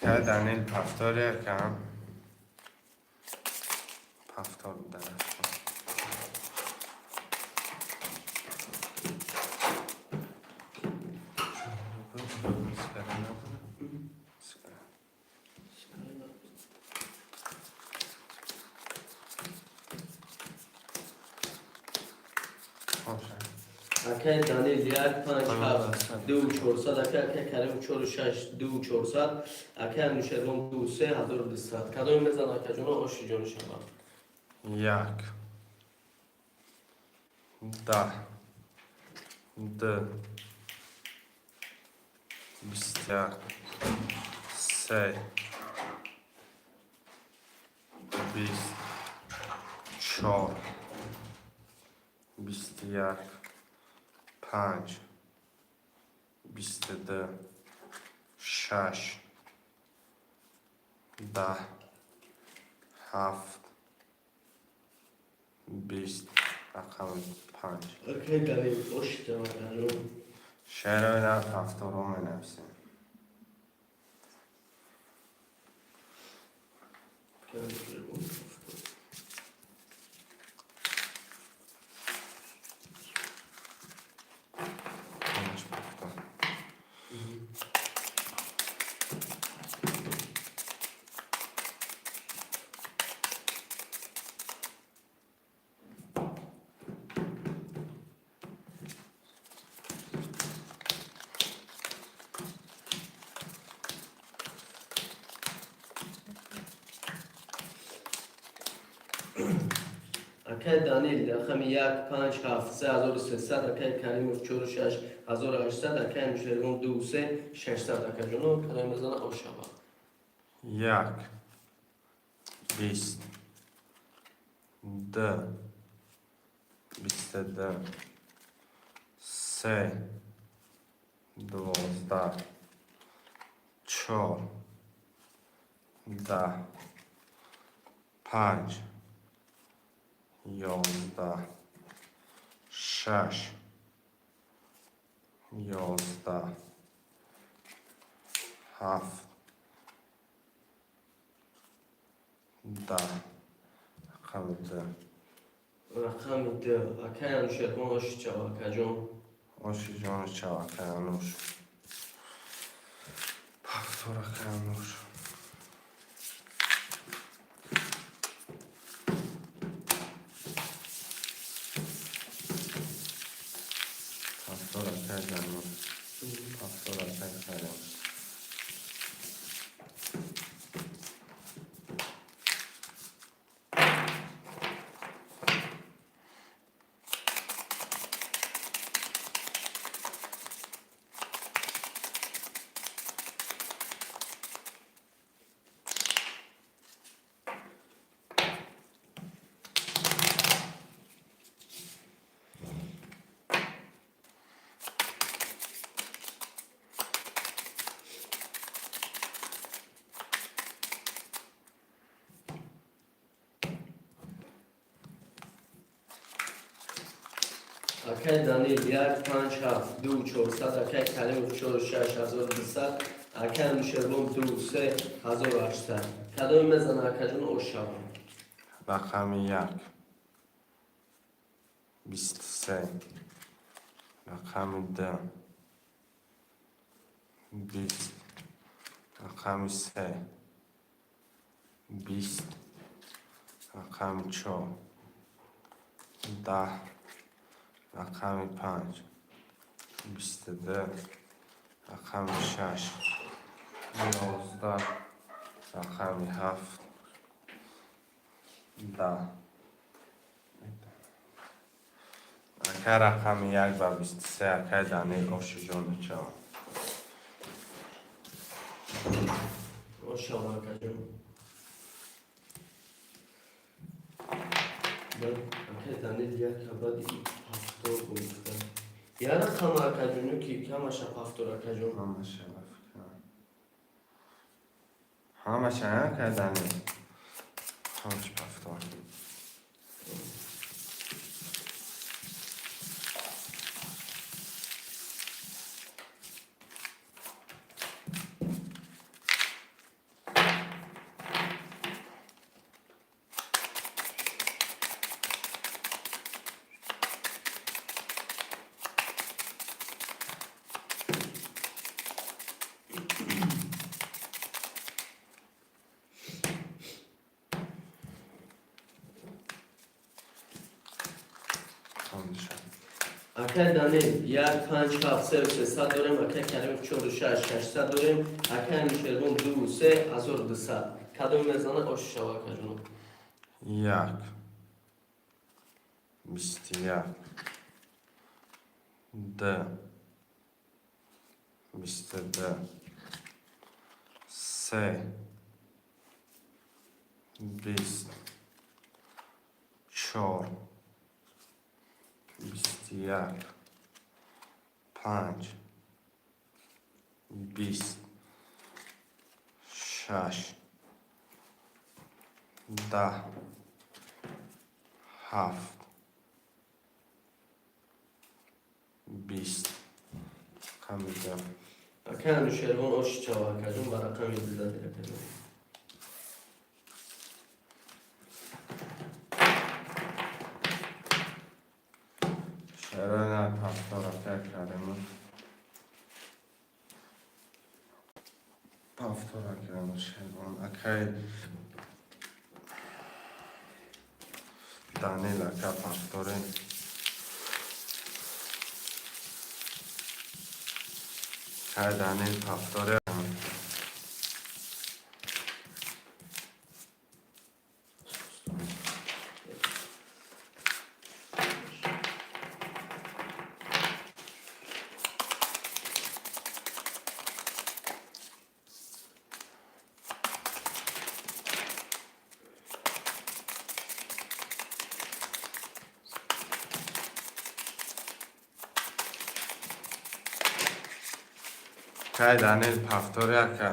Акай Данил, повтори, ака. Повтор будан. Акай Данил як, панҷ, ҳафт, ду, чорсад. Акай Карим чору шаш, ду, чорсад. Акай Анушервон ду, се, 1200. Кадоме мезан, акаҷоно? Оши ҷони шава. Як, 10, ду, 21, се, 20, чор, 21, панҷ, 22, шаш, 10, ҳафт, 20, рақами панҷ. Акай Данил, оши ҷон, акаҷон. Шерои на, повторо менависем. Акай Анушервон, повтор. Панҷ, повтор. Акай Данил рақами як, панҷ, ҳафт, 3300, акай Каримов чору шаш, 1800, акай Анушервон ду, се, 600. Акаҷоно, кадоме мезана, ош шава. Як, 20, ду, 22, се, 12, чор, 10, панҷ, 11, шаш, 11, ҳафт, 10. Рақами ду. Рақами ду, акай Анушервон, оши чава, акаҷон. Оши ҷони чав, акай Ануш. Повтор, акай Ануш. Повтор, акай Дануш. Повтор, акай Карим. Акай Данил як, панҷ, ҳафт, ду, 400, акай Каримов чору шаш, 1200, акай Анушервон ду, се, 1800. Кадоме мезана, акаҷон, ош шава. Рақами як, 23, рақами ду, 20, рақами се, 20, рақами чор, 10, рақами панҷ, 22, рақами шаш, 11, рақами ҳафт, 10. Акай, рақами як ба 23, акай Данил, оши ҷону чав. Ош шава, акаҷон. Баъд акай Данил як абади ҳафтор гуфта. Я рақама, акаҷону, ки камаша ҳафтор, акаҷон? Ҳамаша, ба фикрам, ҳамаша, акай Данил, ҳамаш повтор. Ҳамаша. Акай Данил як, панҷ, ҳафт, сеу 300 дорем, акай Каримов чору шаш, 600 дорем, акай Анушервон ду, се, 1200. Кадоме мезана, ош шава, акаҷоно. Як, 21, ду, 22, се, 20, чор, 21, панҷ, 20, шаш, 10, ҳафт, 20. Рақами ду. Акай Анушервон, оши чава, акаҷон, ба рақами ду зади, акаҷон. Шарои повтор, акай Каримов. Повтор, акай Анушервон. Акай Данил, ака, повторе. Акай Данил, повторе. Кай Данил, повтор яка.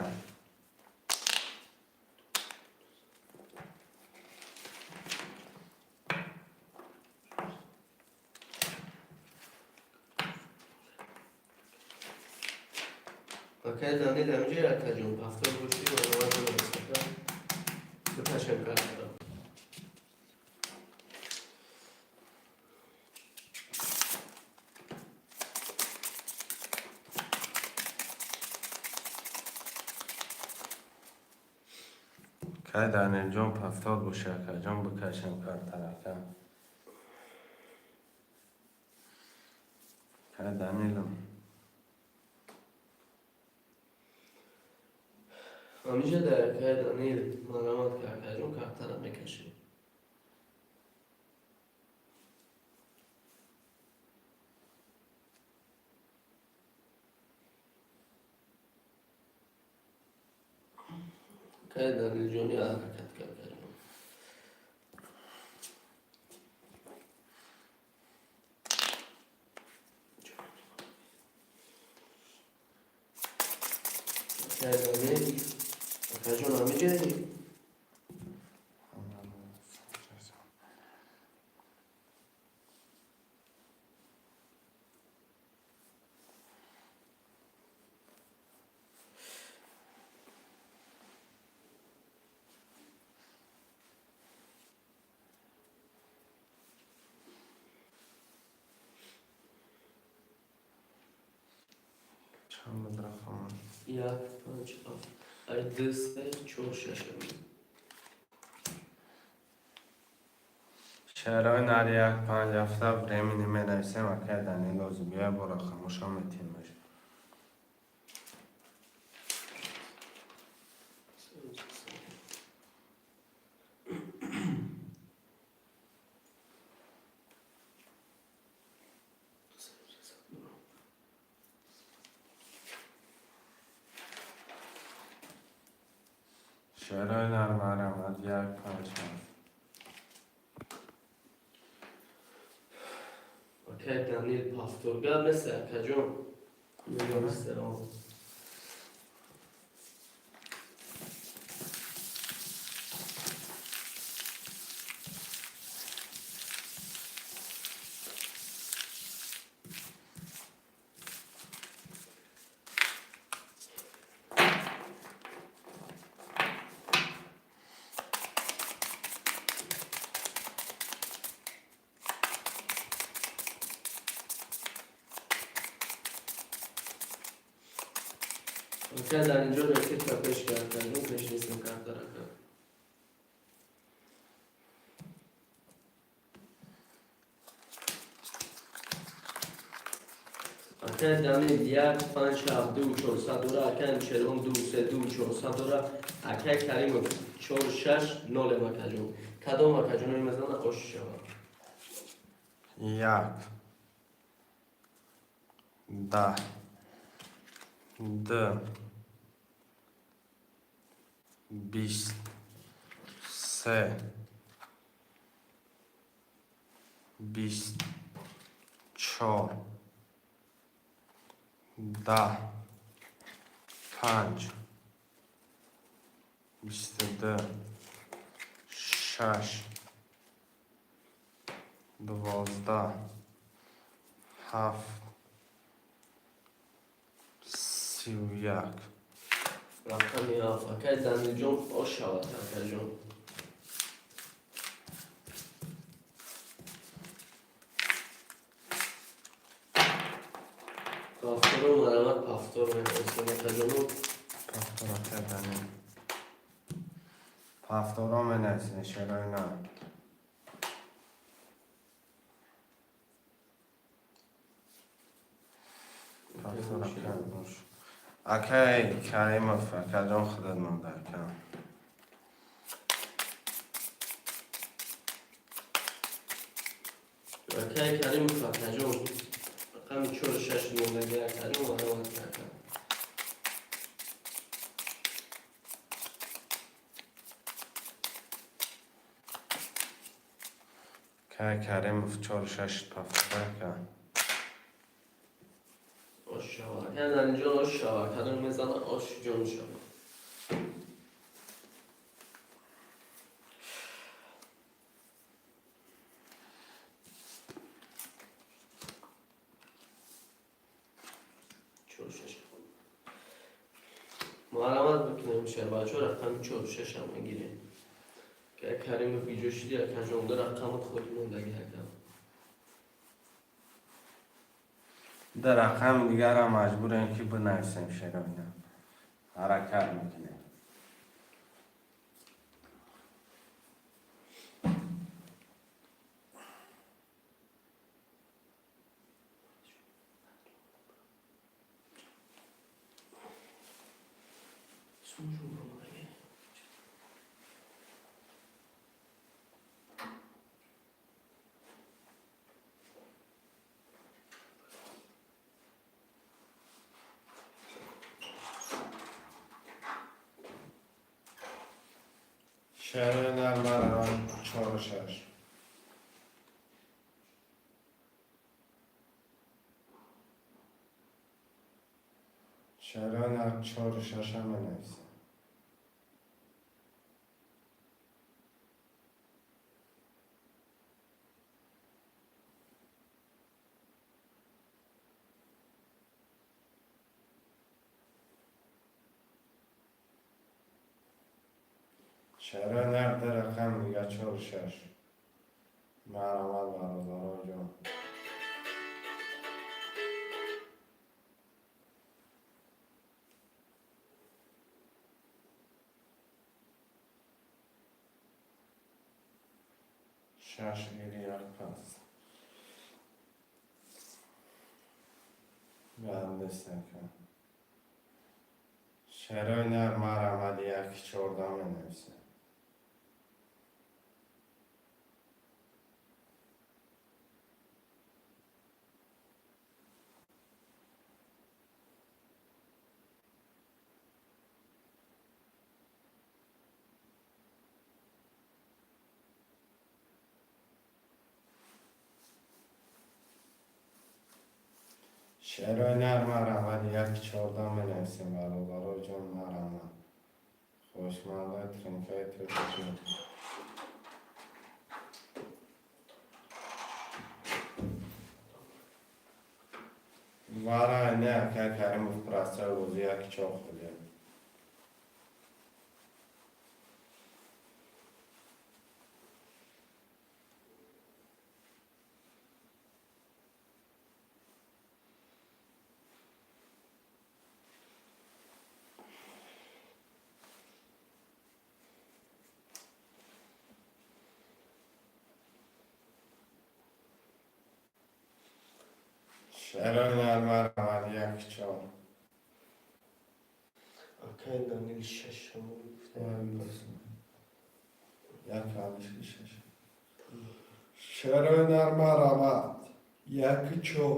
Акай Данил, ҳамҷа, акаҷон, повтор бошӣ, марҳамат, бинависака, бикашем картара. Кай Данилҷон, повтор бошӣ, акаҷон, бикашем картарака. Кай Данилам? Ҳамиҷа дар акай Данил, марҳамат ка, акаҷон, картара мекашем. Акай Данилҷони, ҳаракат ка, акаҷон. Акай Данил, акаҷон, ҳамиҷаи? Чанд буд рақам? Як, панҷ, ҳафт, ай, ду, се, чор, шаш. Шаҳрҳои нари, як, панҷ, ҳафта времени менависем. Акай Данил ози бия, бо рақамошо метемаш. Шаҳрҳои нар, марҳамат, як, панҷ, ҳафт. Акай Данил, повтор гап нест, акаҷон. Меёнистам. Акай, дар инҷо ракетка пеш кард, акаҷон, пеш нестем картарака. Акай Данил, як, панҷ, ҳафт, ду, чорсад дора. Акай Анушервон, ду, се, ду, чорсад дора. Акай Каримов, чор, шаш, нолем, акаҷон. Кадом акаҷоно мезана, ош шавад? Як, 10, ду, 20, се, 20, чор, 10, панҷ, 22, шаш, 12, ҳафт, 31. Рақами ҳафт, акай Данилҷон, ош шавад, акаҷон. Повторо, марҳамат, повтор менависем, акаҷону. Повтор, акай Данил, повторо менависем, шерои на. Повтор, акай, бош. Акай Каримов, акаҷон, худат монда, ака. Акай Каримов, акаҷон, рақами чору шаш мондаги, акаҷон, марҳамат, ака. Акай Каримов, чору шаш, повтор, ака. Ош Шава. Акай Данилҷон, ош шава. Кадом мезана, ош ҷон шава. Чор шаш. Марҳамат бикунем, шербачо, рақами чор шашам мегирем. Каримов иҷо шиди, акаҷон, ду рақамат холӣ мондаги, ака. Дар рақами дигарам маҷбурем, ки бинависем. Шероина, ҳаракат мекунем. Шерои нар, марҳамат, чору шаш. Шерои нар, чору шаша менависем. Шерои нар, ду рақам дига, чору шаш. Марҳамат, бародаро ҷон. Шаш гири, як пас гандестака. Шерои нар, марҳамат, яки чорда менависем. Шерои нар, марҳамат, яки чорда менависем, бародаро ҷон, марҳамат. Хоҳишмандои тринкаи тоҷикӣ. Вара не, акай Каримов, простой бозӣ, яки чор холия. Шерои нар, марҳамат, яки чор. Акай Данил, шашамо гуфтем. Як алишки шаш. Шерои нар, марҳамат, яки чор.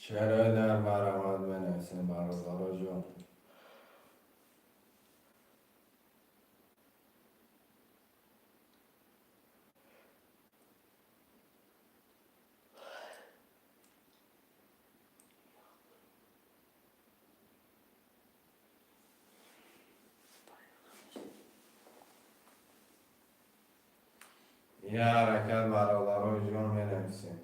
Шерои нар, марҳамат, менависем, бародаро ҷон. Я ҳаракат, бародаро ҷон, менависем.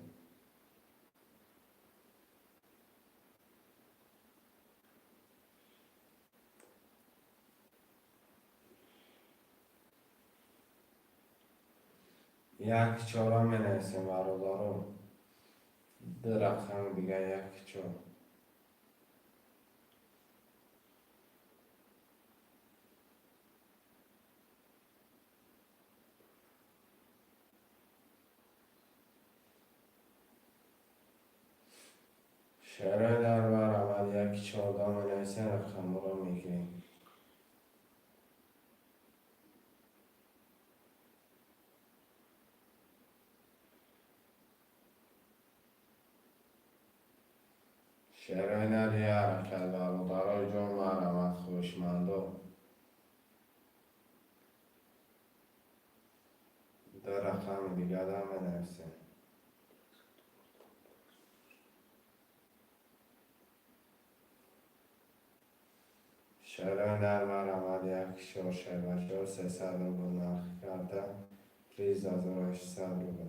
Як чора менависем, бародаро. Ду рақами дига, яки чор. Шерои нар, марҳамат, яки чорда менависем, рақамҳоро мегирем. Шерои нар, я ҳаракат, бародарои ҷон, марҳамат, хоҳишмандо. Ду рақами дигар менависем. Шерои нар, марҳамат, як чор, шербачо, 300 рубл нарх карда, приз 1800 рубл.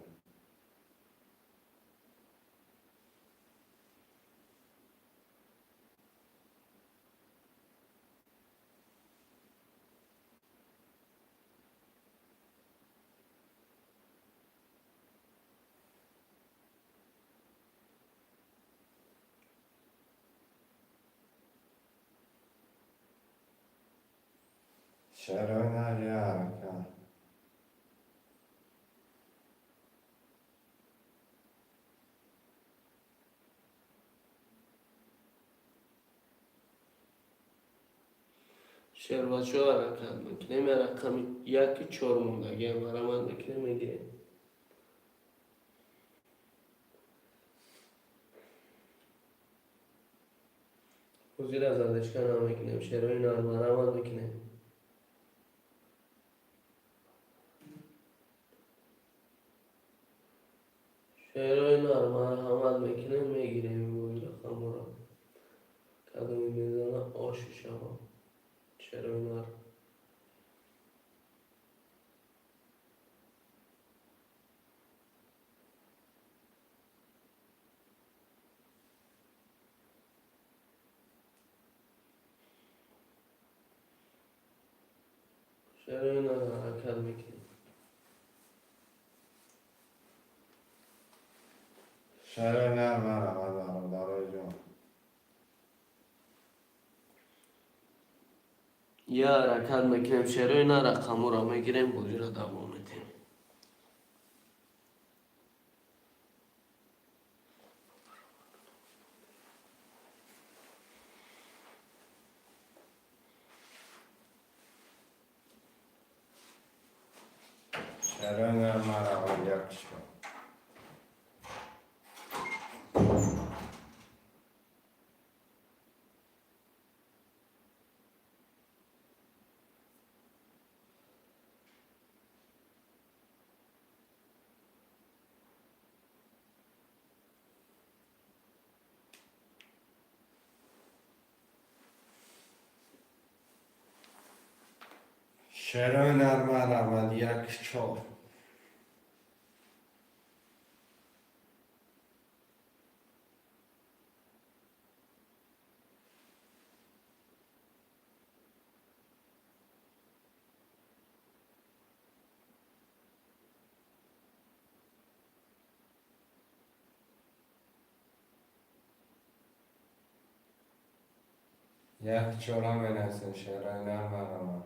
Шерои нар, я ҳаракат. Шербачо, ҳаракат мекунем. Я рақами яки чор мондагиам, марҳамат мекунем, мегирем. Ҳозир аз андешка намекунем. Шерои нар, марҳамат мекунем. Шерои нар, марҳамат мекунем, мегирем бо рақамҳоро. Кадоме мезана, оши шава. Шерои нар. Шерои нар, ҳаракат мекунем. Шерои нар, марҳамат, бародарои ҷон. Я ҳаракат мекунем, шерои нар, рақамҳоро мегирем, бозиро давом медиҳем. Шерои нар, марҳамат, як чор. Шерои нар, марҳамат, як чор. Як чора менависем, шерои нар, марҳамат.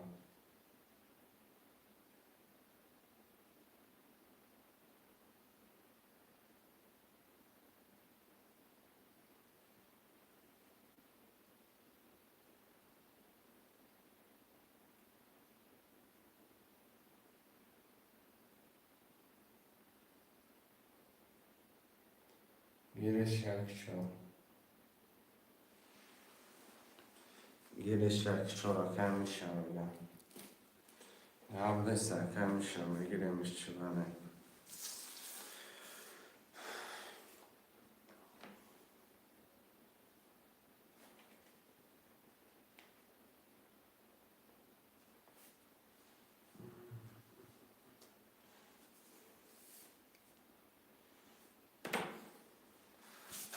Гириш як чор. Гириш як чор, акай, мешава. Гап нест, акай, мешава, мегиремиш, чиба не.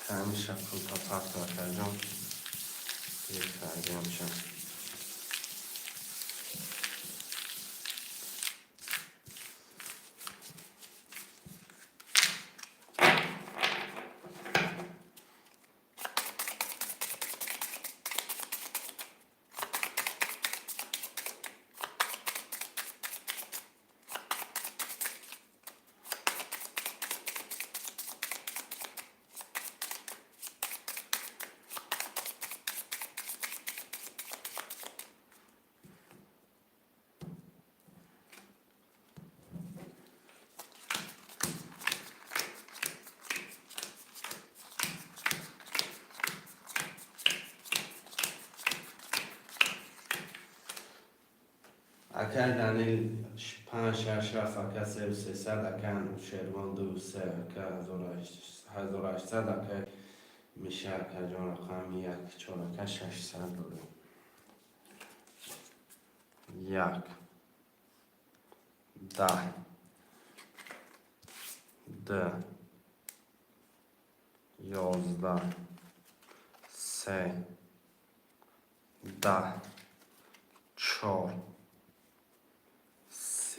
Ҳамиша пулта парто, акаҷон. Гирифтагиамша. Акай Данил панҷ, шаш, ҳафт, ака севу сесад, акай Шервон ду, се, ака 1800, акай Миша, акаҷон, рақами як, чор, ака 600 дорем. Як, 10, ду, 11, се, 10, чор,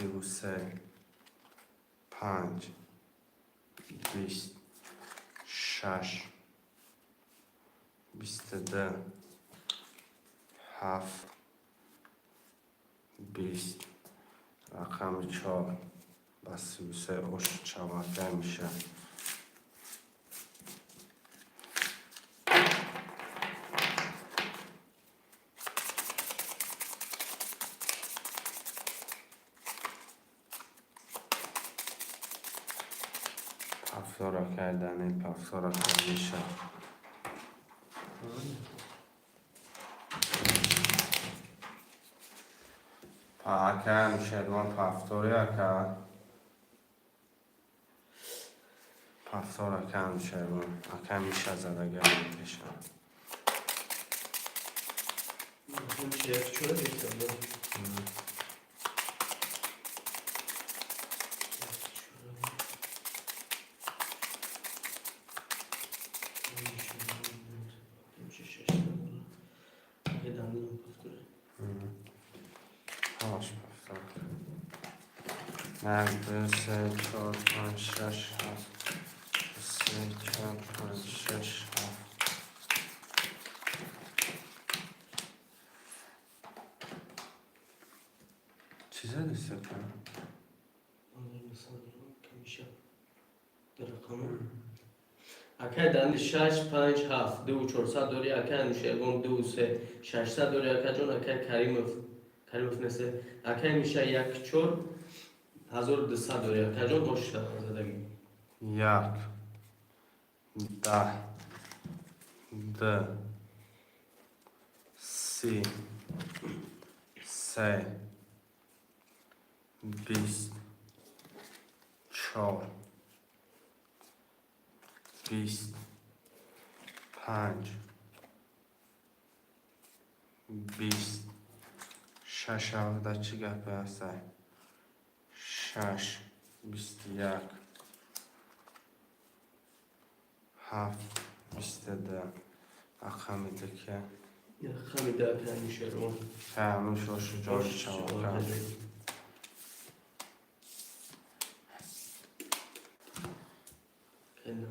33, панҷ, 20, шаш, 22, ҳафт, 20, рақами чор ба 33 ош чавака меша. Пафтор, акай Данил, пафтор, акай Миша. Акай Нушервон, пафтори, ака пафтор, акай Нушервон, акай Миша задага мекеша. Як чора гирифтам. Ҳамаш пафтор. Як, ду, се, чор, панҷ, шаш, ҳафт, се, чор, панҷ, шаш, ҳафт. Чӣ зади, сака? Акай Данил шаш, панҷ, ҳафт, ду, 400 дори, акай Анушервон ду, се, 600 дори, акаҷон, акай Каримов, Каримов несе, акай Миша як, чор, 1200 дори, акаҷон, ош задагӣ. Як, 10, ду, 30, се, 20, чор, 20, панҷ, 20, шаш, ҳавда чӣ гапе ҳастай? Шаш, 21, ҳафт, 22, рақами дуке. Рақами ду, акай Анушервон. Ҳамуш ошу ҷои чавака.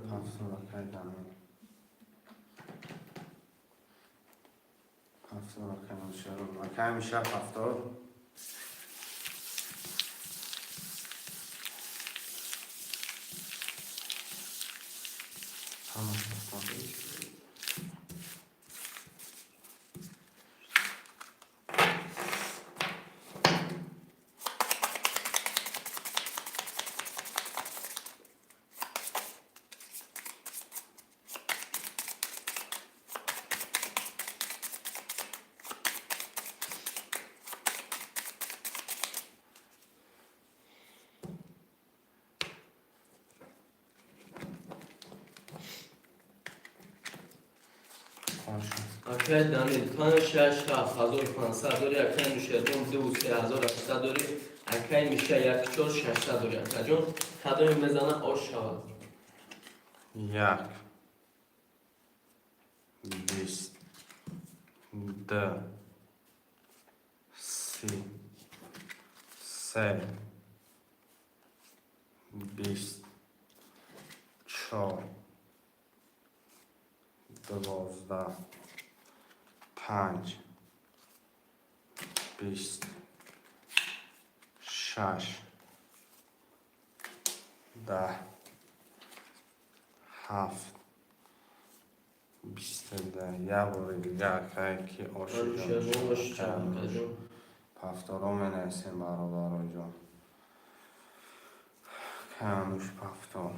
Пафтор, акай Данил. Пафтор, акай Анушервон. Акай Миша, пафтор. Ҳамаш пафтор. Акай Данил панҷ, шаш, ҳафт, 1500 дори, акай Нушервон ду, се, 1800 дори, акай Миша як, чор, 600 дори, акаҷон, кадоме мезана, ош шавад. Як, 20, ду, 30, се, 20, чор, 12, панҷ, 20, шаш, 10, ҳафт, 22. Як бори дига, акае ки Анушервон ош шавад, акаҷон. Пафторо менависем, бародароҷон. Кануш, пафтор.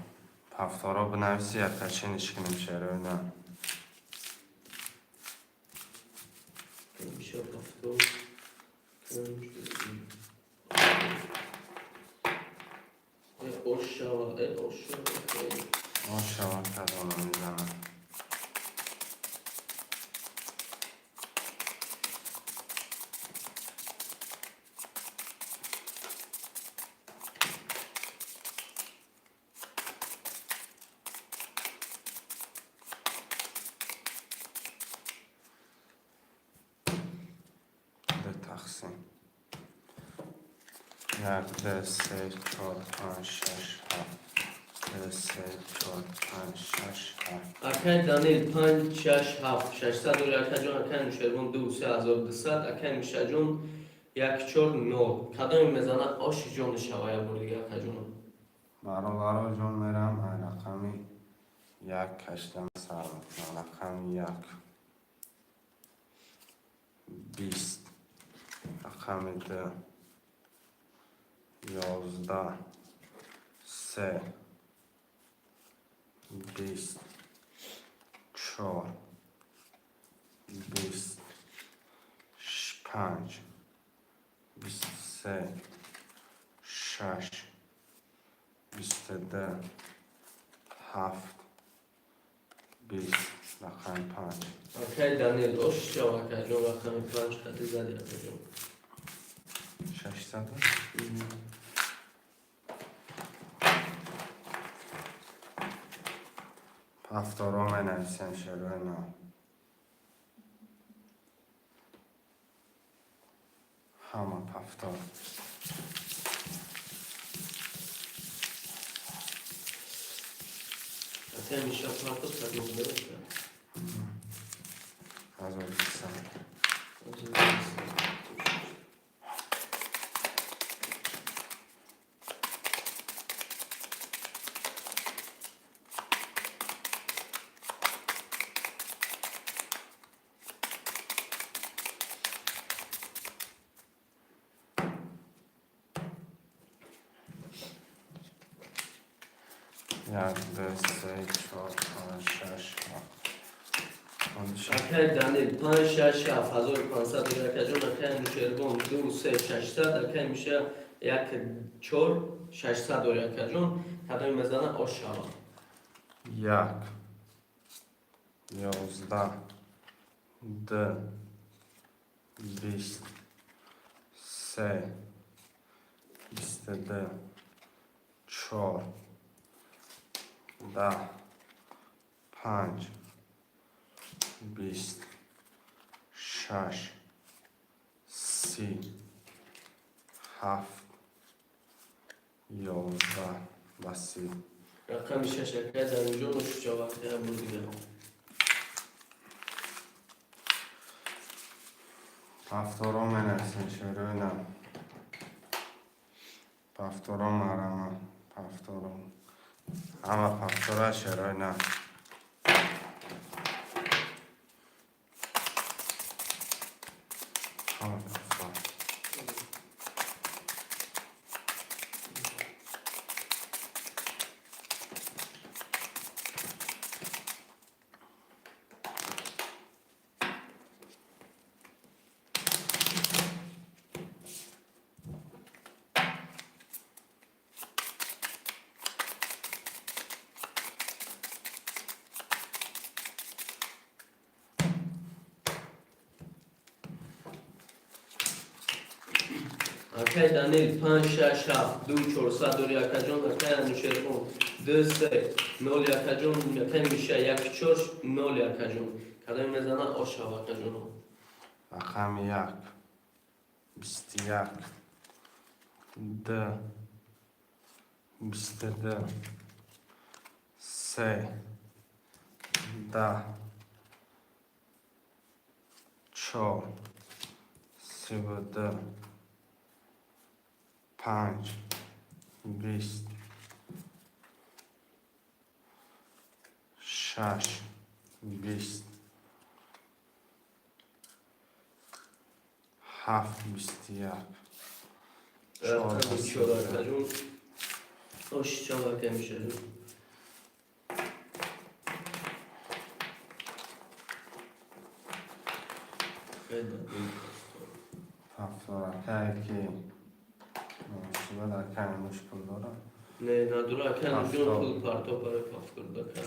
Пафторо бинависи, якачи нишкинем шерои на. Миша пафтор. шава, э, ош шава. Ош шава, кадома мезанам. Ду тақсим. Як, ду, се, чор, панҷ, шаш, ҳафт. Ду, се, чор, панҷ, шаш, ҳафт. Акай Данил, панҷ, шаш, ҳафт, 600 дори, акаҷон. Акай Нушервон, ду, се, 1200. Акай Мишаҷон, як, чор, нол. Кадоме мезана, оши ҷони шава, як бор дига, акаҷонам. Бародаро ҷон, мерам, ай рақами як кашидан сар мекунам. Рақами як 20, рақами ду 11, се 20, чор 20, панҷ 23, шаш 22, ҳафт 20, рақами панҷ. Акай Данил, ош шава, акаҷон. Рақами панҷ қади зади, акаҷон. 600. Ҳафторо менависем, шерои нав. Ҳама ҳафтор. Акай Миша, партоз кадом буда? 1200. Як, ду, се, чор, панҷ, шаш, ҳафт. Акай Данил, панҷ, шаш, ҳафт, 1500 дори, акаҷон. Акай Анушервон, ду, се, 600. Акай Миша, як, чор, 600 дори, акаҷон. Кадоме мезана, ош шава. Як, 11, ду, 20, се, 22, чор, 10, панҷ, 20, шаш, 30, ҳафт, 11 ва 30. Рақами шаш, акай Данилҷон, ош шава, як бор дига. Ҳафторо менависем, шерои нав. Ҳафторо марама, ҳафторо. Ҳама ҳафтора, шерои нав. Ҳама ҳафтор. Акай Данил, панҷ, шаш, ҳафт, ду, 400 дори, акаҷон. Акай Анушервон, ду, се, нол, акаҷон. Акай Миша, як, чор, нол, акаҷон. Кадоме мезана, ош шава, акаҷоно. Рақами як, 21, ду, 22, се, 10, чор, 32, панҷ, 20, шаш, 20, ҳафт, 21. Рақами чор, акаҷон, ош шава, акай Мишаҷон. Акай Данил. Ҳафторакае ки муносибат акай мушкил дорад. Не, надура, акай Нурҷон. Ҳафтод. Пул парто барои повтор дака.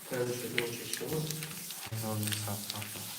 Канушервон чешава? 1200.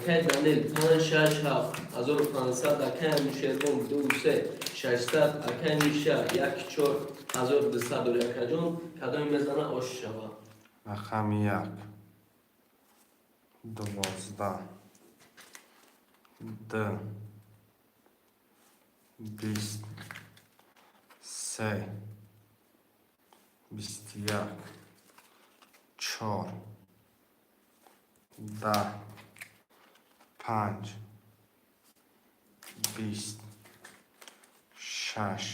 Акай Данил, панҷ, шаш, ҳафт, 1500. Акай Анушервон, ду, се, 600. Акай Миша, як, чор, 1200 дори. Акаҷон, кадоме мезана, ош шава. Рақами як, 12, д, 20, се, 21, чор, 10, панҷ, 20, шаш,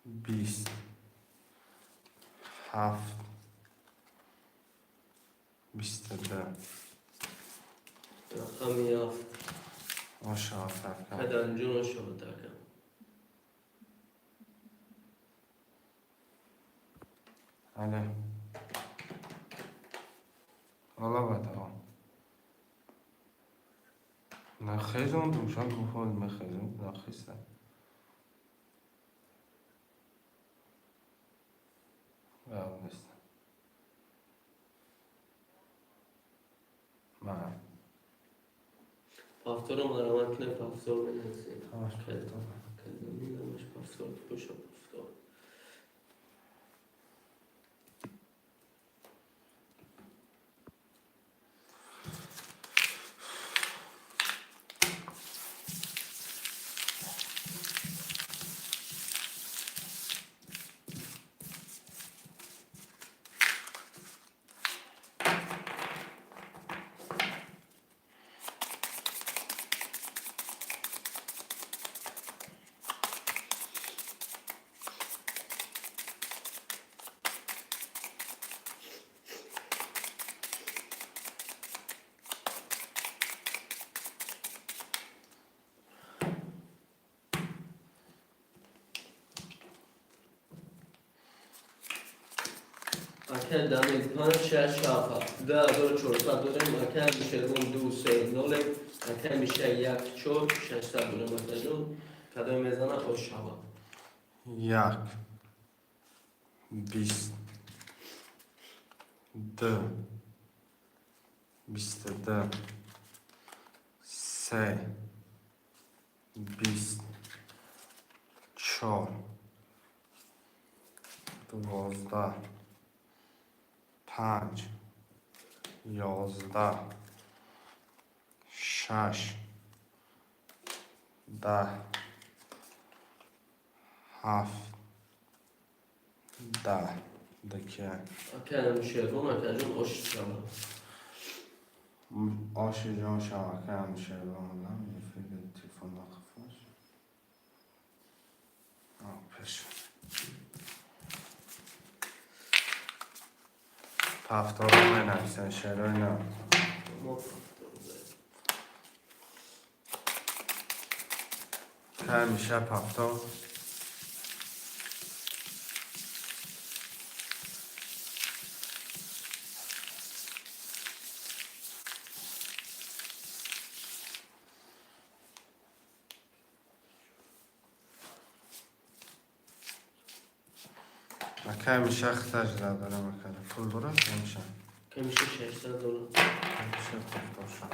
20, ҳафт, 22. Рақами ҳафт. Ошавад, ака. Каданҷон, ошавад, ака. Але ҳола бадао нахезондум, шак гуфт, мехезом, нахеста. Гап нест. Ман Повторо марамат кунем, повтор менависем. Ҳамаш. Каданамаш повтор боша, повтор. Акай Данил, панҷ, шаш, ҳафт, ҳафт, 2400 дорем. Акай Анушервон, ду, се, ноле. Акай Миша, як, чор, 600 дорем. Акаҷон, кадоме мезана, ош шава. Як, 20, д, 22, се, 20, чор, 12, панҷ, 11, шаш, 10, ҳафт, 10, дакия. Акай Анушервон, акаҷон, ош шава. Оши ҷон шава, акай Анушервон. Телефон нақафаш пеш. Повторо менависен, шерои на. Мо повтор заем. Кай миша, повтор. Акай миша, хитаж дадорам, акара пул дорад миша. Акай Миша, 600 доллар. Миша, повтор шуд.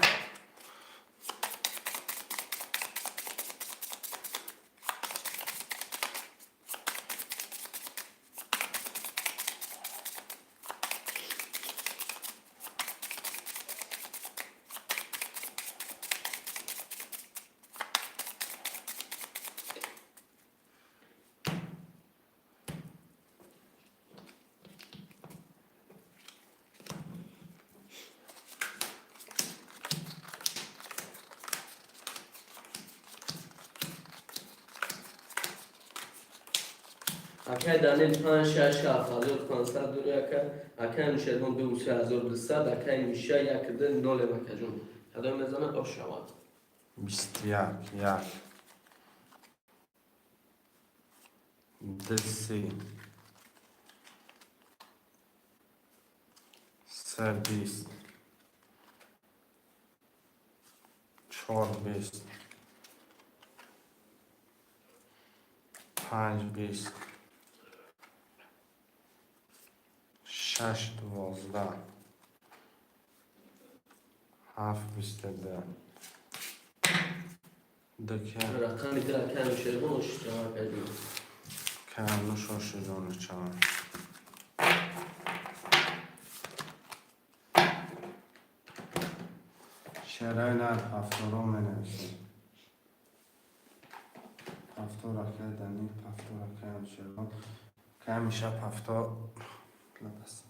Акай Данил 5 6 7500 дори, ака. Акай Нушервон 2 3200, акай Миша 1 2 0, акаҷон. Кадом мезана, ош шавад. 21, як, ду, се, се, 20, чор, 20, панҷ, 20, шаш, 12, ҳафт, 22, ду ки. Рақами ду, акай Нушервон, ош шавад, акаҷон. Кануш ошиҷони чавад. Шерои нар ҳафторо менависем. Ҳафтор, акай Данил, ҳафтор, акай Анушервон. Кай миша ҳафтор даст.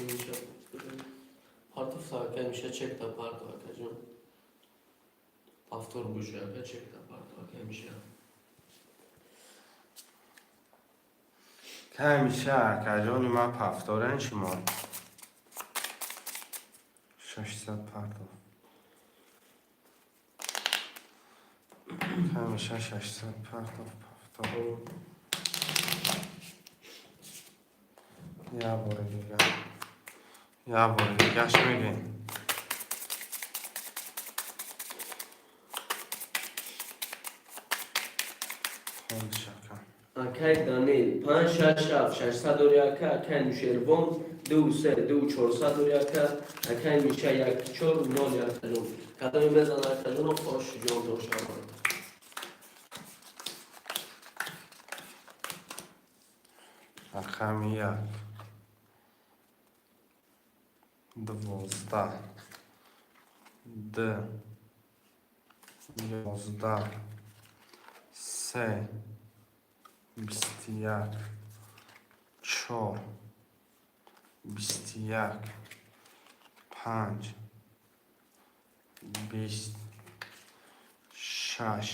Миша партофта, акай Миша, чекта парто, акаҷон. Повтор буша, ака, чекта парто, акай Миша. Кай миша, акаҷони ман, пафторен шумо. 600 партов. Кай миша, 600 партов, пафтор. Я бори дигар. Я бори дигаш мегӯем. Холшака. Акай Данил 5 6 7 600 дори, ака. Акай Нушервон 2 3 2 400 дори, ака. Акай Миша 1 4 0, акаҷон. Кадоме мезана, акаҷон, ош ҷон шавад. Рақами як, 12, д, 11, се, 21, чор, 21, панҷ, 20, шаш,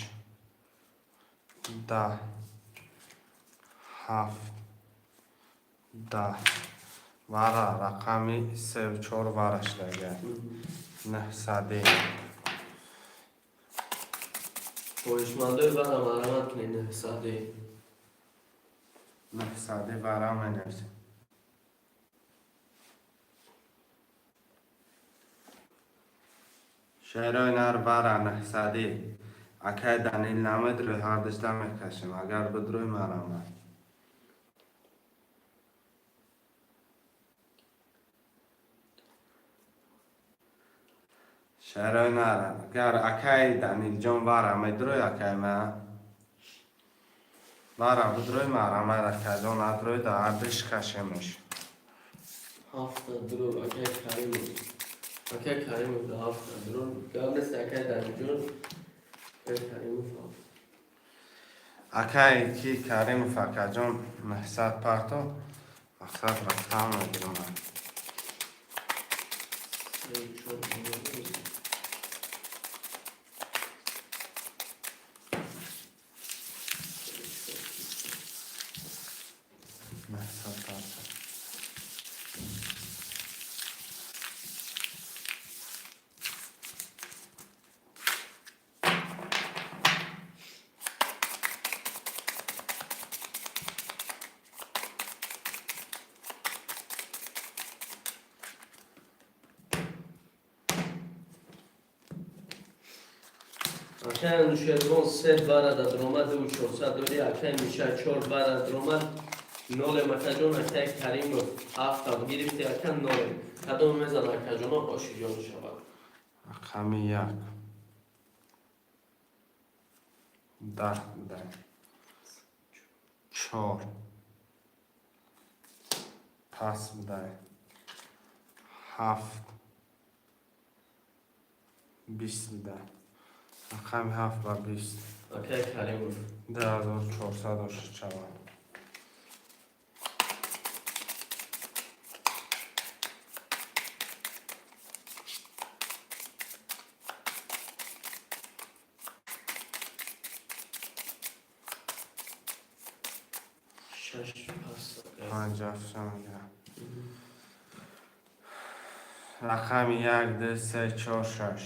10, ҳафт, 10. Вара рақами севу чор варашлага. Нӯҳсади. Хоҳишмандои вара марҳамат кунед, 900. 900 вара менависем. Шерои нар, вара 900. Акай Данил, намедрои, ҳардушда мекашем. Агар бидрои, марамад. Шерои нар, агар акай Данилҷон вара медрои, акай ма вара бидрои, марамад, акаҷон, надрои, да ҳардуш кашемш. Ҳафта дурур, акай Каримов. Акай Каримов да ҳафта дурур. Гап нест, акай Данилҷон. Акай Каримов ҳафт. Акай ки Каримов, акаҷон, 900 парто, мақсад рафтан мегирам. Се, чор, нол. 900 парто. Акай Анушервон се бара да дромад, ду 400 дори, акай Миша чор бара дромад, нолем, акаҷон. Акай Каримов ҳафта гирифти, ака, нолем. Кадом мезана, акаҷоно, оши ҷон шавад. Рақами як, 10 даҳ, чор, пас будай, ҳафт, 20 будай. Рақами ҳафт ба 20. Акай Каримов. 2400 ошид шавад. Шаш пас. Панҷ ҳафта мегирам. Рақами як, ду, се, чор, шаш.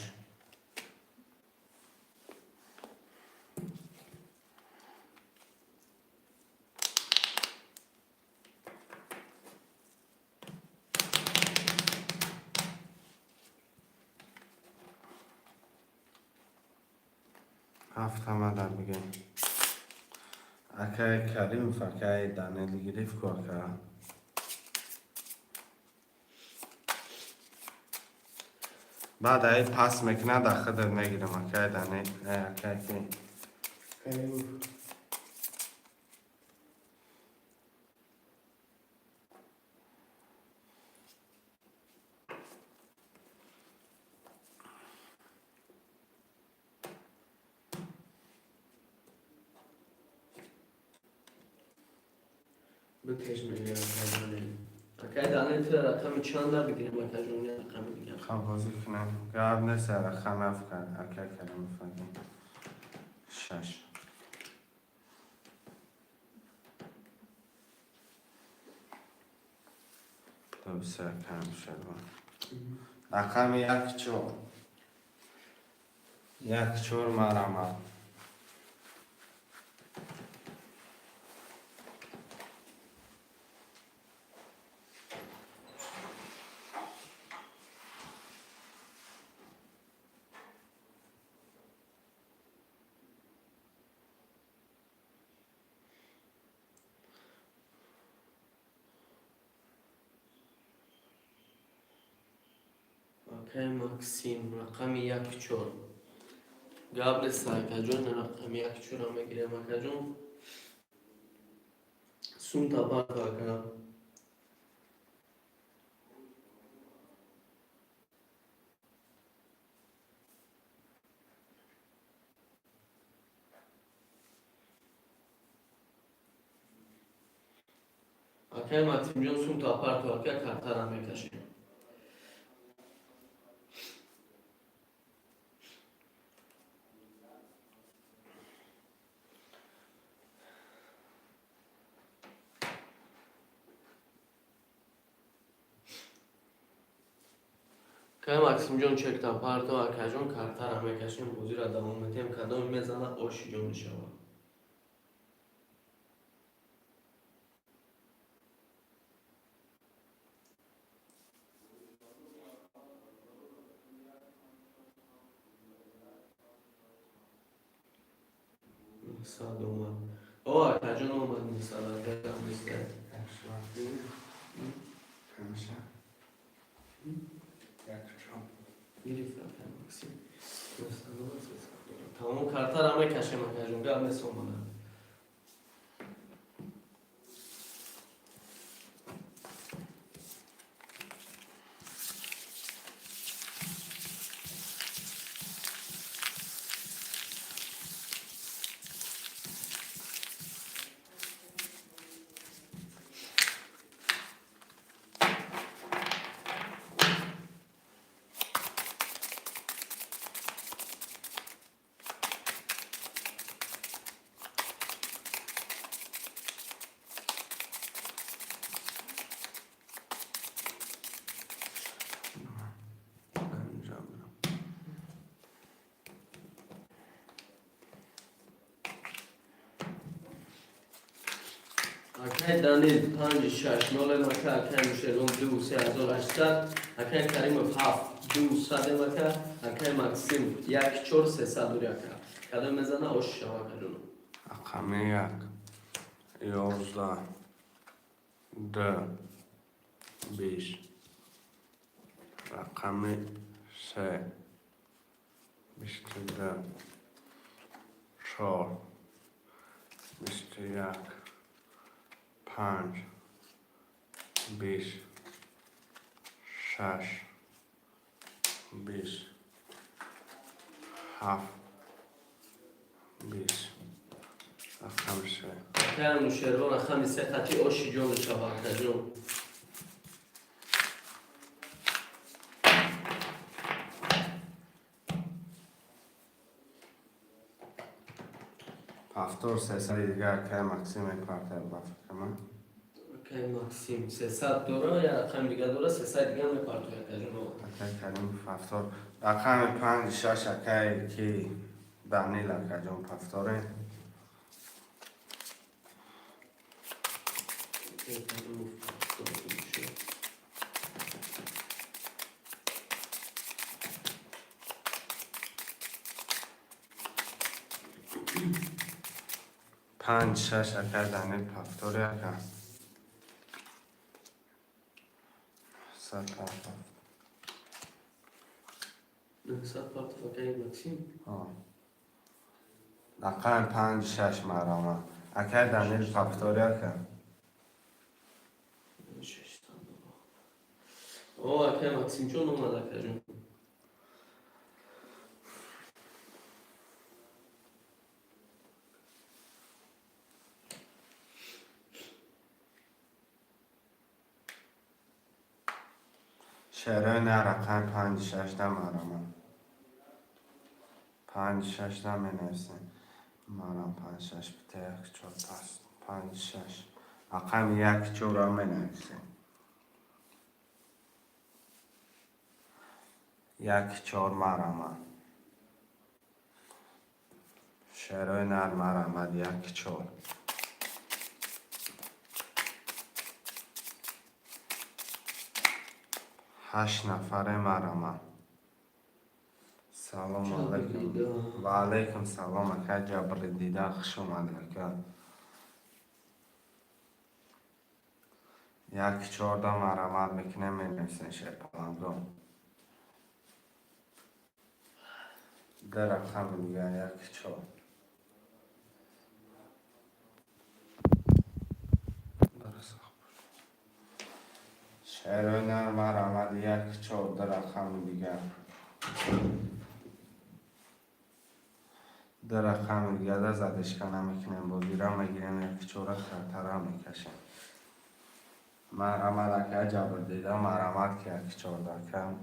Ҳафтамада бигем. Акаи Каримов, акаи Данил гирифт ку, ака. Баъд аи пас мекунад, ахидр мегирам, акаи Данил, акаи ки. Каримов. Бикеш мегирам, акаи Данил. Акаи Данил, ту рақами чанда бигирем, акаҷон, я рақами дигар? Хоб, бозӣ кунем. Гап нест, рақами ҳафт, акаи Каримов, шаш. Ду, се, акаам Шервон. Рақами як, чор. Як, чор, марамат. Акаи Максим, рақами як, чор. Гап нест, акаҷон, рақами як, чорро мегирем, акаҷон. Сум табарк, ака. Акаи Максимҷон, сум тапарту, ака, картара мекашем. Акаи Максимҷон, чекта парто, акаҷон, картара мекашем, бозиро давом метиҳем. Кадоме мезана, оши ҷон мешавад. Нисад омад. О, акаҷон, омад нисад, акаҷон, нисад. Ҳамеша. Як, чор. Гирифт, акаи Максим. Нисад омад, сесад. Тамом, картара мекашем, акаҷон, гап нест, омада. Анҷом. Акаи Данил, панҷи шаш нолем, ака. Акаи Мушерон, ду, 3800. Акаи Каримов, ҳафт, ду садем, ака. Акаи Максим, як, чор, сесаду, ака. Кадом мезана, ош шава, акаҷоно. Рақами як, 11, ду, 20. Рақами се, 22, чор, 21, панҷ, 20, шаш, 20, ҳафт, 20. Рақами се. Акаи Нушервон, рақами се қати оши ҷон мешава, акаҷон. Повтор сесади дигар акаи Максим мепартаяд, ба фикри ман. Марама. Акай Максим 300 дора, я рақами дига дора, 300 дига мепартояд, акаҷон. Акай Карим повтор. Рақами панҷ шаш, акай ки Данил, акаҷон, повторе. Акай Каримов повтор мешавад. Панҷ шаш, акай Данил, повторе, ака. Сад партов. 900 партов, акай Максим. Рақами панҷ шаш, марама. Акай Данил, повторе, ака. 600 дора. О, акай Максимҷон омад, акаҷон. Шерои на рақами панҷ шашда марама. Панҷ шашда менависем. Марам панҷ шаш бита як чор паст панҷ шаш. Рақами як чорро менависем. Як чор, марама. Шерои нар, марамад, як чор. Ҳашт нафаре, марама. Салом алайкум. Ва алайкум салом, ака Ҷабридида, хуш омадед, ака. Як чорда марамат мекунем, менависем, шерпаланго. Ду рақами дигар, як чор. Шерои нар, марамад, як чор, ду рақами дигар. Ду рақами дигар задишка намекунем, бозира мегирем, як чора хатара мекашем. Марамад, ака Ҷабрдида, марамад ки як чорда, ака.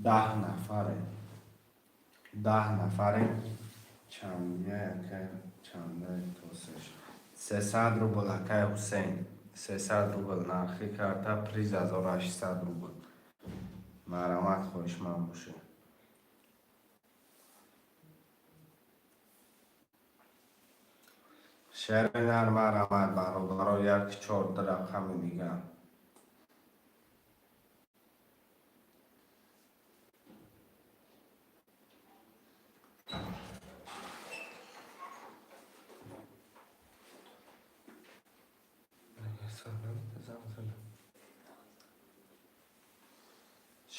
10 нафаре. 10 нафаре. Чандия, ака, чанда тосеш. 300 рубл, акай Ҳусейн. 300 рубл нархи карта, приз 1800 рубл. Марамат, хоҳишманд бошед. Шери нар, марамат, бародаро, як чор, ду рақами дигар.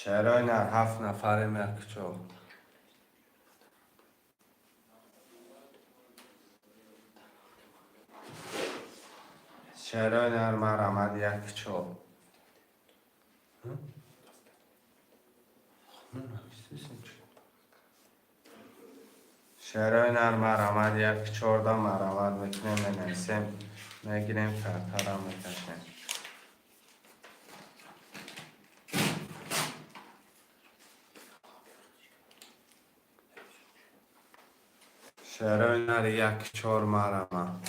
Шерои нар, ҳафт нафарем, як чор. Шерои нар, марамад, як чор. Шерои нар, марамад, як чорда марамад мекунем, менависем, мегирем, картара мекашем. Шерои нар, як чор, марама.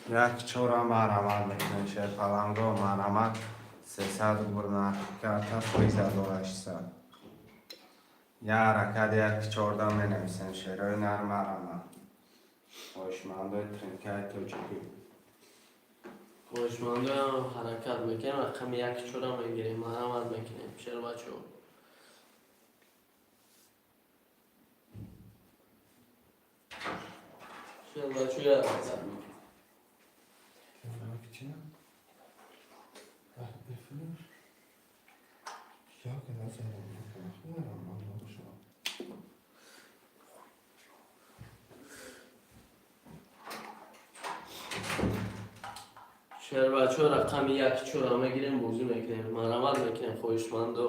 Як чора марамат мекунем, шерпаланго, марамат, 300 рубл нарх карта, приз 1800. Я ҳаракат, як чорда менависем, шерои нар, марамат. Хоҳишмандои тринкаи тоҷикӣ. Хоҳишмандоям, ҳаракат мекунем, рақами як чора мегирем, марҳамат мекунем, шербачо. Шербачо, я ҳаракат мекунем. Телефон чи? Я когда задам, Шербачо, рақами як чора мегирем, бозӣ мекунем, марҳамат мекунем, хоҳишмандо.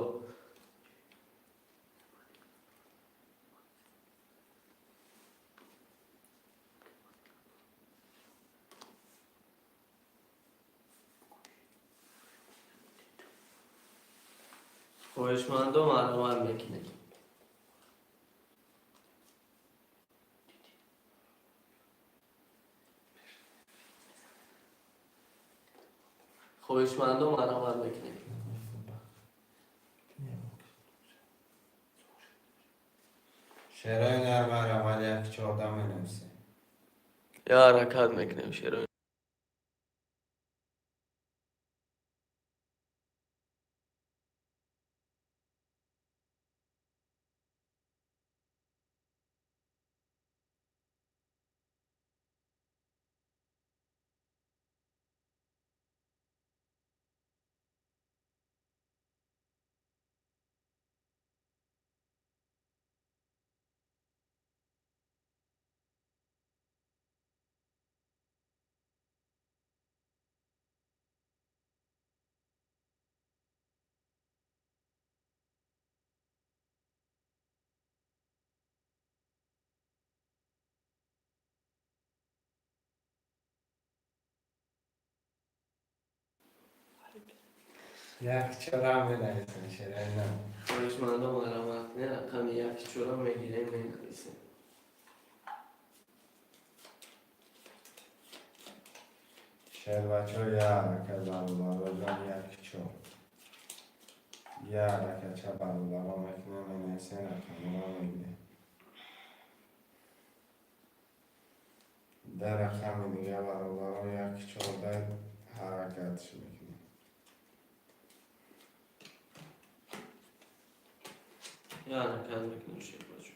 Хоҳишмандо, марҳамат мекунем. Хоҳишмандо, марҳамат мекунем. Шерои нар, марҳамат, як чорда менависем. Я ҳаракат мекунем, шерои. Як чора менависем, шерои нар. Хоҳишмандо, марҳамат кунем, рақами як чора мегирем, менависем. Шербачо, я ҳаракат, бародароҷон, як чор. Я ҳаракатча, бародаро, мекунем, менависем, рақамро мегирем. Дар рақами дига, бародаро, як чорда ҳаракатш мекунем. Я ҳаракат мекунем, шербачо.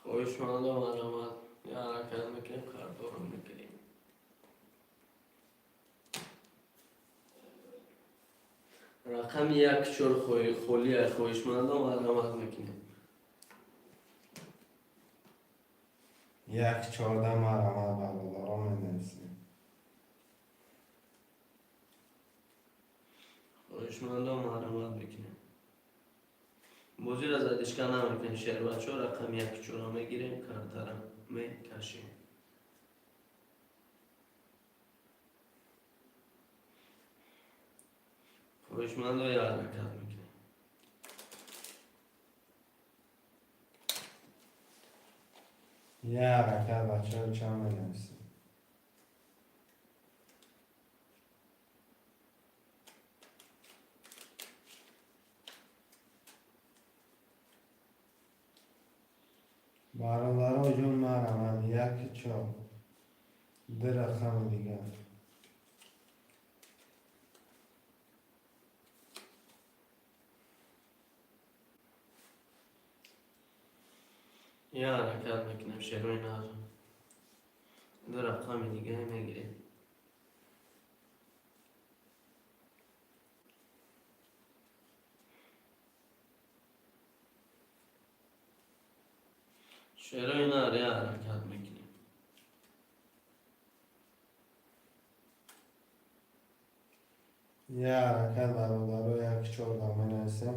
Хоҳишмандо, марҳамат, я ҳаракат мекунем, картаро мегирем. Рақами як чор холия, хоҳишмандо, марҳамат мекунем. Як чорда, марҳамат, бародаро, менависем. Хоҳишмандо, марҳамат мекунем. Бозиро задержка намекунем, шербачо, рақами як чора мегирем, картара мекашем. Хоҳишмандо, я ҳаракат мекунем. Я ҳаракат, бачаҳо, чанд менависем? Бародаро ҷон, марҳамат, яки чор. Ду рақами дигар. Я ҳаракат мекунем, шерои нар. Ду рақами дига мегирем. Шерои нар, я ҳаракат мекунем. Я ҳаракат, бародаро, як чорда менависем.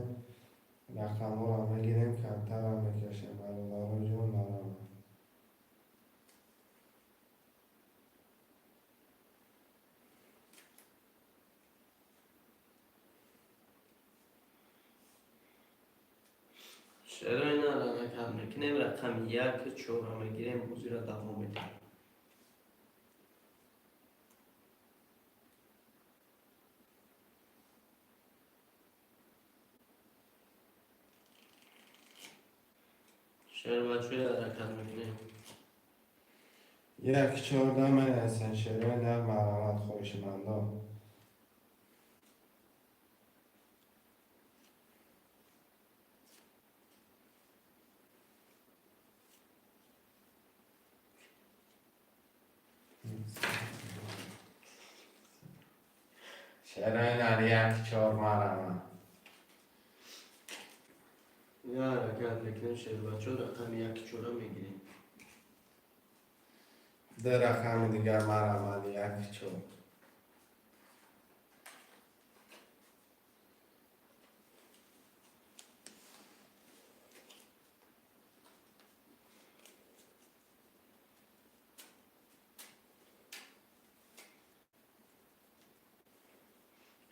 Рақамҳоро мегирем, картара мекашем, бародаро ҷон, марҳамат. Шерои нар, ҳаракат мекунем, рақами як чора мегирем, бозиро давом медиҳем. Шербачои, ҳаракат мекунем. Як чорда менависен, шерои нар, марҳамат, хоҳишмандон. Шерои нар, як чор, марҳамат. Я ҳаракат мекунем, шербачо, рақами яки чора мегирем. Ду рақами дигар, марҳамат, як чор.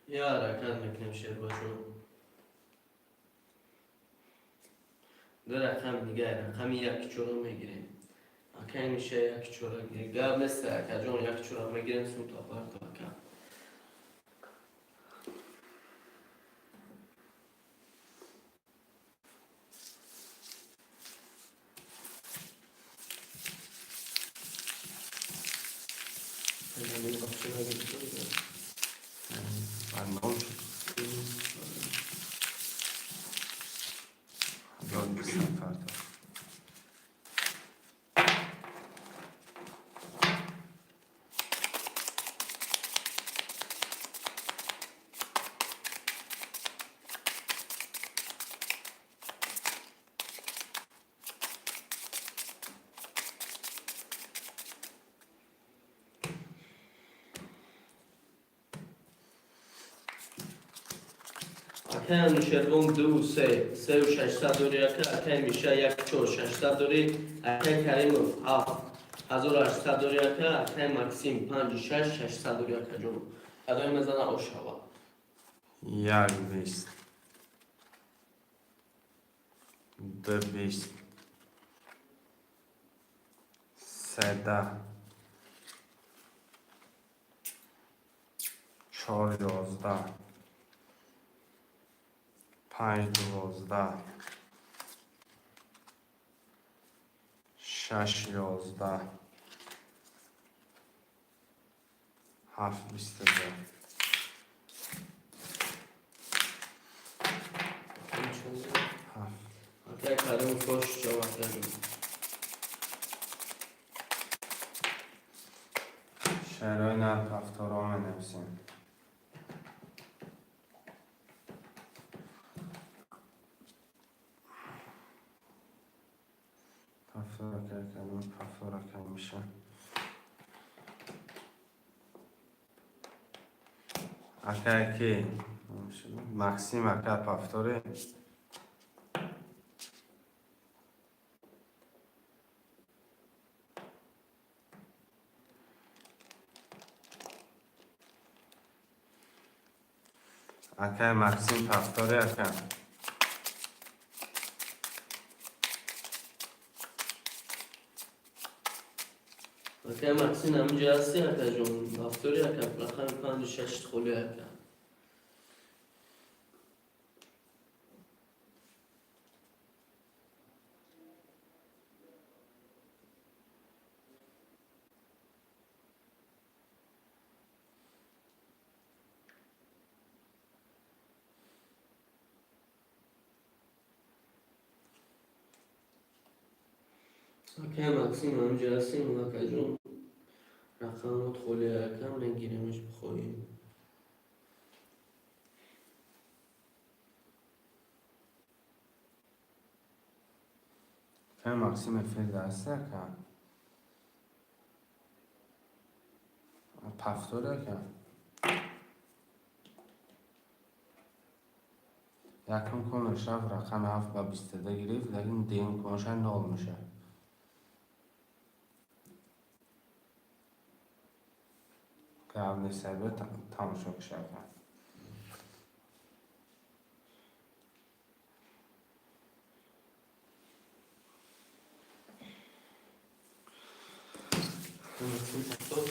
Я ҳаракат мекунем, шербачо, ду рақами дигар, рақами яки чора мегирем. Акай Миша, яки чора гирем, гап нест, акаҷон, яки чора мегирем, сумта парто, ака. Нол шуд. 1020 парто. Акай Анушервон, ду се, сеу шашсад дори, ака. Акай Миша, як чор, шашсад дори. Акай Каримов, ҳафт 1800 дори, ака. Акай Максим, панҷу шаш, 600 дори, акаҷон. Кадоме мезана, ошава. Як бист, ду бист, се даҳ, чор 11, панҷ 12, шаш 11, ҳафт 22. Ҳафт. Акай Каримов, хош шава, акаҷон. Шерои нар, ҳафторо менависем. Ҳафтор, акай Каримов, ҳафтор, акай Миша. Акай ки? Максим, ака, повторе. Акай Максим, повторе, ака. Акай Максим, ҳаминҷо ҳасти, акаҷон? Повтори, ака, рақами панҷу шаш холи, ака. Акай Максим, ҳаминҷо ҳастем, акаҷон? Рақамот холи, ака, мегиремаш бихоҳем. Акай Максим, эфирда ҳасти, ака? Повтори, ака. Якум конаш рафт, рақами ҳафт ба 22 гирифт, лекин дуюм конаша нол мешавад. Гап нест, тамошо киша, ака. Максим, повтор.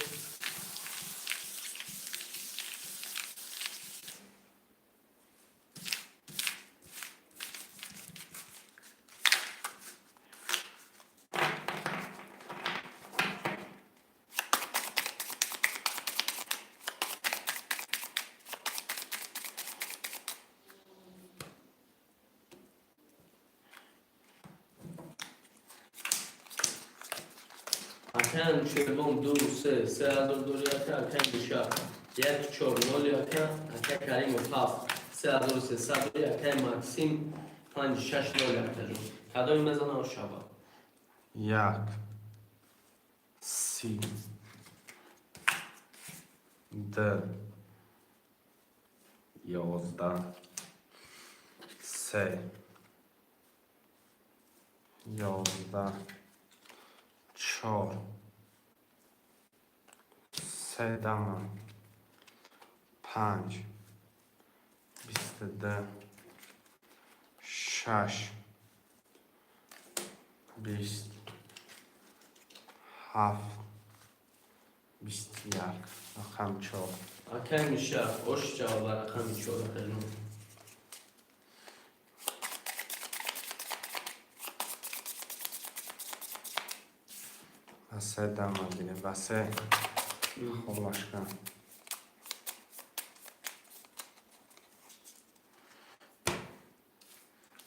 Акай Анушервон 2, 3, 3000 дори, ака. Акай Миша 1, 4, 0, ака. Акай Каримов 7, 3300 дори. Акай Максим 5, 6, 0, акаҷон. Кадоми мезанам, шава? Як, 30, 2, 11, 3, 11, 4, 3 дама, 5, 22, 6, 20, 7, 21, рақами 4. Акай Миша, ош ҷавоб ба рақами 4, акаҷон. Ба се дама гирем, ба се холашка.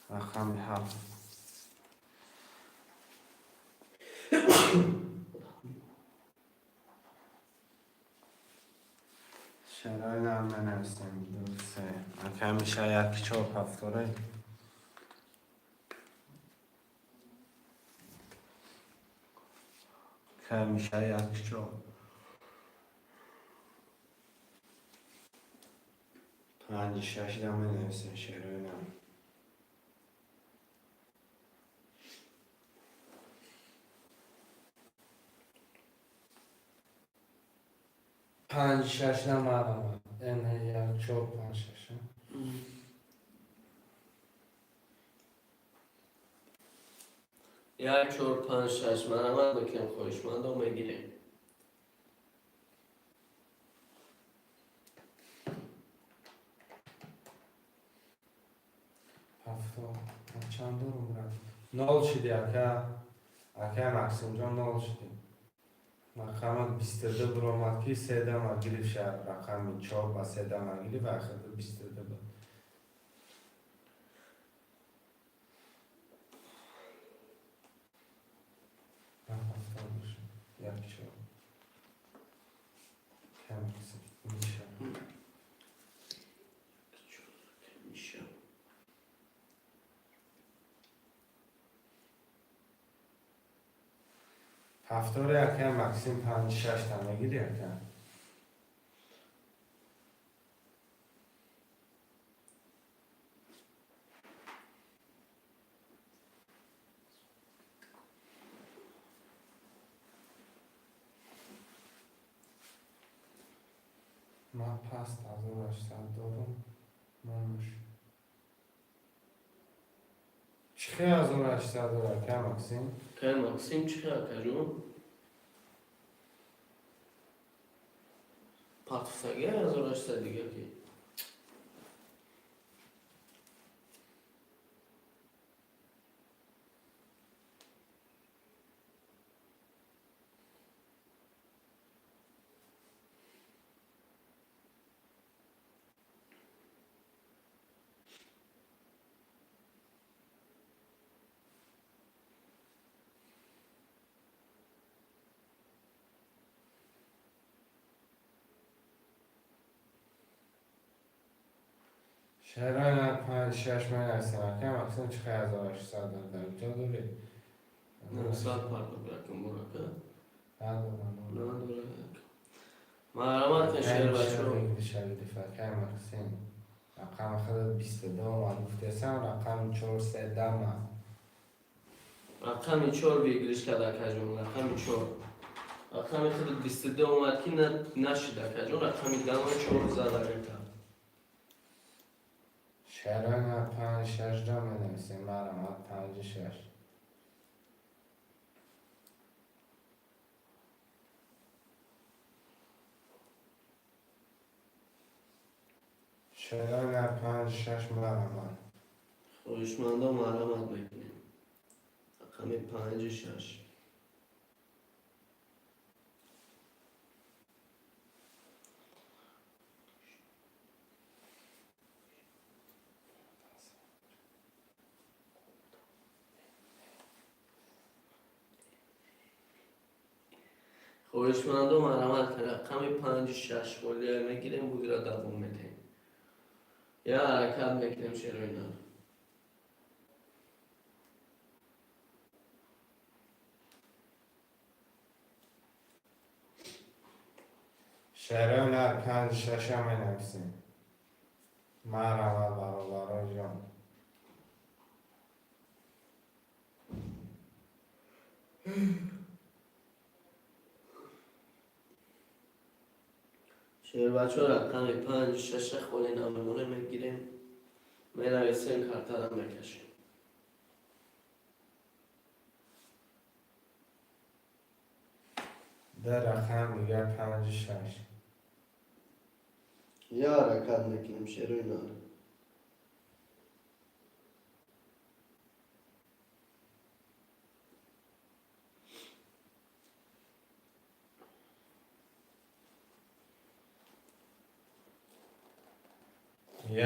Рақами 7. Шарои нам менависем, 2, 3. Акай Миша 1, 4, 7 дорем. Акай Миша 1, 4, 5, 6 да менависем, шерои нам. 5, 6 намарама. Н 1, 4, 5, 6. 1, 4, 5, 6, марҳамат мекунем, хоҳишмандо, мегирем. 70. Чанд дорум, брат? Нол шиди, ака. Ака Максимҷон, нол шиди. Рақамат 22 биромад, ки се дама гирифт ша, рақами 4 ба се дама гирифт ва ахир 22 буд. 70 бошад. 1, 4. Ака Максим. Миша. Миша. 70 ака Максим, 5, 6 та мегири, ака. Ман паст 1800 дорум. Момуш. Чӣ хел 1800 дора, ака Максим? Акай Максим, чӣ хел, акаҷон? Партуфтаги 1800 дига ки. Шаҳрҳои 5, 6 менависем, ака Максим, чӣ хел 1800 дора? Дар ҷо дорӣ? 900 пардох якум бор, ака. Надорам. Надора. Марҳамат кун, шербачо. Акай Максим. Рақами худат 22 омад, гуфтесам, рақами 4 се дама. Рақами 4 выигрыш кард, акаҷон, рақами 4. Рақами худат 22 омад, ки нашид, акаҷон, рақами дама 4 зад, ака. Шаҳрҳои 5, 6 да менависем, марҳамат, 5, 6. Шаҳрҳои 5, 6, марҳамат. Хоҳишмандо, марҳамат мекунем. Рақами 5, 6. Хоҳишмандо, марҳамат, рақами панҷи шаш холия мегирем, бозиро давом медиҳем. Я ҳаракат мекунем, шерои нар. Шерои нар, панҷ шаша менависем. Марҳамат, бародарои ҷон. Шербачо, рақами панҷ шаша холи намемона, мегирем, менависем, картара мекашем. Ду рақам дигар, панҷу шаш. Я ҳаракат мекунем, шерои нар.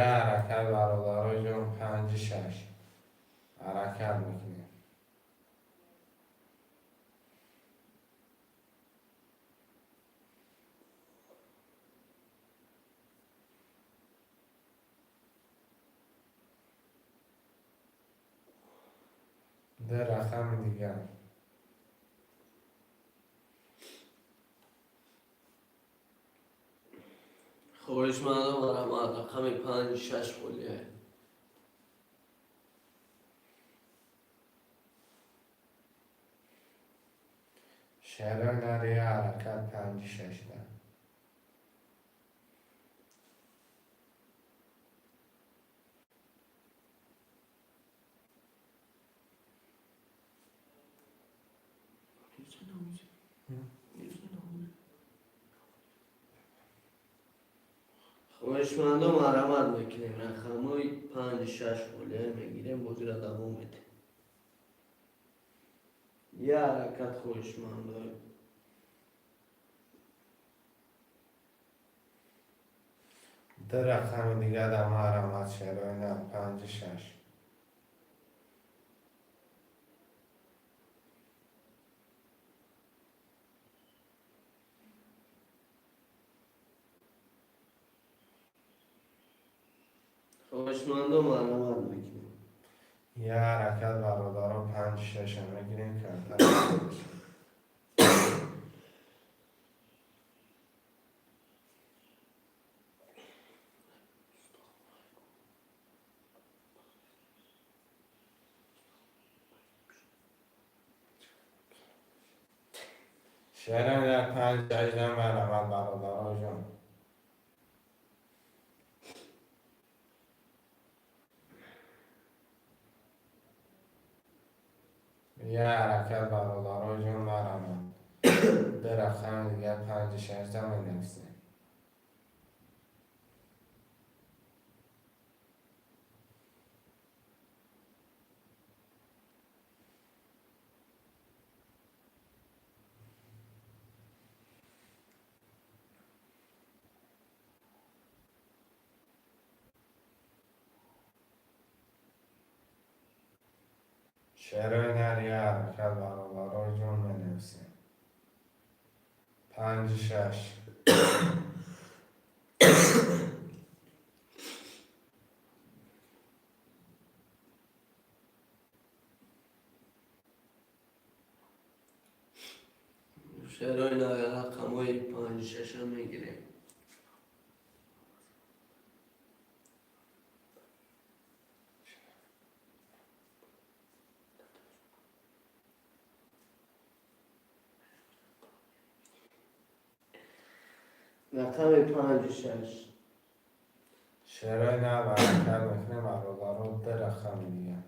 Я ҳаракат, бародарои ҷон, панҷу шаш ҳаракат мекунем. Ду рақами дигар. Хоҳишмандо, марҳамат, рақами панҷ шаш холия. Шерои нар, я ҳаракат, панҷу шашда. Хоҳишмандо, марҳамат мекунем, рақамҳои панҷ шаш холия мегирем, бозиро давом медиҳем. Я ҳаракат, хоҳишмандо. Ду рақами дигар дар марҳамат, шерои нар, панҷу шаш. Хоҳишмандо, марҳамат мекунем. Я ҳаракат, бародаро, панҷу шаша мегирем, карта. Шерои нар, панҷ ҳажда, марҳамат, бародарои ҷон. Я ҳаракат, бародарои ҷон, марҳамат. Ду рақами дигар, панҷу шашда менависем. Шерои нар, я ҳаракат, бародарои ҷон, менависем. Панҷу шаш. Шерои нар, рақамҳои панҷ шаша мегирем. Рақами панҷу шаш. Шерои нар, ҳаракат мекунем, бародаро, ду рақами дигар.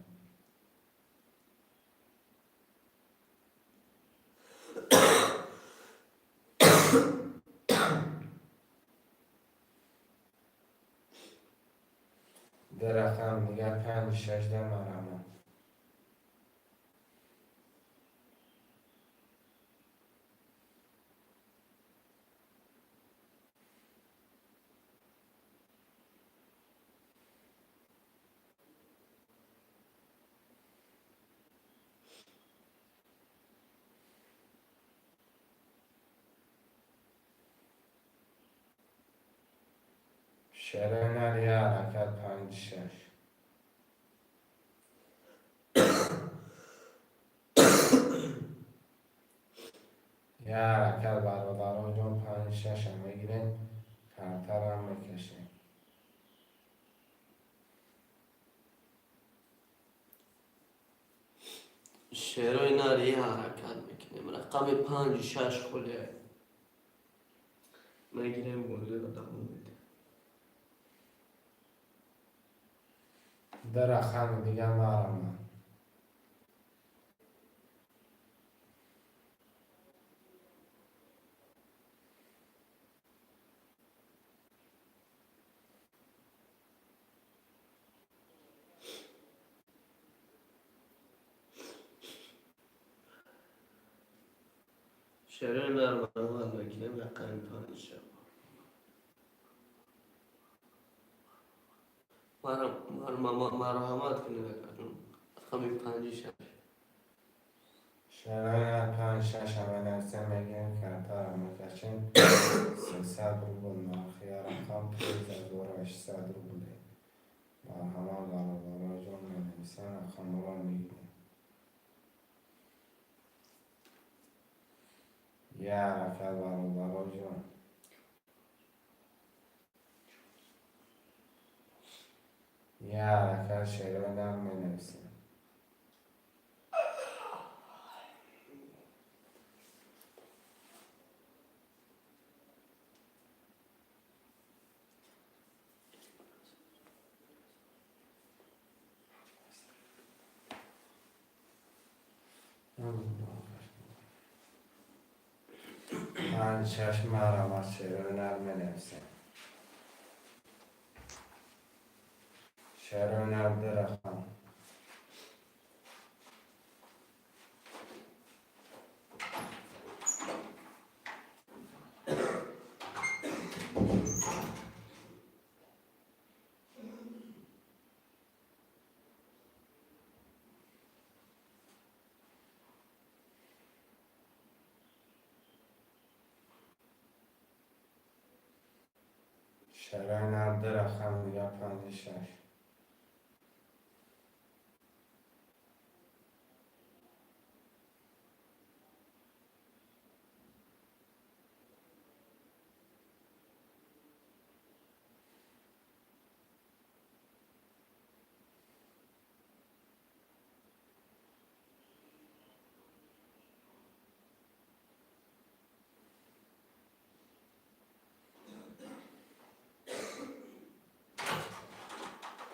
Ду рақами дигар, панҷу шашда, марҳамат. Шерои нар, я ҳаракат, панҷ шаш. Я ҳаракат, бародарон ҷон, панҷ шаша мегирем, картарам мекашем. Шерои нар, я ҳаракат мекунем. Рақами панҷи шаш холия. Мегирем, бозиро давом медиҳем. Ду рақами дига марамад. Шерои нар, марҳамат мекунем, рақами панҷи шаш. Марҳамат кунед, акаҷон. Рақами панҷи шаш. Шерои нар, панҷ шаша менависем, мегирем, картаро мекашем. 300 рубл нархи рақам, 5800 рубле. Марҳамат, бародарон ҷон, менависем, рақамҳоро мегирем. Я ҳаракат, бародарон ҷон. Я ҳаракат, шерои нар менависем. Панҷ шаш, марҳамат, шерои нар менависем. Шерои нар, ду рақам. Шерои нар, ду рақам дига, панҷи шаш.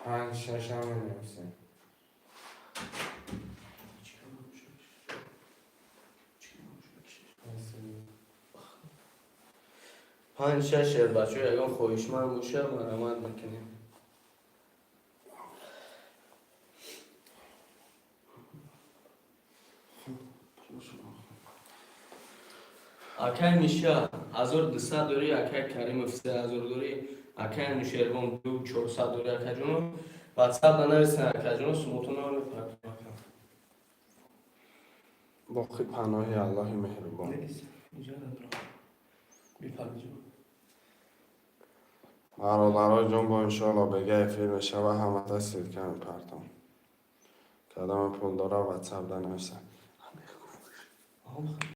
Панҷ шашам менависем. Панҷ шаш, шербачо, ягон хоҳишманд боша, марҳамат мекунем. Акай Миша, 1200 дорӣ, акай Каримов, 3000 дорӣ, акай Нушервон, 2400 дорӣ, акаҷоно. Ватсап нанависен, акаҷоно, сумотонро мепартом. Боқи паноҳи Аллоҳи меҳрубон. Бипарҷон. Бародаро ҷон, бо иншоалло бега эфир мешава, ҳамата ссылка мепартом. Кадоме пул дора, ватсап данависа.